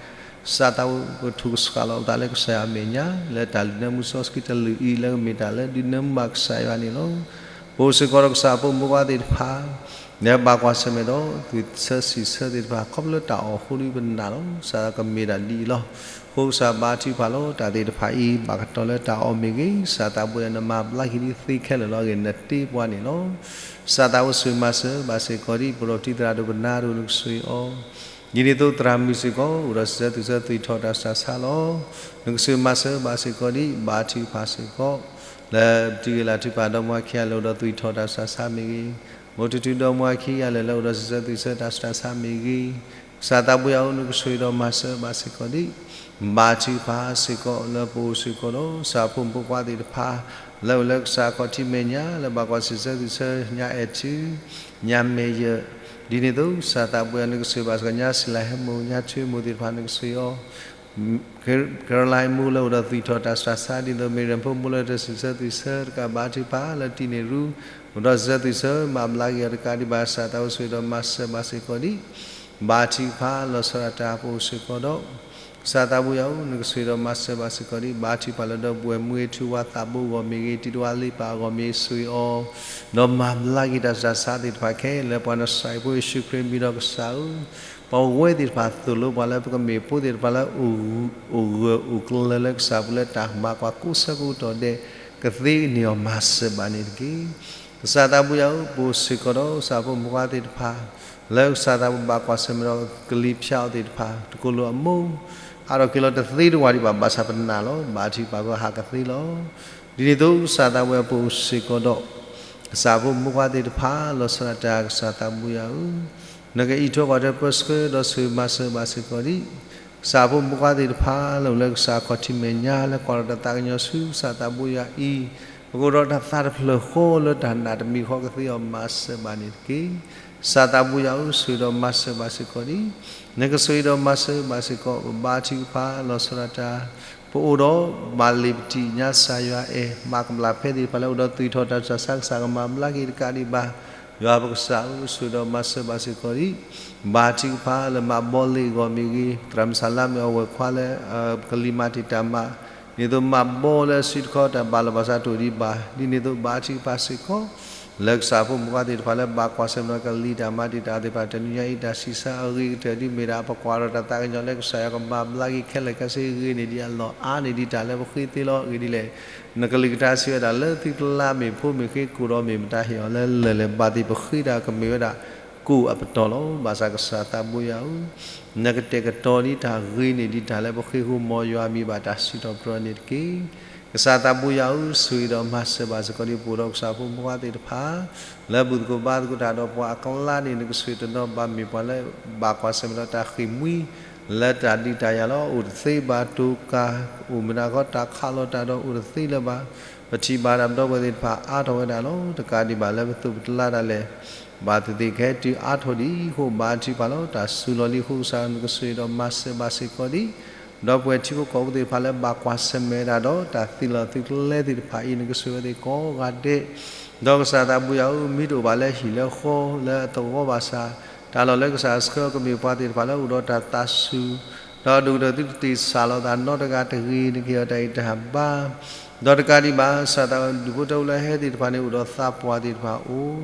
ကစၢ်သးဘိကထုးကဆှၣ်လီၤပသးလၢကစၢ်ယွၤအမဲာ်ညါ လၢတၢ်လုၢ်နၢမူစီဆှံတလုၢ်အံၤ လၢကမ့ၢ်တၢ်လၢဒုးနၢမူဘၣ်ကစၢ်ယွၤန့ၣ်လီၤ. ပအိၣ်စ့ၢ်ကီးဒီးကစၢ်ဖိမုၣ်ဖိခွါသ့ၣ်တဖၣ် လၢဘၣ်ကွၢ်ဆၢၣ်မဲာ်ဒီး သွံၣ်ဆၢစံးဆၢသ့ၣ်တဖၣ် ခီဖျိလၢတၢ်အီၣ်ဃိဒုပနာ်လီၤ. ကစၢ်ကမ့ၢ်တၢ်ဒ်အံၤလီၤ. အဃိကစၢ်ဘါထုကဖၣ်လီၤ. တၢ်သ့ၣ်တဖၣ်အံၤ ဘၣ်ကတီၤလၢတၢ်အီၣ်မ့ၢ်ဂ့ၤ ကစၢ်သးဘိယွၤနမၤဘျါက့ၤဒ်သ့ခဲလၢာ်လီၤအဂ့ၢ် နတ့ပှၤန့ၣ်လီၤ. ကစၢ်သးဘိဆိၣ်ဂ့ၤမၤစၢၤဘၣ်စ့ၢ်ကီးဒံး ပဒီးတံၤသရၣ်ဒိၣ်ပနၢ်ဒိၣ် နကဆိၣ်ဂ့ၤအီၤ ဒ်န့ၣ်အသိးသရၣ်မုၣ်စ့ၢ်ကီး အိၣ်ဒီးစံးဆၢသွံၣ်ဆၢသွံၣ်ထီၣ်တၢ်ဆူးတၢ်ဆါလီၤ. နကဆိၣ်ဂ့ၤမၤစၢၤဘၣ်စ့ၢ်ကီးဒံး ဘါထုကဖၣ်စ့ၢ်ကီး လၢပတံၤဂ့ၤလၢ်ထုကဖၣ်ဒီမါဝၤခံဂၤလၢာ်အိၣ်ဒီးသွံၣ်ထီၣ်တၢ်ဆူးတၢ်ဆါမ့ၢ်ဂ့ၤ, မိၢ်ထူထူဒီမါဝၤခံဂၤလၢာ်လၢအိၣ်ဒီးစံးဆၢသွံၣ်ဆၢတၢ်ဆူးတၢ်ဆါမ့ၢ်ဂ့ၤ, ကစၢ်သးဘိယွၤဧၢ နကဆိၣ်ဂ့ၤဒီးမၤစၢၤဘၣ်စ့ၢ်ကီးဒံး ဘါထုကဖၣ်စ့ၢ်ကီး လၢပအိၣ်စ့ၢ်ကီးဒီး ကစၢ်ဖိမုၣ်ဖိခွါသ့ၣ်တဖၣ် လၢအိၣ်လၢကစၢ်ခီၣ်ထံးမဲာ်ညါ လၢဘၣ်ကွၢ်စံးဆၢသွံၣ်ဆၢ ညါအဲၣ်ထူ ညါမဲာ်ယၢၢ်, ဒ်န့ၣ်အသိး ကစၢ်သးဘိယွၤ နကဆိၣ်ဂ့ၤဘၣ်စ့ၢ်ကီး ညါစံလၤဟဲမိၢ် ညါထွ့မိၢ်သ့ၣ်တဖၣ် နကဆိၣ်ဂ့ၤအီၤ ကဲရလါမိၢ်လၢအိၣ်ဒီးသွံၣ်ထီၣ်တၢ်ဆူးတၢ်ဆါ ဒ်သိး မ့ၢ်ရၢၣ်ဖိမိၢ်လၢ တၢ်စံးဆၢသွံၣ်ဆၢတကးဘၣ်ထုကဖၣ် လၢတံၢ်န့ၢ်ရူ အိၣ်ဒီးစံးဆၢသွံၣ်ဆၢ မၤဘျါက့ၤအီၤတကးဒံးဘၣ် ကစၢ်သးဘိဆိၣ်ဂ့ၤဒီးမၤစၢၤဘၣ်စ့ၢ်ကီးဒံး ဘါထုကဖၣ်လီၤဆီဒၣ်တၢ် ပအိၣ်စ့ၢ်ကီးဒီး ကစၢ်သးဘိယွၤဧၢ နကဆိၣ်ဂ့ၤဒီးမၤစၢၤဘၣ်စ့ၢ်ကီးဒံး ဘါထုကဖၣ်လၢဒီပုၢ်ဝဲၢ်မူဂ့ၤ ထူဝါသးဘိအဂီၢ်မ့ၢ်ဂ့ၤ တံၤတဝါလ့ပာ်အဂီၢ်မ့ၢ်ဂ့ၤ ဆိၣ်ဂ့ၤအီၤ ဒီးမၤဘျါက့ၤတၢ်ဆူးတၢ်ဆါသ့ၣ်တဖၣ်ခဲလၢာ် ပှၤနၤစၤရ့းဖိယ့ၣ်ၡူးခရံာ်မံၤဒီးကစၢ်ဧၢ ပဝဲသ့ၣ်တဖၣ်သိၣ်လိပှၤလၢပကမ့ၢ်ဖိသ့ၣ်တဖၣ်လၢ အိၣ်ဂၢၢ်အိၣ်ကျၢၤလၢကစၢ်ပူၤလၢတၢ်မၤကွၢ်ကိးဆၢကတီၢ်ဒဲး ကသ့န့ၢ်အီၤမၤစၢၤဘၣ်န့ၣ်တက့ၢ်. ကစၢ်သးဘိယွၤဧၢ ပအိၣ်စ့ၢ်ကီးဒီး ကစၢ်ဖိမုၣ်ဖိခွါသ့ၣ်တဖၣ် လၢကစၢ်သးဘိဘၣ်ကွၢ်ဆၢၣ်မဲာ်ဒီးကလံၤဖၠးအီၤသ့ၣ်တဖၣ် တကိၢ်လိာ်အမိၢ် အါထီၣ်က့ၤလီၤတသ့တဝၢ်ဒံးဘၣ် ဘၣ်ဆၣ်ပနာ်လီၤ ဘါထုကဖၣ်ပဟးကသ့လီၤ. ဒ်န့ၣ်အသိးကစၢ်သးဘိယွၤ ပအိၣ်စ့ၢ်ကီးဒီး ကစၢ်ဖိမုၣ်ဖိခွါသ့ၣ်တဖၣ် လီၤဆီဒၣ်တၢ်ကစၢ်သးဘိယွၤဧၢ နကအံးထွဲကွၢ်ထွဲပၢဆှၢဒီးဆိၣ်ဂ့ၤမၤစၢၤဘၣ်စ့ၢ်ကီးဒံး ကစၢ်ဖိမုၣ်ဖိခွါသ့ၣ်တဖၣ် လၢအိၣ်လၢကစၢ်ခီၣ်ထံးမဲာ်ညါ လၢကွၢ်ဒီးတၢ်သးကညီၤဆူကစၢ်သးဘိယွၤအံၤ ပကအိၣ်ဒီးတၢ်သးတဖျၢၣ်ဃီလၢတၢ်နာ်တမံၤဃီကသ့အီၤမၤစၢၤဘၣ်န့ၣ်တက့ၢ်. ကစၢ်သးဘိယွၤဧၢ ဆိၣ်ဂ့ၤဒီးမၤစၢၤဘၣ်စ့ၢ်ကီးဒံး နကဆိၣ်ဂ့ၤဒီးမၤစၢၤဘၣ်စ့ၢ်ကီး ပဘါထုကဖၣ်လီၤဆီဒၣ်တၢ် ပအိၣ်ဒီးဘၣ်လ့ၤပတံၢ်ညါစၢ်ယွၤအဲၣ် မၤကမျၢၢ်ဖဲသ့ၣ်တဖၣ်လၢအိၣ်ဒီးသွံၣ်ထီၣ်တၢ်ဆူးတၢ်ဆါ ကစၢ်ကမၤဘျါက့ၤတကးဒံးဘၣ် ယွၤပကစၢ်ဧၢ ဆိၣ်ဂ့ၤဒီးမၤစၢၤဘၣ်စ့ၢ်ကီးဒံး ဘါထုကဖၣ်လၢမၤဘီလ့ၣ်အဂီၢ်မ့ၢ်ဂ့ၤ သရၣ်မုၣ်စၤလါမ့ၢ်အဝဲၢ်ခွါလၢ ကလံၤမၤတံာ်တာ်မး ဒ်သိးမၤဘီလၢအစုတခီတၢ်ဘၣ်လီၤဘၣ်စးတအိၣ်ဒံးဘၣ် ဒ်န့ၣ်အသိးဘါထုကဖၣ်စ့ၢ်ကီး လၢကစၢ်ဖိမုၣ်ဖိခွါသ့ၣ်တဖၣ်လၢဘၣ်ကွၢ်ဆၢၣ်မဲာ်ဒီးကလံၤတၢ်မၤတံာ်တာ်သ့ၣ်တဖၣ် တနံၤညါအံၤတၢ်စံးဆၢအဂ့ၤကတၢၢ်ဒ်မ့ၢ်ဒၣ် ပကွၢ်ဒီးတၢ်သးကညီၤလၢကစၢ်ယွၤကမၤဘျါက့ၤခဲလၢာ်ခဲဆ့ဂ့ၤန့ၢ်ဒံးအလီၢ် အါန့ၢ်ဒံးတၢ်လၢပဃ့သ့လီၤ. အဂ့ၢ်ဒ်လဲၣ် နကလုၢ်ကထါစံးဝဲဒၣ် လၢသုကျါမ့ၢ်ဖိမ့ၢ်ဃ့ ကိၢ်ဒီးမ့ၢ်မတၤဟ့ၣ်အီၤလၢလၢၢ်လၢၢ် ဘၣ်သ့ၣ်ပဃ့တၢ်ကမ့ၢ်ဝဲဒၣ် ကိၢ်အပတီၢ်လီၤ. ဘၣ်ဆၣ်ကစၢ်သးဘိယွၤဧၢ နကတဲာ်ကတီၤဒံးတၢ်ဂ့ၤန့ၢ်ဒံးတၢ်လၢပဃ့ဃိ မ်ယွၤမံၤဘၣ်တၢ်စံးထီၣ်ပတြၢၤန့ၣ်တက့ၢ်. ကစၢ်သးဘိယွၤဧၢ ဆိၣ်ဂ့ၤဒီးမၤစၢၤဘၣ်စ့ၢ်ကီးဒံး ပအိၣ်ဒီးကစၢ်ဖိမုၣ်ဖိခွါသ့ၣ်တဖၣ် လၢဘူၣ်သကိးဘါသကိးတၢ်ဒီးပှၤအကျါန့ၣ် နကဆိၣ်ဂ့ၤတနီၤဘၣ်မ့ၢ်ပှၤလၢ ဘၣ်ကွၢ်ဆၢၣ်မဲာ်ဒီးတၢ်ဃ့ၢ်မှံ လၢတၢ်ဒုးတၢ်ယၤလီၤ. အိၣ်တသ့ဘၣ် တိၤကၤ, အိၣ်မ့ၢ်ဒၣ်ဃီတၢ်ခးလီၤတၢ်ဒီး အိၣ်တသ့လၢၤဘၣ်. ပထံၣ်ဘၣ်တၢ် ပဒီပုၢ်ဝဲၢ်သ့ၣ်တဖၣ်အါထီၣ်ဝဲဒၣ်လီၤ. တကးဒံးဘၣ်လၢပသိးပတလါဒၣ်လဲာ် ဘၣ်သ့ၣ်သ့ၣ်ကဟဲတုၤအါထီၣ်ဒံးအဃိ ဘါထုကဖၣ်လီၤ. တၢ်စူၤလီၤလံအဃိ ကစၢ်နကစၢ်ဒီးမၤစၢၤဘၣ်စ့ၢ်ကီးဒံး ဒီပုၢ်ဝဲၢ်ထံဖိကီၢ်ဖိသ့ၣ်တဖၣ်လၢဘၣ်ကွၢ်ဆၢၣ်မဲာ်ဝဲဒၣ်ဒီး တၢ်သ့ၣ်လီၤသုးကျဲသ့ၣ်တဖၣ်အံၤ နကစၢ်ဝဲသ့ၣ်ကိးဂၤဒဲး ဒီးကစၢ်သးဘိယွၤဧၢ, မ့ၢ်တအိၣ်ဘၣ်လၢဟံၣ်လၢဃီလၢအသဝီဘၣ်ဆၣ် တၢ်လီၢ်လၢကစၢ်ဆှၢအီၤကမ့ၢ်ပှၤသ့ၣ်တဖၣ်လၢ အိၣ်ဒီးတၢ်သးစူၤ, ဒီးဒိၣ်ကတၢၢ်သုတတ့ၢ်ဆၣ်လီၤသးနီတဂၤတဂ့ၤ နကဟ့ၣ်အီၤတၢ်အံၤတၢ်ဘါ, ဒီးတကးဒံးဘၣ် ကစၢ်သးဒူၣ်ဖိထၢဖိလၢဟဲသ့ၣ်တဖၣ်န့ၣ် အိၣ်ဒီးသးပှၢ်သ့ၣ်တဖၣ်အိၣ်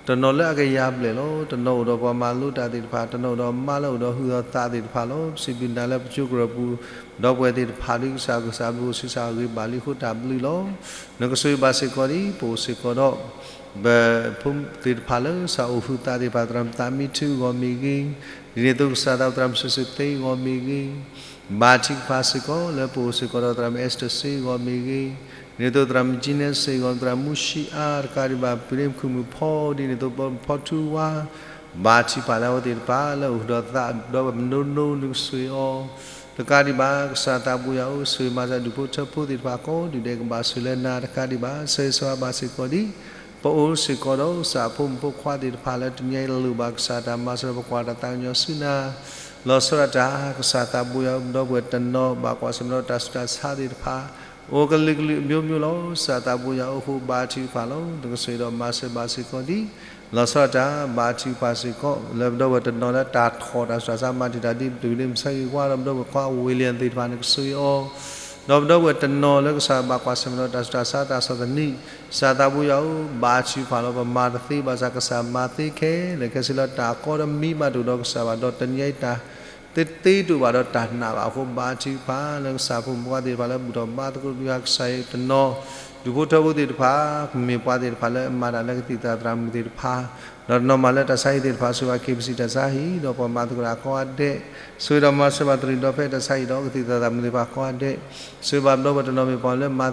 တနီၤလၢအကယၤဘျဲၣ်လီၤ. တနီၤအိၣ်ဒီးပှၤမၤလိတၢ်သ့ၣ်တဖၣ်, တနီၤအိၣ်ဒီးမါလၢအိၣ်ဒီးဟုးဒီးသးသ့ၣ်တဖၣ်လီၤ. ပစံးဘျုးနၤလၢပကၠိကရၢၢ်ပူၤ ဒီပုၢ်ဝဲၢ်သ့ၣ်တဖၣ်ဒ်ကစၢ် ကစၢ်ဘျုးအိၣ်ဆံးစၢ်ဂ့ၤဘၣ်လံအဃိ တၢ်ဘျုးလီၤ. နကစၢ်ဘၣ်စ့ၢ်ကီးဒ် ပအိၣ်စ့ၢ်ကီးဒီး ပဖိသ့ၣ်တဖၣ်လၢကစၢ်အိၣ်ဟုးသးသ့ၣ်တဖၣ် သရၣ်မုၣ်သးမံထူအဂီၢ်မ့ၢ်ဂ့ၤ, ဒ်န့ၣ်အသိးကစၢ်သး သရၣ်မုၣ်စံးစ့ၣ်သ့အဂီၢ်မ့ၢ်ဂ့ၤ, ဘါထုကဖၣ်စ့ၢ်ကီး လၢပအိၣ်စ့ၢ်ကီးဒီးသရၣ်မုၣ်အဲစတၢၣ်စ့အဂီၢ်မ့ၢ်ဂ့ၤ, ဒ်န့ၣ်အသိးသရၣ်မုၣ်ကၠံနဲစ့အဂီၢ် သရၣ်မုၣ်မူၡံအါ တကးဒံးဘၣ် ပရ့မုၣ်ခုၣ်မုၣ်ဖီ ဒ်န့ၣ်အသိးပဖီထူဝါ ဘါထုကဖၣ်လၢအဝဲသ့ၣ်တဖၣ် လၢအိၣ်ဒီးသးဒီးပမနိနိနကစၢ်အံၤအီၤ, တကးဒံးဘၣ် ကစၢ်သးဘိယွၤဧၢ, ဆၢဂ့ၤမၤစၢၤဒူၣ်ဖိထၢဖိသ့ၣ်တဖၣ်ကိးဒူၣ်ဒဲးကဘၣ်ဆိၣ်လၢနၤ တကးဒံးဘၣ် ဆၢဂ့ၤဆၢဝါဘၣ်စ့ၢ်ကီးဒ် ပအိၣ်စ့ၢ်ကီးဒီးကစၢ်အဖိမုၣ်ဖိခွါသ့ၣ်တဖၣ်လၢတနံၤအံၤလိၣ်ဘၣ်ကစၢ်တၢ်မၤစၢၤ ပကွၢ်တၢ်သးကညီၤဆူနၤ လီၤဆီဒၣ်တၢ် ကစၢ်သးဘိယွၤဧၢ, ပဒီပုၢ်ဝဲၢ်တနီၤဘၣ်ကွၢ်ဆၢၣ်မဲာ်ဒီးတၢ်ဆူးတၢ်ဆါသ့ၣ်တဖၣ် အိၣ်ကလုာ်ကလုာ်အမျိုးမျိုးလီၤ. ကစၢ်သးဘိယွၤဧၢ, အဃိဘါထုကဖၣ်လီၤ. နကစၢ်ဒီးမၤစၢၤဘၣ်စ့ၢ်ကီးဒ် လီၤဆီဒၣ်တၢ် ဘါထုကဖၣ်စ့ၢ်ကီး လၢပဒီပုၢ်ဝဲၢ်တနီၤလၢတၢ်ထီၣ်တၢ်ဆူးတၢ်ဆါ မၤတံာ်တာ်ဒ်ပတုၤလၢမုၢ်ဆါဂ့ၤဝါဒီး ပဒီပုၢ်ဝဲၢ်ခွါဝ့ၢ်လ့ၣ်သ့ၣ်တဖၣ် နကစၢ်အံၤအီၤ, ဒီးပဒီပုၢ်ဝဲၢ်တနီၤလၢကစၢ်ဘၣ်ကွၢ်ဆၢၣ်မဲာ်ဒီးတၢ်ဆူးတၢ်ဆါတၢ်ဆီၣ်သနံး ကစၢ်သးဘိယွၤဧၢ, ဘါထုကဖၣ်လီၤ. ပမၤတသ့ဘၣ်ဆၣ် ကစၢ်မၤသ့ခဲလၢာ်ခဲဆ့လီၤ. တၢ်ကီတမံၤဘၣ်တအိၣ်ဒီးကစၢ်ဘၣ်, ဒီးတနံၤအံၤတၢ်သ့တ့တအိၣ်ဘၣ်ဒီးတၢ်နာ်ဘၣ်အဃိ ဘါထုကဖၣ်လၢကစၢ်ဖိမုၣ်ဖိခွါသ့ၣ်တဖၣ်လၢဘူၣ်ထီၣ်ဘါသကိးတၢ် ကစၢ်အံၤတနီၤ ဒူၣ်ဖိထၢဖိသ့ၣ်တဖၣ် ကမ့ၢ်ပှၤသ့ၣ်တဖၣ်လၢအမၤတၢ်လၢကသံၣ်သရၣ်မုၣ်သ့ၣ်တဖၣ် ဒီးတနီၤမၤလၢတၢ်ဆါဟံၣ်သ့ၣ်တဖၣ် ဆိၣ်ဂ့ၤဘၣ် KBC တၢ်ဆါဟံၣ် ဒီးပှၤမၤသကိးတၢ်ကိးဂၤဒဲး, ဆိၣ်ဂ့ၤဒီးမၤစၢၤဘၣ်တရံးဒီးဖဲတၢ်ဆါဟံၣ်ဒီးကသံၣ်သရၣ်မုၣ်သ့ၣ်တဖၣ်ကိးဂၤဒဲး, ဆိၣ်ဂ့ၤဘၣ်ပဒီပုၢ်ဝဲၢ်တနီၤမ့ၢ်ပှၤလၢမၤ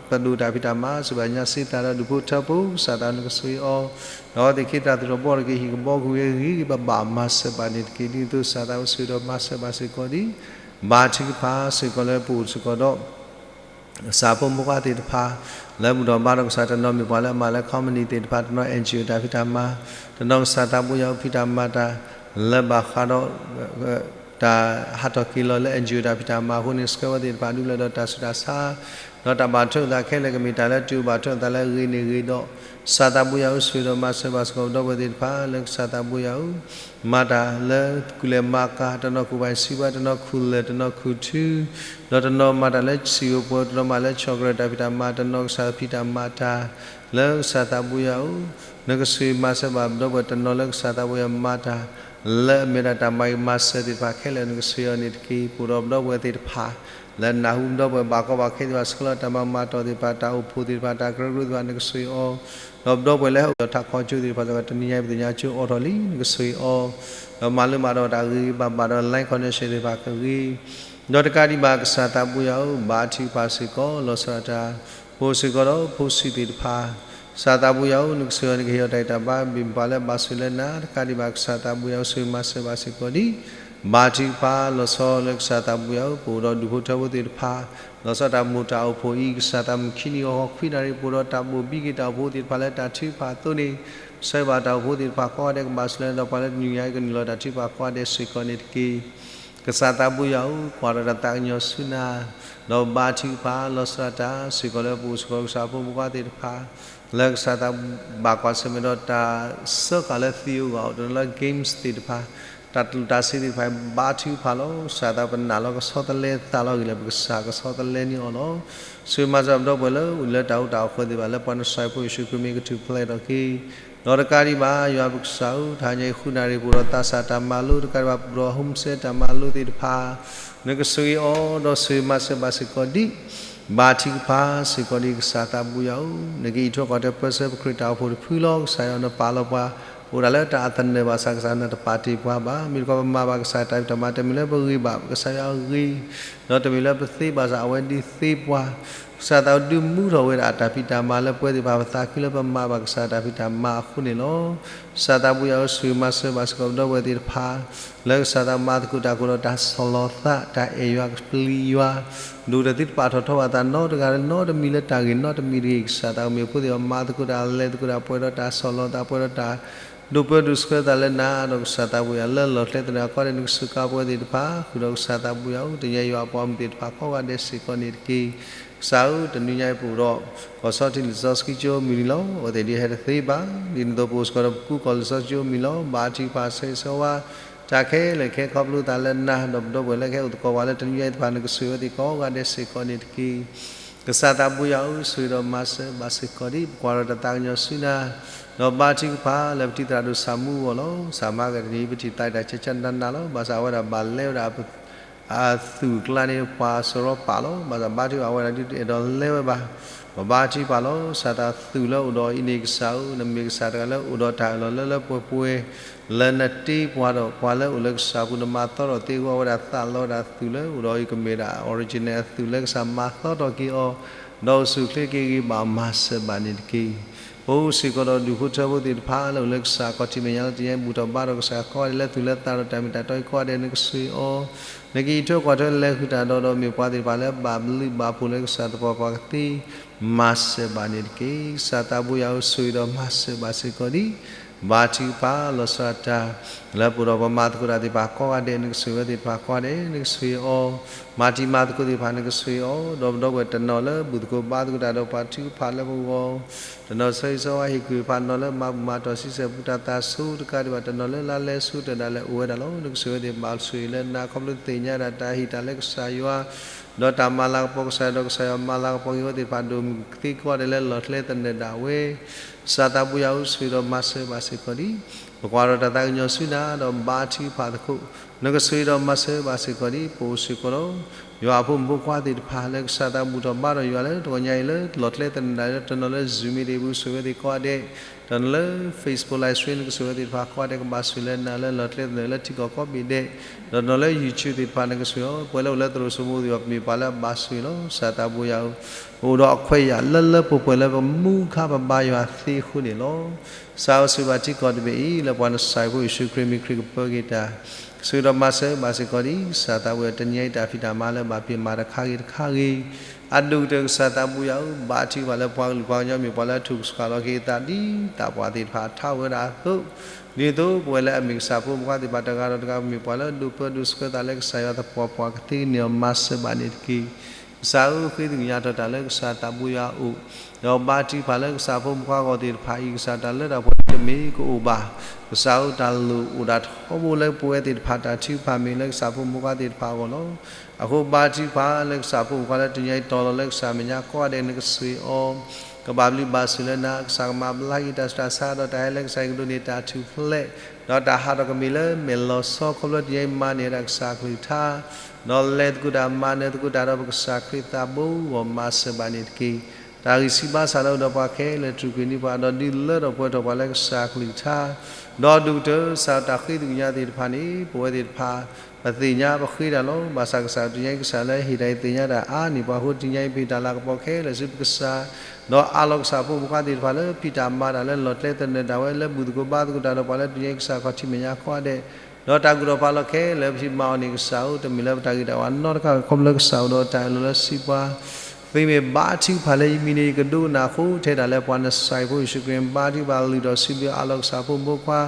ပဒိၣ်တၢ်ဖံးတၢ်မၤ ဆိၣ်ဂ့ၤဘၣ်ညါစ့သးဒီးဒူၣ်ဖိထၢဖိ ကစၢ်သးနကစၢ်အံၤအီၤ, ဒီးအဝဲသ့ၣ်ခ့တၢ်သရိာ်ဘီတက့ၢ် ဟံၣ်ကဘီကဝံၤဂ့ၤဂ့ၤဘၣ်ဘၣ် မၤစၢၤဘၣ်န့ၣ်တက့ၢ်. ဒ်သိးကစၢ်သးဆိၣ်ဂ့ၤဒီးမၤစၢၤဘၣ်စ့ၢ်ကီးဒ် ဘါထုကဖၣ်စ့ၢ်ကီးလၢပအိၣ်စ့ၢ်ကီးဒီး ကစၢ်ဖိမုၣ်ဖိခွါသ့ၣ်တဖၣ် လၢဘူၣ်ထီၣ်ဘါဒီးကစၢ် တနီၤမ့ၢ်ပှၤလၢအမၤလၢ company သ့ၣ်တဖၣ်, တနီၤ NGO တၢ်ဖံးတၢ်မၤ, တနီၤကစၢ်သးဘိယွၤဧၢ ဖံးတၢ်မၤတၢ် လၢဘၣ်ဃးဒီး တၢ်ဟးထီၣ်က့ၤလီၤလၢ NGO တၢ်ဖံးတၢ်မၤအဃိန့ၣ် ဆှၢဝဲသ့ၣ်တဖၣ်ဒုးလၢဒီးတၢ်ဆူးတၢ်ဆါ ဒီးတၢ်ဘၣ်ထွဲလိာ်သးခဲလၢာ် ကမ့ၢ်တၢ်လၢတၢ်ဘၣ်ထွဲလိာ်သးလၢအဂ့ၤန့ၣ်ဂ့ၤဒီး ကစၢ်သးဘိယွၤဧၢ ဆိၣ်ဂ့ၤဒီးမၤစၢၤဘၣ်စ့ၢ်ကီးပဒီပုၢ်ဝဲၢ်သ့ၣ်တဖၣ် လၢကစၢ်သးဘိယွၤဧၢ မၤတၢ်လၢကူၣ်လဲၤမၤကၤ, တနီၤကူၣ်ဘၣ်စံးဘၣ်, တနီၤခူၣ်လၢၢ်, တနီၤခူၣ်ထု, ဒီးတနီၤမၤတၢ်လၢစံာ်ဧိၤပှဲၤဧိၤ, တနီၤမၤလၢ chocolate တၢ်ဖံးတၢ်မၤ, တနီၤကစၢ်ဖံးတၢ်မၤတၢ် လၢကစၢ်သးဘိယွၤဧၢ, နကဆိၣ်ဂ့ၤမၤစၢၤဘၣ်ပဒီပုၢ်ဝဲၢ်တနီၤလၢကစၢ်သးဘိယွၤမၤတၢ် လၢအမ့ၢ်ဒၣ်တၢ်မၤဂ့ၤမၤစၢၤသ့ၣ်တဖၣ်ခဲလၢာ် နကဆိၣ်ဂ့ၤအီၤန့ၣ်တက့ၢ်. ပအိၣ်ဒီးပဒီပုၢ်ဝဲၢ်သ့ၣ်တဖၣ် လၢနၢ်ဟူပဒီပုၢ်ဝဲၢ်ဘၣ်ကီဘၣ်ခဲသ့ၣ်တဖၣ် ဆှၢလီၤတၢ်မၤမၤတီၢ်သ့ၣ်တဖၣ် တၢ်အိၣ်ဖှိၣ်သ့ၣ်တဖၣ် တၢ်ကရၢကရိသ့ၣ်တဖၣ် နကဆိၣ်ဂ့ၤအီၤ, ဒီးပဒီပုၢ်ဝဲၢ်လၢဟဲအိၣ်ဒီးထးခိၣ်ကၠိသ့ၣ်တဖၣ်စ့ၢ်ကီး တနံၤညါအံၤပသ့ၣ်ညါကၠိအိးထီၣ်လံ နကဆိၣ်ဂ့ၤအီၤ, ဒီးမၤလၢမၤဒီးတၢ်ဂ့ၤဂ့ၤဘၣ်ဘၣ်ဒီး line connection သ့ၣ်တဖၣ်ကဂ့ၤ ဒီးတကးဒံးဘၣ် ကစၢ်သးဘိယွၤဧၢ, ဘါထုကဖၣ်စ့ၢ်ကီး လီၤဆီဒၣ်တၢ် ပအိၣ်စ့ၢ်ကီးဒီးဖိဆံးသ့ၣ်တဖၣ်, ကစၢ်သးဘိယွၤဧၢ, နကဆိၣ်ဂ့ၤအီၤ နကဟ့ၣ်အီၤတၢ်ဂံၢ်တၢ်ဘါ မ့ၢ်ပှၤလၢဘၣ်ဆိၣ်လၢနၤ, တကးဒံးဘၣ် ကစၢ်သးဘိယွၤဧၢ, ဆိၣ်ဂ့ၤမၤစၢၤဘၣ်စ့ၢ်ကီးဒ် ဘါထုကဖၣ် လီၤဆီလၢကစၢ်သးဘိယွၤဧၢ, ပအိၣ်ဒီးဒူၣ်ဖိထၢဖိသ့ၣ်တဖၣ်, လီၤဆီတၢ်မူးတၢ်အိၣ်ဖှိၣ်အံၤ ကစၢ်သးမုၢ်ခံနံၤဂီၤဂီၤခွံနၣ်ရံၣ် ပအိၣ်ဒီးတၢ်ဘိၣ်ဘံက့ၤတၢ်အိၣ်ဖှိၣ်သ့ၣ်တဖၣ်လၢတၢ်ထုကဖၣ်အသိးန့ၣ်, ဆၢဂ့ၤဘၣ်တၢ်အိၣ်ဖှိၣ်သ့ၣ်တဖၣ်ကိးဂၤဒဲး ကဘၣ်ဆိၣ်လၢနၤ ဒီးပှၤလၢတနံၤညါအံၤကနုာ်လီၤတၢ်ထုကဖၣ်ကိးဂၤဒဲးစ့ၢ်ကီးန့ၣ်တက့ၢ်. ကစၢ်သးဘိယွၤဧၢ, ကွၢ်ဒီးတၢ်သးကညီၤဆူနၤ, ဒီးဘါထုကဖၣ် လီၤဆီဒၣ်တၢ် စ့ၢ်ကီးလၢပအိၣ်စ့ၢ်ကီးကစၢ်ဖိမုၣ်ဖိခွါသ့ၣ်တဖၣ်, လၢကစၢ်သးဘၣ်ကွၢ်ဆၢၣ်မဲာ်ဒီးတၢ်စၢဃာ်လၢသံအဂီၢ် တနီၤလၢ games သ့ၣ်တဖၣ်, တၢ်တူၢ်တၢ်စ့သ့ၣ်တဖၣ် ဘါထုကဖၣ်လီၤ. ကစၢ်သးပနာ်လီၤကဆီတလဲသးလီၤဂ့ၤလၢပကစၢ်ကဆီတလဲန့ၢ်အီၤလီၤ. ဆိၣ်ဂ့ၤမၤစၢၤပဒီပုၢ်ဝဲၢ်လၢအိၣ်လၢတၢ်အိၣ်တၢ်အီၣ်ဃၢၤသ့ၣ်တဖၣ် လၢပှၤနဆှၢဖိယ့ၣ်ၡူးခရံာ်မ့ၢ်ကထူၣ်ဖျဲးထီၣ်က့ၤ ဒီးတကးဒံးဘၣ် ယွၤပကစၢ်ဧၢ, တဟါညါအံၤဃုနၣ်ရံၣ် ပအိၣ်ဒီးသးစၢ်တၢ်မၤလိ တကးဒံးဘၣ် ပအိၣ်ဒီး home cell တၢ်မၤလိသ့ၣ်တဖၣ်, နကဆိၣ်ဂ့ၤအီၤ ဒီးဆိၣ်ဂ့ၤမၤစၢၤဘၣ်စ့ၢ်ကီးဒ် ဘါထုကဖၣ်စ့ၢ်ကီးဒ်ကစၢ်သးဘိယွၤဧၢ, နကအံးထွဲကွၢ်ထွဲပၢဆှၢပခရံာ်တၢ်အိၣ်ဖှိၣ်တဖုလီၤ. ကစၢ်ယွၤ နပာ်လီၤပှၤ ပအိၣ်ဒၣ်လၢတၢ်အသနၢၣ်ဘၣ်ဆၣ် ကစၢ်နတပာ်တ့ၢ်ပှၤဘၣ်. မ့ၢ်တခီပမၤဘၣ်ကစၢ်တၢ်ဖံးတၢ်မၤ တမ့ၢ်လၢပဂ့ၤဘၣ် ကစၢ်ယွၤအဂ့ၤ, ဒီးတမ့ၢ်လၢပသ့ဘၣ်ဆၣ် အဝဲဒ်သ့ပှၤ က ကစၢ်သးအိၣ်ဒုးမူထီၣ်ဝဲဒၣ်အတၢ်ဖံးတၢ်မၤလၢပဝဲသ့ၣ်တဖၣ် ပသးခုလၢပမၤဘၣ်ကစၢ်တၢ်ဖံးတၢ်မၤအဃိန့ၣ်လီၤ. ကစၢ်သးဘိယွၤဧၢ, ဆိၣ်ဂ့ၤမၤစၢၤဘၣ်စ့ၢ်ကီးပဒီပုၢ်ဝဲၢ်သ့ၣ်တဖၣ် လၢကစၢ်သးမၤသကိးတၢ်ကအိၣ်ဒီးတၢ်ဆီၣ်လီၤသး တၢ်အဲၣ်ယွၤကပျံၤယွၤ ဒိၣ်တသ့တပာ်ထီၣ်ထီဘၣ်သးနီတဂၤလၢနီတမံၤလၢတၢ်ဂ့ၤနီတမံၤတဂ့ၤ, ကစၢ်သးအိၣ်မ့ၢ်ဖိသ့ၣ်အမၤသကိးတၢ် လဲၤသကိးတၢ် ပှဲၤဒီးတၢ်ဆီၣ်လီၤသး ပှဲၤဒီးတၢ် ဒိၣ်ပၢဒိၣ်ဆှၢသးလၢနၤဒီး ကစၢ်သးဘိယွၤလၢလီၢ်ကျဲသနၢၣ်ကိးဂၤဒဲး နကစူးကါပဝဲသ့ၣ်တဖၣ် ဃုာ်ဒီးကစၢ်သးဘိယွၤဧၢ, တနံၤအံၤယွၤအပှၤမုၣ်သ့ၣ်တဖၣ်ကိးဂၤဒဲးစ့ၢ်ကီးန့ၣ်တက့ၢ်. ကစၢ်ဧၢ, တနံၤညါအံၤပအိၣ်ဒီး ကီၢ်ဆီထံးလံာ်စီဆှံကၠိမုၢ်နံၤလီၤ. အဝဲသ့ၣ်ဒ်ဟဲတသ့ဘၣ်, ဒ်န့ၣ်အသိးပအိၣ်စ့ၢ်ကီးဒီးပကူကီၢ်လံာ်စီဆှံကၠိမုၢ်နံၤလီၤ. ဘါထုကဖၣ်ဆၢဂ့ၤဆၢဝါ တၢ်ခဲလၢာ်ခဲခီဖျိသးလၢနၤ ဒီးပဒီပုၢ်ဝဲၢ်လၢကဟဲအိၣ်သကိးပှၤလၢတနံၤညါအံၤသ့ၣ်တဖၣ် နကဆိၣ်ဂ့ၤအဝဲသ့ၣ်ကိးဂၤဒဲးစ့ၢ်ကီးန့ၣ်တက့ၢ်. ကစၢ်သးဘိယွၤဧၢ, ဆိၣ်ဂ့ၤဒီးမၤစၢၤဘၣ်စ့ၢ်ကီးဒံး ပကွၢ်ဒီးတၢ်သးကညီၤဆူနၤ, ဒီးဘါထုကဖၣ်လၢပတံၤသရၣ်ဒိၣ်ဆၣ်မူအဂီၢ်လီၤ. ဆၣ်မါကတနံၤ ပထံၣ်သးတၢ်ဆဲးဆဲးနးနးလီၤ. ဘၣ်ဆၣ်အဝဲဒၣ်ဘၣ်လဲဝဲဒၣ် အသူၣ်အကျါန့ၣ် ပှၤစရီပာ်လီၤ. ဘၣ်ဆၣ်ဘါထုကဖၣ်အဝဲဒၣ်ဒုးတအဲၣ်ဒိးလဲဝဲဘၣ်. ပဘါထုကဖၣ်လီၤ. ကစၢ်သးသူၣ်လၢအိၣ်ဒီးအံၤန့ၣ်ကစၢ်ဧၢ, နမ့ၢ်ကစၢ်တဂၤလၢအိၣ်ဒီးတၢ်အၢၣ်လီၤလၢလၢပှဲၤပှဲၤ လၢနတ့ပှၤဒီးပှၤလၢအိၣ်လၢကစၢ်ပူၤ နမၤသီထီၣ်သ့အဃိ အဝဲဒၣ်သးလီၤဝဲဒၣ်သူၣ်လၢအိၣ်ဒီးအံၤ ကမ့ၢ်ဒၣ် original အသူၣ်လၢကစၢ်မၤသီထီၣ်က့ၤအီၤ, ဒီးအိၣ်ဆူၣ်အိၣ်ချ့က့ၤဂ့ၤ ဘၣ်မၤစၢၤဘၣ်န့ၣ်တက့ၢ်. ပအိၣ်စ့ၢ်ကီးဒီးဒူၣ်ဖိထၢဖိသ့ၣ်တဖၣ်လၢအိၣ်လၢကစၢ်ခီၣ်ထံးမဲာ်ညါလၢတနံၤအံၤ ဘူၣ်ထီၣ်ဘါထီၣ်ကစၢ်ကိးဂၤဒဲးလၢသူၣ်လၢသးဒီးတၢ်မ့ၢ်တၢ်တီအံၤကိးဂၤဒဲး နကဆိၣ်ဂ့ၤအီၤ, နကအံးထွဲကွၢ်ထွဲလဲၤဃုာ်တၢ်ဒီး ဒီးမ့ၢ်ပှၤသ့ၣ်တဖၣ်လၢဘၣ်ဘျုးဘၣ်ဖှိၣ်လၢကစၢ်သပှၢ် ပှၤကသ့ မၤစၢၤဘၣ်န့ၣ်တက့ၢ်. ကစၢ်သးဘိယွၤဧၢ, ဆိၣ်ဂ့ၤဒီးမၤစၢၤဘၣ်စ့ၢ်ကီးဒံး ဘါထုကဖၣ်လီၤဆီဒၣ်တၢ် လၢပအိၣ်ဒီးပှၤမၤသကိးတၢ်သ့ၣ်တဖၣ်ကိးဂၤဒဲး နကဆိၣ်ဂ့ၤဝဲသ့ၣ်တဖၣ်ကိးဂၤဒဲး နကဆိၣ်ဂ့ၤအီၤ, မၤတံၤမၤသကိးသ့ၣ်တဖၣ် နကဆိၣ်ဂ့ၤအီၤ, ဒီးပဒီပုၢ်ဝဲၢ်တနီၤလၢဘူၣ်သကိးဘါသကိးတၢ်ဒီးပှၤထုကဖၣ်လၢပဂီၢ် တနီၤဆၢဂ့ၤဆၢဝါဟ့ၣ်ကူၣ်ဟ့ၣ်ဖး တနီၤလၢမၤဘူၣ်မၤတီၢ်ဆံဆဲၣ်ပူၤ တၢ်သးဆူတကးဒံးဘၣ် တနီၤလၢလါလဲဆူတၢ်ဒၣ်လဲာ်အိၣ်ဝဲဒၣ်လီၤ. နကဆိၣ်ဂ့ၤဝဲသ့ၣ် ဘၣ်ဆိၣ်ဂ့ၤလၢနၤ ခီဖျိသ့ၣ်ညါဒၣ်တၢ်ဟ့ၣ်တၢ်လၢကစၢ်ယွၤ ဒီးတၢ်မၤလၤကပီၤကစၢ်ယွၤ ဒီးကစၢ်ယွၤမၤလၤကပီၤက့ၤဝဲသ့ၣ်တဖၣ် ဒိၣ်မုၢ်ကသ့ကိးဂၤဒဲးလၢလီၢ်ကျဲသနၢၣ်ဒၣ်ဝဲ ကစၢ်သးဘိယွၤဧၢ, ဆိၣ်ဂ့ၤဒီးမၤစၢၤဘၣ်စ့ၢ်ကီးဒံး ပကွၢ်ဒီးတၢ်သးကညီၤဆူနၤ ဒီးဘါထုကဖၣ်သကိး နကဆိၣ်ဂ့ၤဒီးမၤစၢၤဘၣ်စ့ၢ်ကီးဒံး ပအိၣ်စ့ၢ်ကီးဒီး ယွၤအဖိမုၣ်ဖိခွါသ့ၣ်တဖၣ် လၢကစၢ်သးဘူၣ်ထီၣ်ဘါထီၣ်ယွၤလၢတဂီၤညါအံၤလၢလီၢ်ကျဲသနၢၣ်ဒၣ်ဝဲ တနီၤလၢ Zoom meeting ပူၤ ဆိၣ်ဂ့ၤဝဲသ့ၣ်ကိးဂၤဒဲး, တနီၤလၢ Facebook live stream နကဆိၣ်ဂ့ၤဝဲသ့ၣ်တဖၣ်ကိးဂၤဒဲး ကဘၣ်ဆိၣ်ဂ့ၤလၢနၤလၢလီၢ်ကျဲသနၢၣ်လၢထံကီၢ်ကိးဘ့ၣ်ဒဲး, ဒီးတနီၤလၢ YouTube သ့ၣ်တဖၣ် နကဆိၣ်ဂ့ၤအီၤ ပဝဲလၢအိၣ်လၢသရိာ်စိမိၤသ့ၣ်တဖၣ် ပမ့ၢ်ပှၤလၢအဘၣ်ဆိၣ်ဂ့ၤလီၤ. ကစၢ်သးဘိယွၤဧၢ, ပအိၣ်ဒီးအခွဲးအယာ်လၢလၢပှဲၤပှဲၤလၢပမူခါပဘါယွၤသ့အဃိန့ၣ်လီၤ. ကစၢ်ဧၢ, ဆိၣ်ဂ့ၤဘၣ်ထံကီၢ်တဘ့ၣ်အံၤ လၢပှၤနစၢ်ဖိယ့ၣ်ၡူးခရံာ်မ့ၢ်ခရံာ်ကပၢက့ၤတၢ်, ဆိၣ်ဂ့ၤဒီးမၤစၢၤဘၣ်စ့ၢ်ကီးဒံး ကစၢ်သးဘိယွၤ တနံၤအံၤတၢ်ဖံးတၢ်မၤလၢဘၣ်ဖံးမၤတခါဂ့ၤတခါဂ့ၤ, အဒိၣ်ကတၢၢ်ကစၢ်သးဘိယွၤဧၢ, ဘါထုကဖၣ်လၢပှၤကလုာ်ပှၤကညီမ့ၢ်ပှၤလၢအထူၣ်ကဆှီလီၤက့ၤအသးဒ် သးပှၢ်သ့ၣ်တဖၣ်ထါအိၣ်ဝဲဒၣ်အသိး, ဒ်သိးပဝဲလၢအမ့ၢ်ကစၢ်ဖိမုၣ်ဖိခွါသ့ၣ်တဖၣ်တဂၤဒီးတဂၤ ပမ့ၢ်ပှၤလၢအဒိၣ်ပၢဒိၣ်ဆှၢသးလၢကစၢ်ယွၤသပှၢ်ပှၢ် ကသ့ကန့ၢ်အီၤ မၤစၢၤဘၣ်န့ၣ်တက့ၢ်. ကစၢ်ဧၢ, ဃ့သကွံၢ်ညါထီၣ်တၢ်လၢကစၢ်သးဘိယွၤအအိၣ်, ဒီးဘါထုကဖၣ်လၢကစၢ်ဖိမုၣ်ဖိခွါအဂီၢ်သ့ၣ်တဖၣ်အံၤ ကစၢ်တၢ်လၢတၢ်ပှဲၤတမ့ၢ်ကအိၣ်ဘၣ်. ကစၢ်ဧၢ, တၢ်လိၣ်အိၣ်ဒၣ်ထီဘိလၢပဝဲသ့ၣ်တဖၣ် တၢ်ထုကဖၣ်မ့ၢ်လၢကစၢ်ဖိမုၣ်ဖိခွါသ့ၣ်တဖၣ်အဂီၢ်လီၤ. အဃိဘါထုကဖၣ်လၢကစၢ်ဖိမုၣ်ဖိခွါလၢတနံၤအံၤတီၤလီၤလၢကစၢ်မဲာ်ညါကိးဂၤဒဲး နကဆိၣ်ဂ့ၤအီၤ, ကဘၣ်ဘျုးဘၣ်ဆိၣ်လၢနၤ, ကစၢ်ကမၤဘျါက့ၤတၢ်ဆူးတၢ်ဆါဒီးတၢ်ဟဲလၢကစၢ်ကဒိးန့ၢ်တၢ်ထူၣ်ဖျဲး, ဒီးတၢ်ဟးထီၣ်ကမ့ၢ်လၢမဲာ်လီၤဆီ ခီဖျိတနံၤအံၤမၤန့ၢ်ဝဲဒၣ်ကစၢ်ကလုၢ်ကထါ, ဒီးလဲၤသကိးတၢ်မၤနၢၤသကိးတၢ်ဒီးပကစၢ်ခရံာ်သးဘိအဂီၢ် မၤစၢၤဘၣ်န့ၣ်တက့ၢ်. တၢ်ဂံၢ်စၢ်ဘါစၢ်လၢအိၣ်ဒီးပှၤခဲလၢာ် တြူာ်ကွံာ်န့ၢ်ပှၤ ဒီးဒုးလၢထီၣ်ပှဲၤထီၣ်ပှၤလၢကစၢ်ကလုၢ်ကထါ, ဒီးဒိၣ်ကတၢၢ်ကစၢ်တၢ်ဃ့သကွံၢ်ညါသ့ၣ်တဖၣ်န့ၣ် ပဝဲသ့ၣ်တဖၣ် ပသ့ၣ်ညါပဃ့တၢ်လီၤ. ဘၣ်ဆၣ်ကစၢ်တနံၤအံၤ ကစၢ်လၢဟ့ၣ်တၢ်အံၤသ့ၣ်ညါတၢ်အါန့ၢ်ပှၤအဃိ တနံၤအံၤပဟ့ၣ်တၢ်လၤကပီၤခဲလၢာ်ဆူပကစၢ်, ဒီးအးလီၤကစၢ်ဖိမုၣ်ဖိခွါသ့ၣ်တဖၣ်လၢ ဖံးတၢ်မၤတၢ်လၢလီၢ်ကျဲသနၢၣ်ဒၣ်ဝဲ လၢဘူၣ်သကိးဘါသကိးတၢ်ဒီးပှၤလၢတနံၤအံၤ ကစၢ်ခီၣ်ထံးမဲာ်ညါကိးဂၤဒဲး, ဒီးတၢ်ကူၣ်ထီၣ်ဖးလီၤခဲလၢာ် ပထံၣ်မၤအီၤန့ၣ်ကစၢ်ဧၢ, တမ့ၢ်လၢပတၢ်ဂ့ၤတၢ်ဝါနီတခါ ခီဖျိလၢကစၢ်အိၣ်ဒီးတၢ်အၢၣ်လီၤလၢစံးပှၤ သုမ့ၢ်ဘါထုကဖၣ်လၢယမံၤန့ၣ် ယကဒိကနၣ်အဃိ ထဲဒၣ်လၢပှၤနစၢ်ဖိယ့ၣ်ၡူးခရံာ် ဘါထုကဖၣ်လုၢ်ထီၣ်စံးဘျုးအးလီၤကစၢ်ဖိမုၣ်ဖိခွါ,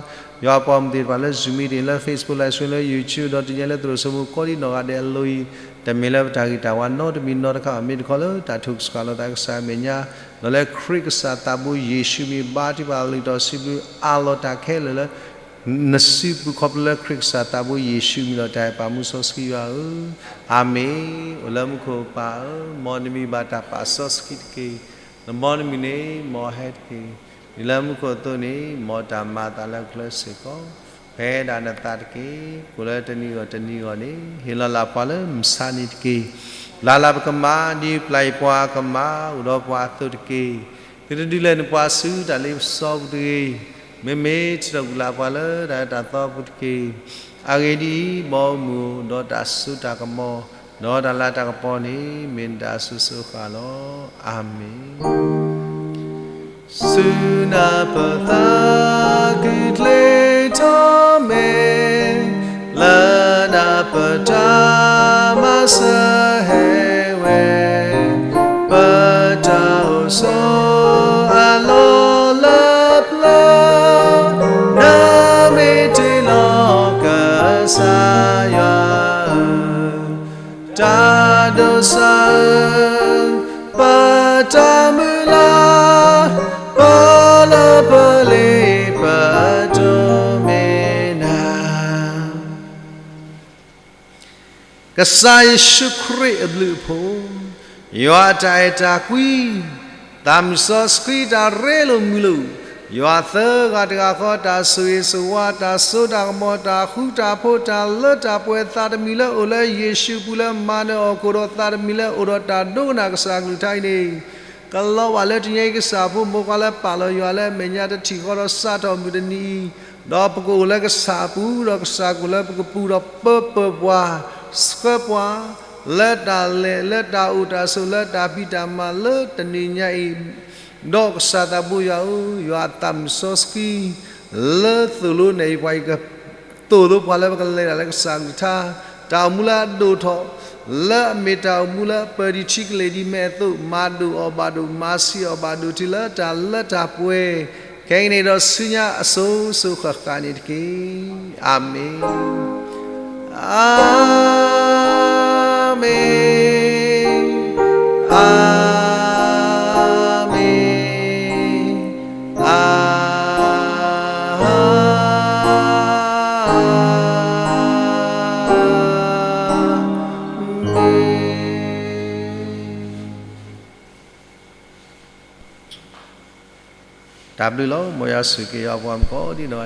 ယွၤပှၤမုၣ်သ့ၣ်တဖၣ်လၢ Zoom meeting လၢ Facebook live stream လၢ YouTube ဒီးတနံၤအံၤလၢသရိာ်စိမိၤကိးဒံနီၢ်ဂၤဒဲးအလိၤအံၤ, တမ့ၢ်လၢပတၢ်ဂ့ၤတၢ်ဝါနီတမံၤနီတခါဘၣ် မ့ၢ်တခီလၢတၢ်ထူၣ်ကဆှီလီၤသးကစၢ်အမဲာ်ညါ, ဒီးလၢခရံာ်ကစၢ်သးဘိယ့ၣ်ၡူးမံၤ ဘါထုကဖၣ်လုၢ်ထီၣ်စံးဘျုးအးလီၤတၢ်ခဲလၢာ်လၢ နစုပူၤခီဖျိလၢခရံာ်ကစၢ်သးဘိယ့ၣ်ၡူးမံၤလီၤ. တၢ်အဲၣ်ပာ်မူစီဆှံယွၤဧၢ, အၤမ့ၣ်. အိၣ်လၢမူခိၣ်ပၢ်ဧၢ, မ်နမံၤဘၣ်တၢ်ပာ်စီဆှံတက့ၢ်. နမ်နမံၤန့ၣ် မ်အဟဲတက့ၢ်. ဒ်လၢမူခိၣ်အသိးန့ၣ် မ်တၢ်မၤအသးလၢကျဲစ့ၢ်ကီး, ဖဲဒၣ်နသးတက့ၢ်. ကိးလၢတနံၤဂီၢ်တနံၤဂီၢ်န့ၣ် ဟ့ၣ်လီၤလၢ်ပှၤလၢမုၢ်ဆါနံၤတက့ၢ်. လၢ်လၢ်ပကမၤ ဒ်ပျၢ်ယပှၤကမၤ အိၣ်ဒီးပှၤအသိးတက့ၢ်. သုတဒုးလဲၤနပှၤဆူတၢ်လ့ပစီပူၤတဂ့ၤ. မ့မ့ၢ်ထံၣ်ထီၣ်ကွံာ်လၢ်ပှၤလၢတၢ်အၢတၢ်သီပူၤတက့ၢ်. အဂ့ၢ်ဒ်အံၤ, ဘီမုၢ်ဒီးတၢ်စိတၢ်ကမီၤ ဒီးတၢ်လၤတၢ်ကပီၤန့ၣ် မ့ၢ်နတၢ်အစိၤစိၤအဃၣ်လီၤ. အၤမ့ၣ်. ဆူနပသးကထုးထီၣ်မဲာ်, လၢနပတၢ်မၤစၢၤဟဲဝဲ, ပတၢ်အိၣ်ဆိးအလီၢ်လၢပျၢၤ, နမ့ၢ်တ့ၢ်လီၤကစၢ်ယွၤဧၢ, တၢ်ဒိးစၢ်ဧၢ, ပတၢ်မုၢ်လၢ်, ပလၢပလ့ပတိၢ်မ့ၢ်နၤ. ကစၢ်ယ့ၣ်ၡူးခရံာ်အဘျုးအဖှိၣ်, ယွၤအတၢ်အဲၣ်တၢ်ကွံ, သးမုၢ်စီဆှံတၢ်ရ့လိာ်မုာ်လိာ်, ယွၤသၢဂၤတဂၤဃီ တၢ်ဆိၣ်ဂ့ၤဆိၣ်ဝါ, တၢ်စိတၢ်ကမီၤ, တၢ်ဃူတၢ်ဖိး, တၢ်လၢတၢ်ပှဲၤ, သးတမံၤလၢအိၣ်လၢယ့ၣ်ၡူးအပူၤလၢမၤနၢၤအီၤခိၣ်ဒီး သးတမံၤလၢအိၣ်ဒီးတၢ်ဒိကနၣ်ကစၢ်အကလုၢ်ကထါအံၤန့ၣ်, ကလီၤဘၣ်လၢတနံၤအံၤ ကစၢ်ဖိမိၢ်ပှၢ်လၢပာ်လီၤယွၤလၢအမဲာ်ညါတထံၣ်ဃီဒီး စးထီၣ်မုၢ်တနံၤအံၤ, ဒီးပကအိၣ်လၢကစၢ်အပူၤ, ဒီးကစၢ်ကအိၣ်လၢပကပူၤ, ဒီးပပၢၤပှၤ, ဆှၢပှၤ, လၢတၢ်လဲၤ, လၢတၢ်အိၣ်တၢ်ဆိး, လၢတၢ်ဖံးတၢ်မၤလၢတနံၤညါအံၤ, ဒီးကစၢ်သးဘိယွၤဧၢ, ယွၤအသးမုၢ်စီဆှံ, လၢသိၣ်လိနဲၣ်ယပှၤ, ယကသိၣ်လိပှၤလၢပကလဲၤတၢ်လၢကစၢ်အကလုၢ်ကထါ, တၢ်အိၣ်မူလၢအဒိၣ်ထီၣ်, လၢအမ့ၢ်တၢ်အိၣ်မူလၢပၢၤဒံးထံကလ့ၢ်ဒံးမဲာ်အသိး, မၤဒိၣ်အီၤဘၣ်ဒိၣ်, မၤဆံးအီၤဘၣ်ဒိၣ် တုၤလၢတၢ်လၢတၢ်ပှဲၤ, ခဲကနံၣ်ဒီးဆူညါအစိၤစိၤဃၣ်ဃၣ်န့ၣ်တက့ၢ်. အၤမ့ၣ်, အၤမ့ၣ်, အၤမ့ၣ်, အၤမ့ၣ်. တၢ်ဘျုးလီၤ. မ်ယွၤဆိၣ်ဂ့ၤက့ၤယွၤပှၤမုၣ်ကိးဒံနီၢ်ဂၤဒဲး.